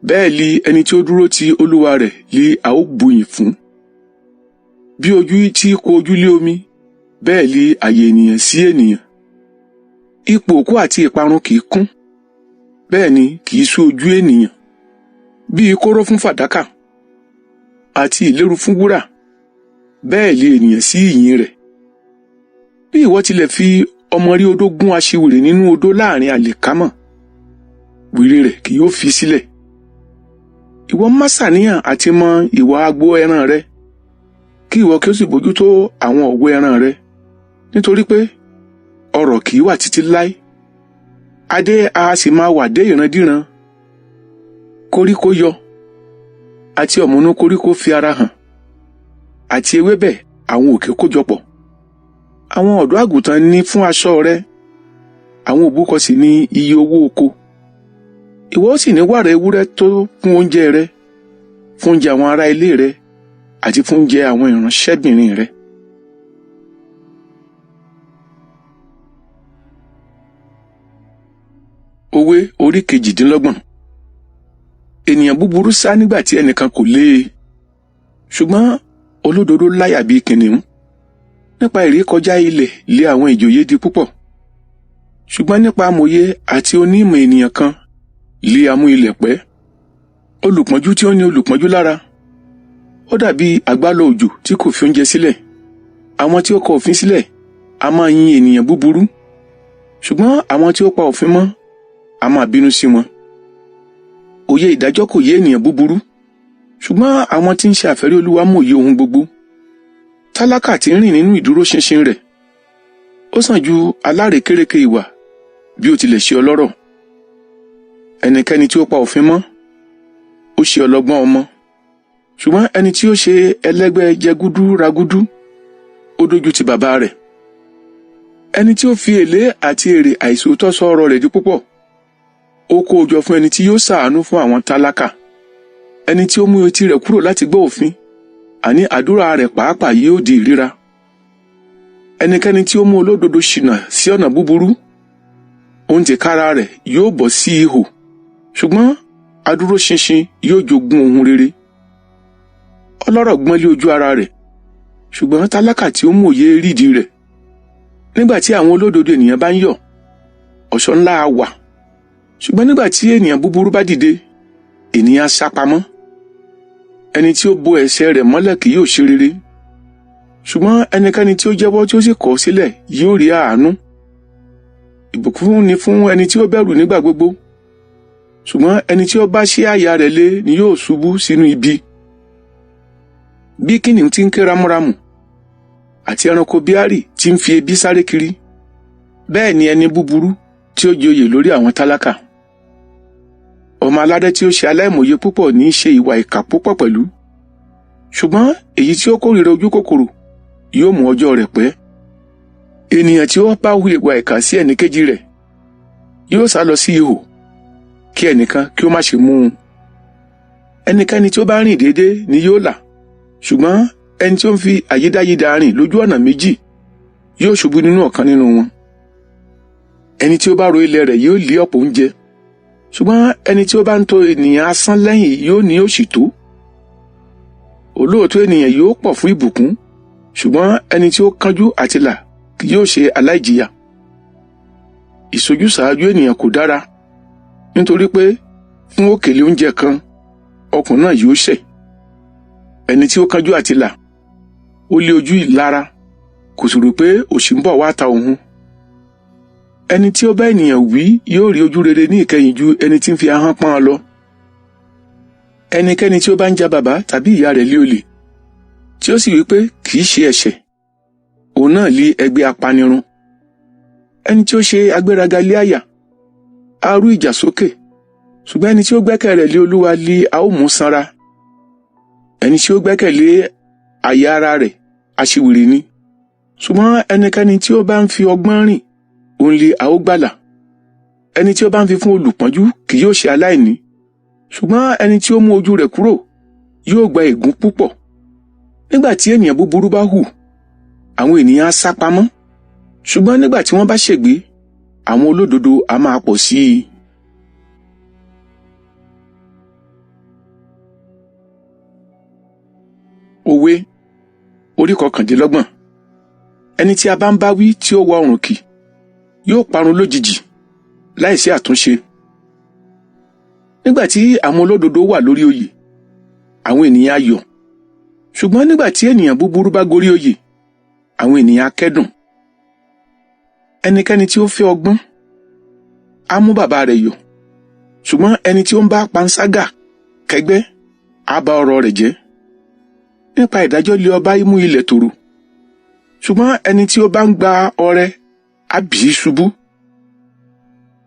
Speaker 1: bẹ́ẹ̀ li ẹni tí ó dúró ti olúwa rẹ̀ li a ó buyìn fún. Bí ojú tí kò ojú lé omi, bẹ́ẹ̀ li àyè ènìyàn sí ènìyàn. Ipò òkú àti ìparun kì í kún, bẹ́ẹ̀ ni kì í sú ojú ènìyàn. Bí kóró fún fàdákà àti ìléru fún wúrà, bẹ́ẹ̀ li ènìyàn sí ìyìn rẹ̀. Bí ìwọ tilẹ̀ fi ọmọ rí odó gún aṣiwèrè nínú odó láàrin àlìkámà, wèrè rẹ̀ kì yóò fi sílẹ̀. Ìwọ má ṣàníyàn àti mọ ìwà agbo ẹran rẹ, kí ìwọ kí ó sì bójútó àwọn ọ̀wọ́ ẹran rẹ, nítorí pé ọrọ̀ kì í wà títí láé, adé a sì máa wà dé ìrandíran. Koríko yọ, àti ọ̀mùnú koríko fi ara hàn, àti ewébẹ̀ àwọn òkè kójọpọ̀. Àwọn ọ̀dọ́ àgùntàn ní fún aṣọ rẹ, àwọn òbúkọ sì ní iye owó oko. Ìwọ ó sì ní wàrà ewúrẹ́ tó fún oúnjẹ rẹ, fún oúnjẹ àwọn ará ilé rẹ, àti fún oúnjẹ àwọn ìránṣẹ́bìnrin rẹ. Òwe orí 28. Ènìyàn búburú sá nígbà tí ẹnìkan kò lé e, ṣùgbọ́n olódodo láyà bíi kìnìún. Nípa ìrékọjá ilẹ̀ lé àwọn ìjòyè di púpọ̀, ṣùgbọ́n nípa amòye àti onímọ̀ ènìyàn kan lé amú ilẹ̀ pẹ́. Olùpọ́njú tí ó ní olùpọ́njú lára, ó dàbí àgbálọ òjò tí kò fi oúnjẹ sílẹ̀. Àwọn tí ó kọ òfin sílẹ̀ a máa yin ènìyàn búburú, ṣùgbọ́n àwọn tí ó pa òfin mọ́ a máa bínú sí wọn. Òye ìdájọ́ kò yé ènìyàn búburú, ṣùgbọ́n àwọn tí ń ṣe àfẹ́rí Olúwa mòye ohun gbogbo. Tálákà tí ń rìn nínú ìdúróṣinṣin rẹ̀, ó sàn ju alárékérekè ìwà bí ó tilẹ̀ ṣe ọlọ́rọ̀. Ẹnikẹ́ni tí ó pa òfin mọ́, ó ṣe ọlọ́gbọ́n ọmọ, ṣùgbọ́n ẹni tí ó ṣe ẹlẹ́gbẹ́ jẹgúdú ragúdú, ó dójú ti bàbá rẹ̀. Ẹni tí ó fi èlé àti èrè àìṣòótọ́ sọ ọrọ̀ rẹ̀ di púpọ̀, ó kó o jọ fún ẹni tí yóò ṣàánú fún àwọn tálákà. Ẹni tí ó mú etí rẹ̀ kúrò láti gbọ́ òfin, àní àdúrà rẹ̀ pàápàá yóò di ìríra. Ẹnikẹ́ni tí ó mú olódodo ṣìnà sí ọ̀nà búburú, òun tìkára rẹ̀ yóò bọ́ sí ihò, ṣùgbọ́n adúróṣinṣin yóò jogún ohun rere. Ọlọ́rọ̀ gbọ́n lé ojú ara rẹ̀, ṣùgbọ́n tálákà tí ó mòye rídìí rẹ̀. Nígbà tí àwọn olódodo ènìyàn bá ń yọ̀, ọ̀ṣọ́ ńlá á wà, ṣùgbọ́n nígbà tí ènìyàn búburú bá dìde, ènìyàn á sá pamọ́. Ẹni tí ó bo ẹ̀ṣẹ̀ rẹ̀ mọ́lẹ̀ kì yóò ṣe rere, ṣùgbọ́n ẹnikẹ́ni tí ó jẹ́wọ́ tí ó sì kọ̀ sílẹ̀ yóò rí àánú. Ìbùkún ni fún ẹni tí ó bẹ̀rù nígbà gbogbo, ṣùgbọ́n ẹni tí ó bá ṣí àyà rẹ̀ lé ni yóò ṣubú sínú ibi. Bí kìnnìún ti ń ké ramúramù, àti ẹranko bíárì tí ń fi ebi sáré kiri, bẹ́ẹ̀ ni ẹni búburú tí ó joyè lórí àwọn tálákà. Ọmọ aládé tí ó ṣe aláìmòye púpọ̀ ní í ṣe ìwà ìkà púpọ̀ pẹ̀lú. Ṣùgbọ́n èyí tí ó kórìíra ojú kòkòrò yóò mú ọjọ́ rẹ̀ pẹ́. Ènìyàn tí ó bá hu ìwà ìkà sí ẹnìkejì rẹ̀ yóò sá lọ sí ihò, kí ẹnìkan kí ó má ṣe mú un. Ẹnikẹ́ni tí ó bá rìn déédéé ni yóò là, ṣùgbọ́n ẹni tí ó ń fi àyídáyidà rìn lójú ọ̀nà méjì yóò ṣubú nínú ọ̀kan nínú wọn. Ẹni tí ó bá ro ilẹ̀ rẹ̀ yóò lé ọ̀pọ̀ oúnjẹ, ṣùgbọ́n ẹni tí ó bá ń tọ ènìyàn asán lẹ́yìn yóò ní òṣì tó. Olóòótọ́ ènìyàn yóò pọ̀ fún ìbùkún, ṣùgbọ́n ẹni tí ó kánjú àti là kì yóò ṣe aláìjìyà. Ìṣojúsàájú ènìyàn kò dára, nítorí pé fún òkèlè oúnjẹ kan, ọkùnrin náà yóò ṣẹ̀. Ẹni tí ó kánjú àti là, ó lé ojú ìlara, kò sì rò pé òṣì ń bọ̀ wá ta òun. Ẹni tí ó bá ènìyàn wí yóò rí ojú rere ní ìkẹyìn ju ẹni tí ń fi ahọ́n pọ́n ọn lọ. Ẹnikẹ́ni tí ó bá ń ja bàbá tàbí ìyá rẹ̀ lé olè, tí ó sì wí pé kì í ṣe ẹ̀ṣẹ̀, òun náà lé ẹgbẹ́ apanirun. Ẹni tí ó ṣe agbéraga lé àyà, á rú ìjà sókè, ṣùgbọ́n ẹni tí ó gbẹ́kẹ̀ rẹ̀ lé Olúwa lé a ó mú sanra. Ẹni tí ó gbẹ́kẹ̀ lé àyà ara rẹ̀ aṣiwèrè ni, ṣùgbọ́n ẹnikẹ́ni tí ó bá ń fi ọgbọ́n rìn, òun lé a ó gbàlà. Ẹni tí ó bá ń fi fún olùpọ́njú kì yóò ṣe aláìní, ṣùgbọ́n ẹni tí ó mú ojú rẹ̀ kúrò yóò gba ègún púpọ̀. Nígbà tí ènìyàn búburú bá hù, àwọn ènìyàn á sá pamọ́, ṣùgbọ́n nígbà tí wọ́n bá ṣègbé, àwọn olódodo a máa pọ̀ sí i. Òwe orí 29. Ẹni tí a bá ń bá wí tí ó wa ọ̀rùn kì yóò parun lójijì láìsí àtúnṣe. Nígbà tí àwọn olódodo wà lórí oyè, àwọn ènìyàn á yọ̀. Ṣùgbọ́n nígbà tí ènìyàn búburú bá gorí oyè, àwọn ènìyàn á kẹ́dùn. Ẹnikẹ́ni tí ó fẹ́ ọgbọ́n á mú bàbá rẹ̀ yọ̀, ṣùgbọ́n ẹni tí ó ń bá panṣágà kẹ́gbẹ́ á ba ọrọ̀ rẹ̀ jẹ́. Nípa ìdájọ́ lé ọba mú ilẹ̀ tòrò, ṣùgbọ́n ẹni tí ó bá ń gba ọrẹ á bì í ṣubú.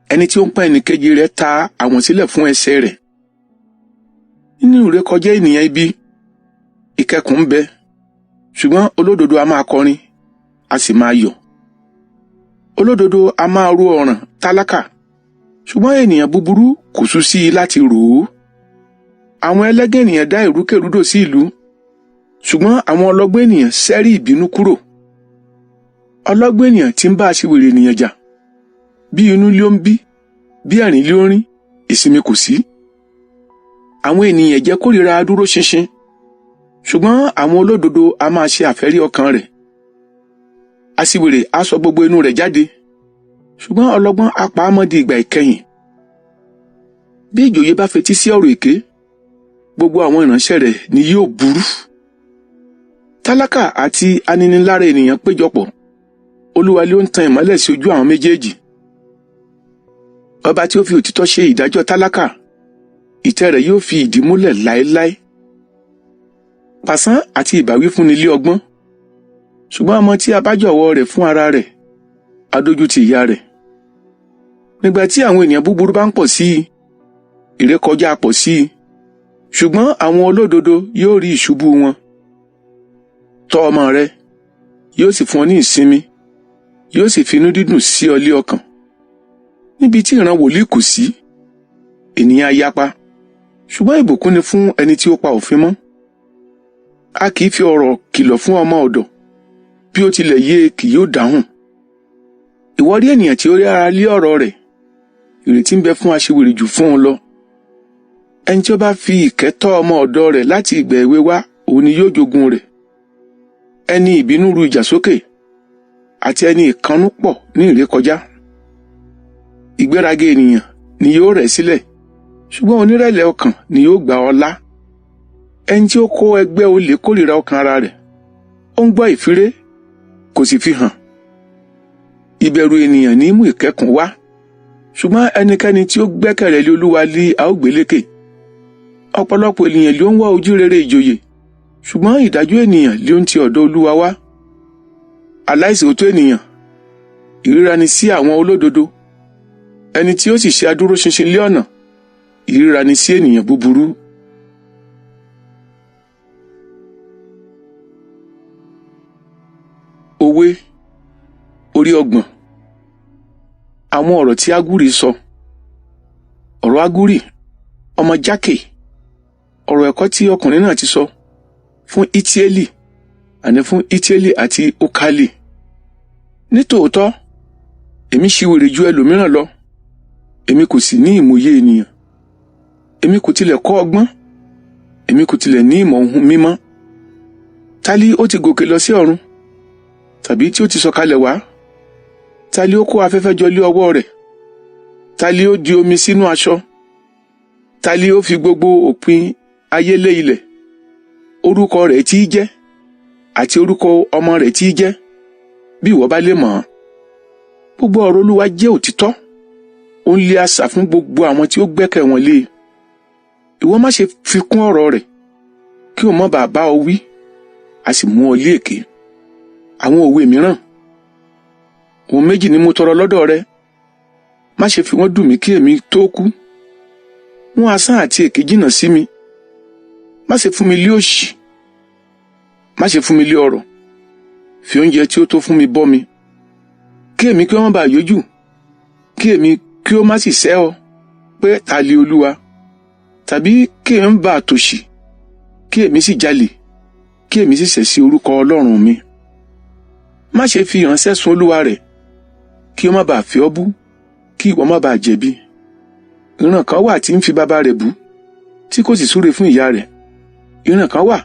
Speaker 1: Ẹni tí ó ń pọ́n ẹnìkejì rẹ̀ ta àwọ̀n sílẹ̀ fún ẹsẹ̀ rẹ̀. Nínú ìrékọjá ènìyàn ibi, ìkẹkùn ń bẹ, ṣùgbọ́n olódodo a máa kọrin, a sì máa yọ̀. Olódodo a máa ro ọ̀ràn tálákà, ṣùgbọ́n ènìyàn búburú kò sú sí i láti rò ó. Àwọn ẹlẹ́gàn ènìyàn dá ìrúkèrúdò sí ìlú, ṣùgbọ́n àwọn ọlọ́gbọ́n ènìyàn sẹ́rí ìbínú kúrò. Ọlọ́gbọ́n ènìyàn tí ń bá aṣiwèrè ènìyàn jà, bí inú ló ń bí, bí ẹ̀rín ló ń rín, ìsinmi kò sí. Àwọn ènìyàn jẹ́ kórìíra dúró ṣinṣin, ṣùgbọ́n àwọn olódodo a máa ṣe àfẹ́rí ọkàn rẹ̀. Aṣiwèrè á sọ gbogbo inú rẹ̀ jáde, ṣùgbọ́n ọlọ́gbọ́n á pa á mọ́ di ìgbà ìkẹyìn. Bí ìjòyè bá fetí sí ọ̀rọ̀ èké, gbogbo àwọn ìránṣẹ́ rẹ̀ ni yóò burú. Tálákà àti aninilára ènìyàn péjọpọ̀, Olúwa ló ń tan ìmọ́lẹ̀ sí ojú àwọn méjèèjì. Ọba tí ó fi òtítọ́ ṣe ìdájọ́ tálákà, ìtẹ́ rẹ̀ yóò fi ìdí múlẹ̀ láéláé. Pàṣán àti ìbáwí fúnni lé ọgbọ́n, ṣùgbọ́n ọmọ tí a bá jọ̀wọ́ rẹ̀ fún ara rẹ̀, á dójú ti ìyá rẹ̀. Nígbà tí àwọn ènìyàn búburú bá ń pọ̀ sí i, ìrékọjá pọ̀ sí i, ṣùgbọ́n àwọn olódodo yóò rí ìṣubú wọn. Tọ́ ọmọ rẹ, yóò sì fún ọ ní ìsinmi, yóò sì fi inú dídùn sí ọ lé ọkàn. Níbi tí ìran wòlíì kò sí, ènìyàn á yapa, ṣùgbọ́n ìbùkún ni fún ẹni tí ó pa òfin mọ́. A kì í fi ọ̀rọ̀ kìlọ̀ fún ọmọ ọ̀dọ̀, bí ó tilẹ̀ yé e kì yóò dáhùn. Ìwọ rí ènìyàn tí ó rí ara lé ọ̀rọ̀ rẹ̀, ìrètí ń bẹ fún aṣiwèrè jù fún un lọ. Ẹni tí ó bá fi ìkẹ́ tọ́ ọmọ ọ̀dọ̀ rẹ̀ láti ìgbà èwe wá, òun ni yóò jogún rẹ̀. Ẹni ìbínú ru ìjà sókè, àti ẹni ìkannú pọ̀ ní ìrékọjá. Ìgbéraga ènìyàn ni yóò rẹ̀ sílẹ̀, ṣùgbọ́n onírẹ̀lẹ̀ ọkàn ni yóò gba ọlá. Ẹni tí ó kó ẹgbẹ́ olè kórìíra ọkàn ara rẹ̀, ó ń gbọ́ ìfiré, kò sì fi hàn. Ìbẹ̀rù ènìyàn ní mú ìkẹ́kùn wá, ṣùgbọ́n ẹnikẹ́ni tí ó gbẹ́kẹ̀rẹ̀ lé Olúwa lé a ó gbé lékè. Ọ̀pọ̀lọpọ̀ ènìyàn ló ń wá ojú rere ìjòyè, ṣùgbọ́n ìdájọ́ ènìyàn ló ń ti ọ̀dọ̀ Olúwa wá. Aláìṣòótọ́ ènìyàn, ìríra ni sí àwọn olódodo, ẹni tí ó sì ṣe adúróṣinṣin lé ọ̀nà, Ìríra ni sí ènìyàn búburú. Òwe orí 30. Àwọn ọ̀rọ̀ tí Ágúrì sọ. Ọ̀rọ̀ Ágúrì, ọmọ Jákè, ọ̀rọ̀ ẹ̀kọ́ tí ọkùnrin náà ti sọ fún Itieli, àní fún Itieli àti Ukali. Nítòótọ́, èmi ṣiwèrè ju ẹlòmíràn lọ, èmi kò sì ní ìmòye ènìyàn. Èmi kò tilẹ̀ kọ́ ọgbọ́n, èmi kò tilẹ̀ ní ìmọ̀ ohun mímọ́. Tálí ó ti gòkè lọ sí ọ̀run, tàbí tí ó ti sọ̀kalẹ̀ wá? Tálí ó kó afẹ́fẹ́ jọ lé ọwọ́ rẹ̀? Tálí ó di omi sínú aṣọ? Tálí ó fi gbogbo òpin ayé lé ilẹ̀? Orúkọ rẹ̀ tí í jẹ́, àti orúkọ ọmọ rẹ̀ tí í jẹ́, bí ìwọ bá lè mọ̀ ọ́n. Gbogbo ọ̀rọ̀ Olúwa jẹ́ òtítọ́, ó ń lé asà fún gbogbo àwọn tí ó gbẹ́kẹ̀ wọn lé e. Ìwọ má ṣe fi kún ọ̀rọ̀ rẹ̀, kí o má bàa bá ọ wí, a sì mú ọ lé èké. Àwọn òwe mìíràn. Ohun méjì ni mo tọrọ lọ́dọ̀ rẹ, má ṣe fi wọ́n dùn mí kí èmi tó kú. Mú asán àti èké jìnnà sí mi. Má ṣe fún mi lé òṣì, má ṣe fún mi lé ọrọ̀. Fi oúnjẹ tí ó tó fún mi bọ́ mi, kí èmi kí ó má bàa yójú, kí èmi kí ó má sì sẹ́ ọ pé ta li Olúwa, tàbí kí èmi bá tòṣì, kí èmi sì jalè, kí èmi sì ṣẹ̀ sí orúkọ Ọlọ́run mi. Má ṣe fi ìránṣẹ́ sun Olúwa rẹ̀, kí ó má bàa fi ọ́ bú, kí ìwọ má bàa jẹ̀bi. Ìran kan wà tí ń fi bàbá rẹ̀ bú, tí kò sì súre fún ìyá rẹ̀. Ìran kan wà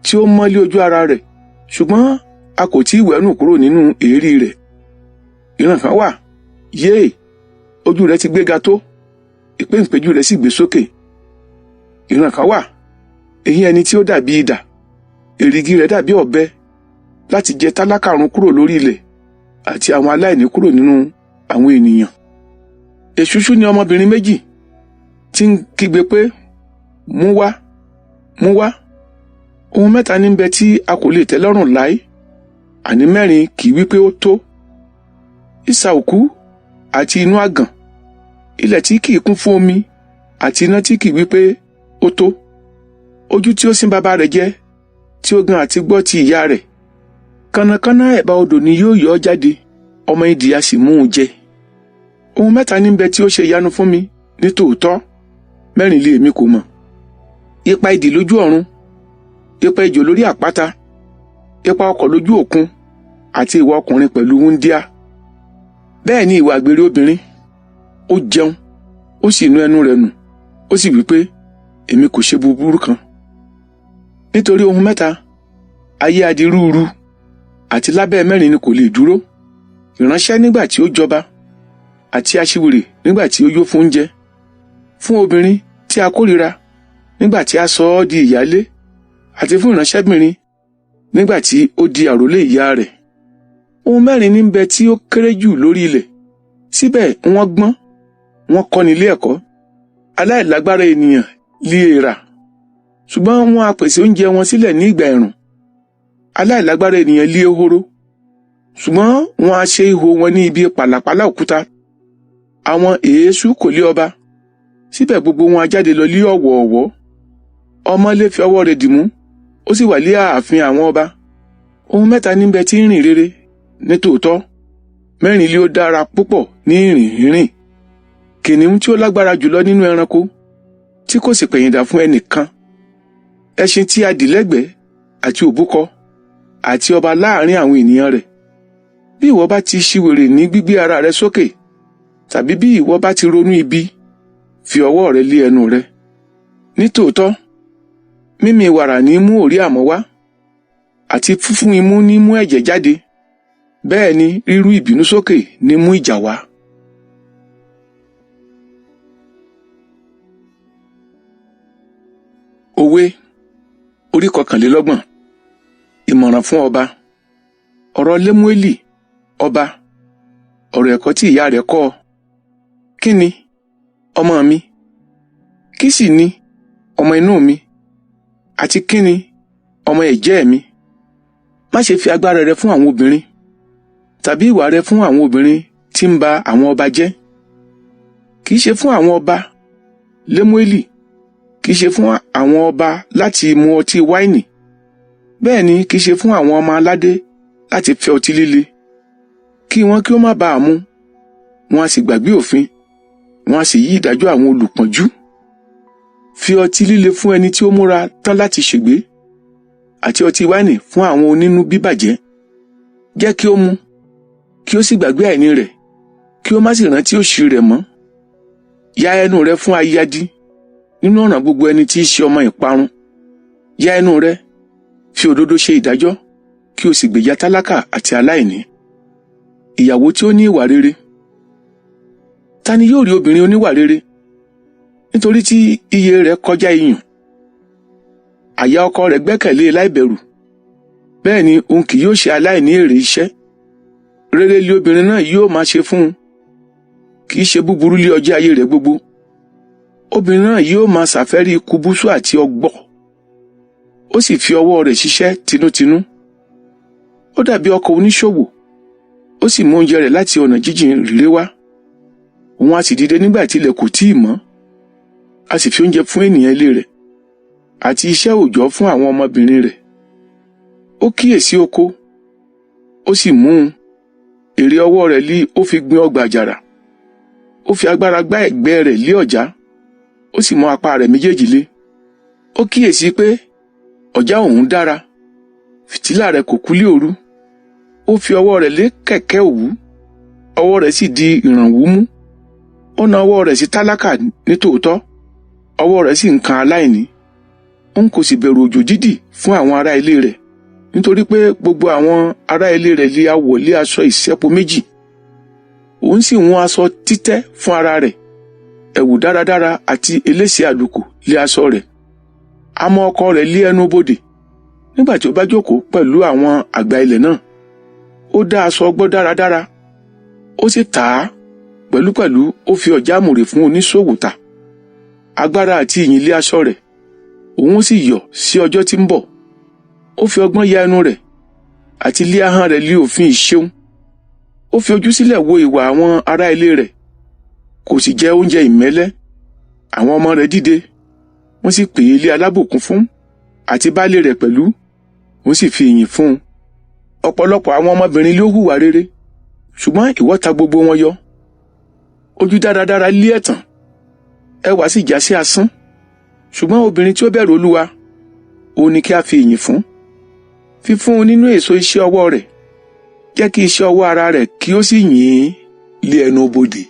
Speaker 1: tí ó mọ́lé ojú ara rẹ̀, ṣùgbọ́n a kò tí ì wẹ̀nù kúrò nínú èérí rẹ̀. Ìran kan wà, yéè, ojú rẹ̀ ti gbéga tó, ìpéǹpéjú rẹ̀ sì gbé sókè. Ìran kan wà, eyín ẹni tí ó dàbí idà, èrìgì rẹ̀ dàbí ọ̀bẹ, láti jẹ tálákà run kúrò lórí ilẹ̀ àti àwọn aláìní kúrò nínú àwọn ènìyàn. Èṣùṣù ni ọmọbìnrin méjì tí ń kígbe pé, mú wá, mú wá. Ohun mẹ́ta ní ń bẹ tí a kò lè tẹ́ lọ́rùn láé, àní mẹ́rin kì í wí pé ó tó. Isà òkú àti inú àgàn, ilẹ̀ tí kì í kún fún omi àti iná tí kì í wí pé ó tó. Ojú tí ó sin bàbá rẹ̀ jẹ, tí ó gan àti gbọ́ ti ìyá rẹ̀. Kànnàkànnà ẹ̀bá odò ni yóò yọ ọ́ jáde, ọmọ idì a sì mú un jẹ. Ohun mẹ́ta ní ń bẹ tí ó ṣe ìyanu fún mi ní tòótọ́, mẹ́rin lé èmi kò mọ̀. Ipa idì lójú ọ̀run, ipa ejò lórí àpáta, ipa ọkọ̀ lójú òkun, àti ìwà ọkùnrin pẹ̀lú wúńdíá. Bẹ́ẹ̀ ni ìwà àgbèrè obìnrin. Ó jẹun, ó sì nu ẹnu rẹ̀ nù, ó sì wí pé, èmi kò ṣe búburú kan. Nítorí ohun mẹ́ta, ayé a di rúurú, àti lábẹ́ mẹ́rin ni kò lè dúró. Ìránṣẹ́ nígbà tí ó jọba, àti aṣiwèrè nígbà tí ó yó fún oúnjẹ. Fún obìnrin tí a kórìíra nígbà tí a sọ ọ́ di ìyálé, àti fún ìránṣẹ́bìnrin nígbà tí ó di àrólé ìyá rẹ̀. Ohun mẹ́rin ní ń bẹ tí ó kéré jù lórí ilẹ̀, síbẹ̀ wọ́n gbọ́n, wọ́n kọ́ni ilé ẹ̀kọ́. Aláìlágbára ènìyàn lé èèrà, ṣùgbọ́n wọ́n á pèsè oúnjẹ wọn sílẹ̀ ní ìgbà ẹ̀rùn. Aláìlágbára ènìyàn lé ehoro, ṣùgbọ́n wọ́n á ṣe ihò wọn ní ibi pàlàpálá òkúta. Àwọn èésú kò lé ọba, síbẹ̀ gbogbo wọn á jáde lọ lé ọ̀wọ̀ọ̀wọ́. Ọmọ lè fi ọwọ́ rẹ̀ dìmú, ó sì wà lé ààfin àwọn ọba. Ohun mẹ́ta ní ń bẹ tí ń rìn rere ní tòótọ́, mẹ́rin lé ó dára púpọ̀ ní ìrìn rírìn. Kìnìún tí ó lágbára jùlọ nínú ẹranko, tí kò sì pẹ̀yìndà fún ẹnìkan. Ẹṣin tí a dì lẹ́gbẹ̀ẹ́ àti òbúkọ, àti ọba láàrin àwọn ènìyàn rẹ̀. Bí ìwọ bá ti ṣiwèrè ní gbígbé ara rẹ sókè, tàbí bí ìwọ bá ti ronú ibi, fi ọwọ́ rẹ lé ẹnu rẹ. Ní tòótọ́, mímì wàrà ní mú òrí àmọ́ wá, àti fífún imú ní mú ẹ̀jẹ̀ jáde. Bẹ́ẹ̀ ni rírú ìbínú sókè ní mú ìjà wá. Òwe orí 31. Ìmọ̀ràn fún ọba. Ọ̀rọ̀ Lémúélì ọba, ọ̀rọ̀ ẹ̀kọ́ tí ìyá rẹ̀ kọ́ ọ. Kí ni, ọmọ mi? Kí sì ni, ọmọ inú mi? Àti kí ni, ọmọ ẹ̀jẹ̀ mi? Má ṣe fi agbára rẹ fún àwọn obìnrin, tàbí ìwà rẹ fún àwọn obìnrin tí ń ba àwọn ọba jẹ́. Kì í ṣe fún àwọn ọba Lemueli, kì í ṣe fún àwọn ọba láti mu ọtí wáìnì, bẹ́ẹ̀ ni kì í ṣe fún àwọn ọmọ aládé láti fẹ́ ọtí líle, kí wọn kí ó má baà mu, wọn a sì gbàgbé òfin, wọn a sì yí ìdájọ́ àwọn olùpọ́njú. Fi ọtí líle fún ẹni tí ó múra tán láti ṣègbé, àti ọtí wáìnì fún àwọn onínú bíbàjẹ́. Jẹ́ kí ó mu, kí ó sì gbàgbé àìní rẹ̀, kí ó má sì rántí òṣì rẹ̀ mọ́. Ya ẹnu rẹ fún ayadi nínú ọ̀ràn gbogbo ẹni tí í ṣe ọmọ ìparun. Ya ẹnu rẹ, fi òdodo ṣe ìdájọ́, kí o sì gbèjà tálákà àti aláìní. Ìyàwó tí ó ní ìwà rere. Ta ni yóò rí obìnrin oníwà rere? Nítorí tí iye rẹ̀ kọjá iyùn. Àyà ọkọ rẹ̀ gbẹ́kẹ̀lé e láìbẹ̀rù. Bẹ́ẹ̀ ni òun kì yóò ṣe aláìní èrè iṣẹ́. Rere li obìnrin náà yóò máa ṣe fún un. Kì í ṣe búburú lé ọjọ́ ayé rẹ̀ gbogbo. Obìnrin náà yóò máa ṣàfẹ́rí kùbùsù àti ọ̀gbọ̀. Ó sì fi ọwọ́ rẹ̀ ṣiṣẹ́ tinútinú. Ó dàbí ọkọ̀ oníṣòwò. Ó sì mú oúnjẹ rẹ̀ láti ọ̀nà jíjìn réré wá. Òun a sì dìde nígbà tí ilẹ̀ kò tíì mọ́. A sì fi oúnjẹ fún ènìyàn ilé rẹ̀, àti iṣẹ́ òòjọ́ fún àwọn ọmọbìnrin rẹ̀. Ó kíyèsí oko, ó sì mú un. Èrè ọwọ́ rẹ̀ li ó fi gbin ọgbà àjàrà. Ó fi agbára gbá ẹ̀gbẹ́ rẹ̀ lé ọ̀já, ó sì mú apá rẹ̀ méjèèjì lé. Ó kíyèsí pé ọ̀já òun dára, fìtílà rẹ̀ kò kú lé òru. Ó fi ọwọ́ rẹ̀ lé kẹ̀kẹ́ òwú, ọwọ́ rẹ̀ sì di ìrànwú mú. Ó na ọwọ́ rẹ̀ sí tálákà nítòótọ́, ọwọ́ rẹ̀ sì ń kan aláìní. Òun kò sì bẹ̀rù òjò dídì fún àwọn ará ilé rẹ̀, nítorí pé gbogbo àwọn ará ilé rẹ̀ lé a wọ̀ lé aṣọ ìṣẹ́po méjì. Òun sì hun aṣọ títẹ́ fún ara rẹ̀, ẹ̀wù dáradára àti elése àlùkò lé aṣọ rẹ̀. A mọ ọkọ rẹ̀ lé ẹnu bodè nígbà tí ó bá jókòó pẹ̀lú àwọn àgbà ilẹ̀ náà. Ó dá aṣọ ọgbọ́ dáradára, ó sì tà á, pẹ̀lúpẹ̀lú ó fi ọ̀já àmùrè fún oníṣòwò tà. Agbára àti ìyìn lé aṣọ rẹ̀, òun sì yọ̀ sí ọjọ́ tí ń bọ̀. Ó fi ọgbọ́n ya ẹnu rẹ̀, àti lé ahọ́n rẹ̀ lé òfin ìṣeun. Ó fi ojú sílẹ̀ wo ìwà àwọn ará ilé rẹ̀, kò sì jẹ oúnjẹ ìmẹ́lẹ́. Àwọn ọmọ rẹ̀ dìde, wọ́n sì pè é lé alábùkún fún, àti baálé rẹ̀ pẹ̀lú, wọ́n sì fi ìyìn fún un. Ọ̀pọ̀lọpọ̀ àwọn ọmọbìnrin ló hùwà rere, ṣùgbọ́n ìwọ ta gbogbo wọn yọ. Ojú dáradára lé ẹ̀tàn, ẹwà sì já sí asán. Ṣùgbọ́n obìnrin tí ó bẹ̀rù Olúwa, òun ni kí a fi ìyìn fún. Fífún un nínú èso iṣẹ́ ọwọ́ rẹ̀, jẹ́ kí iṣẹ́ ọwọ́ ara rẹ̀ kí ó sì yìn ín lé ẹnu bodè.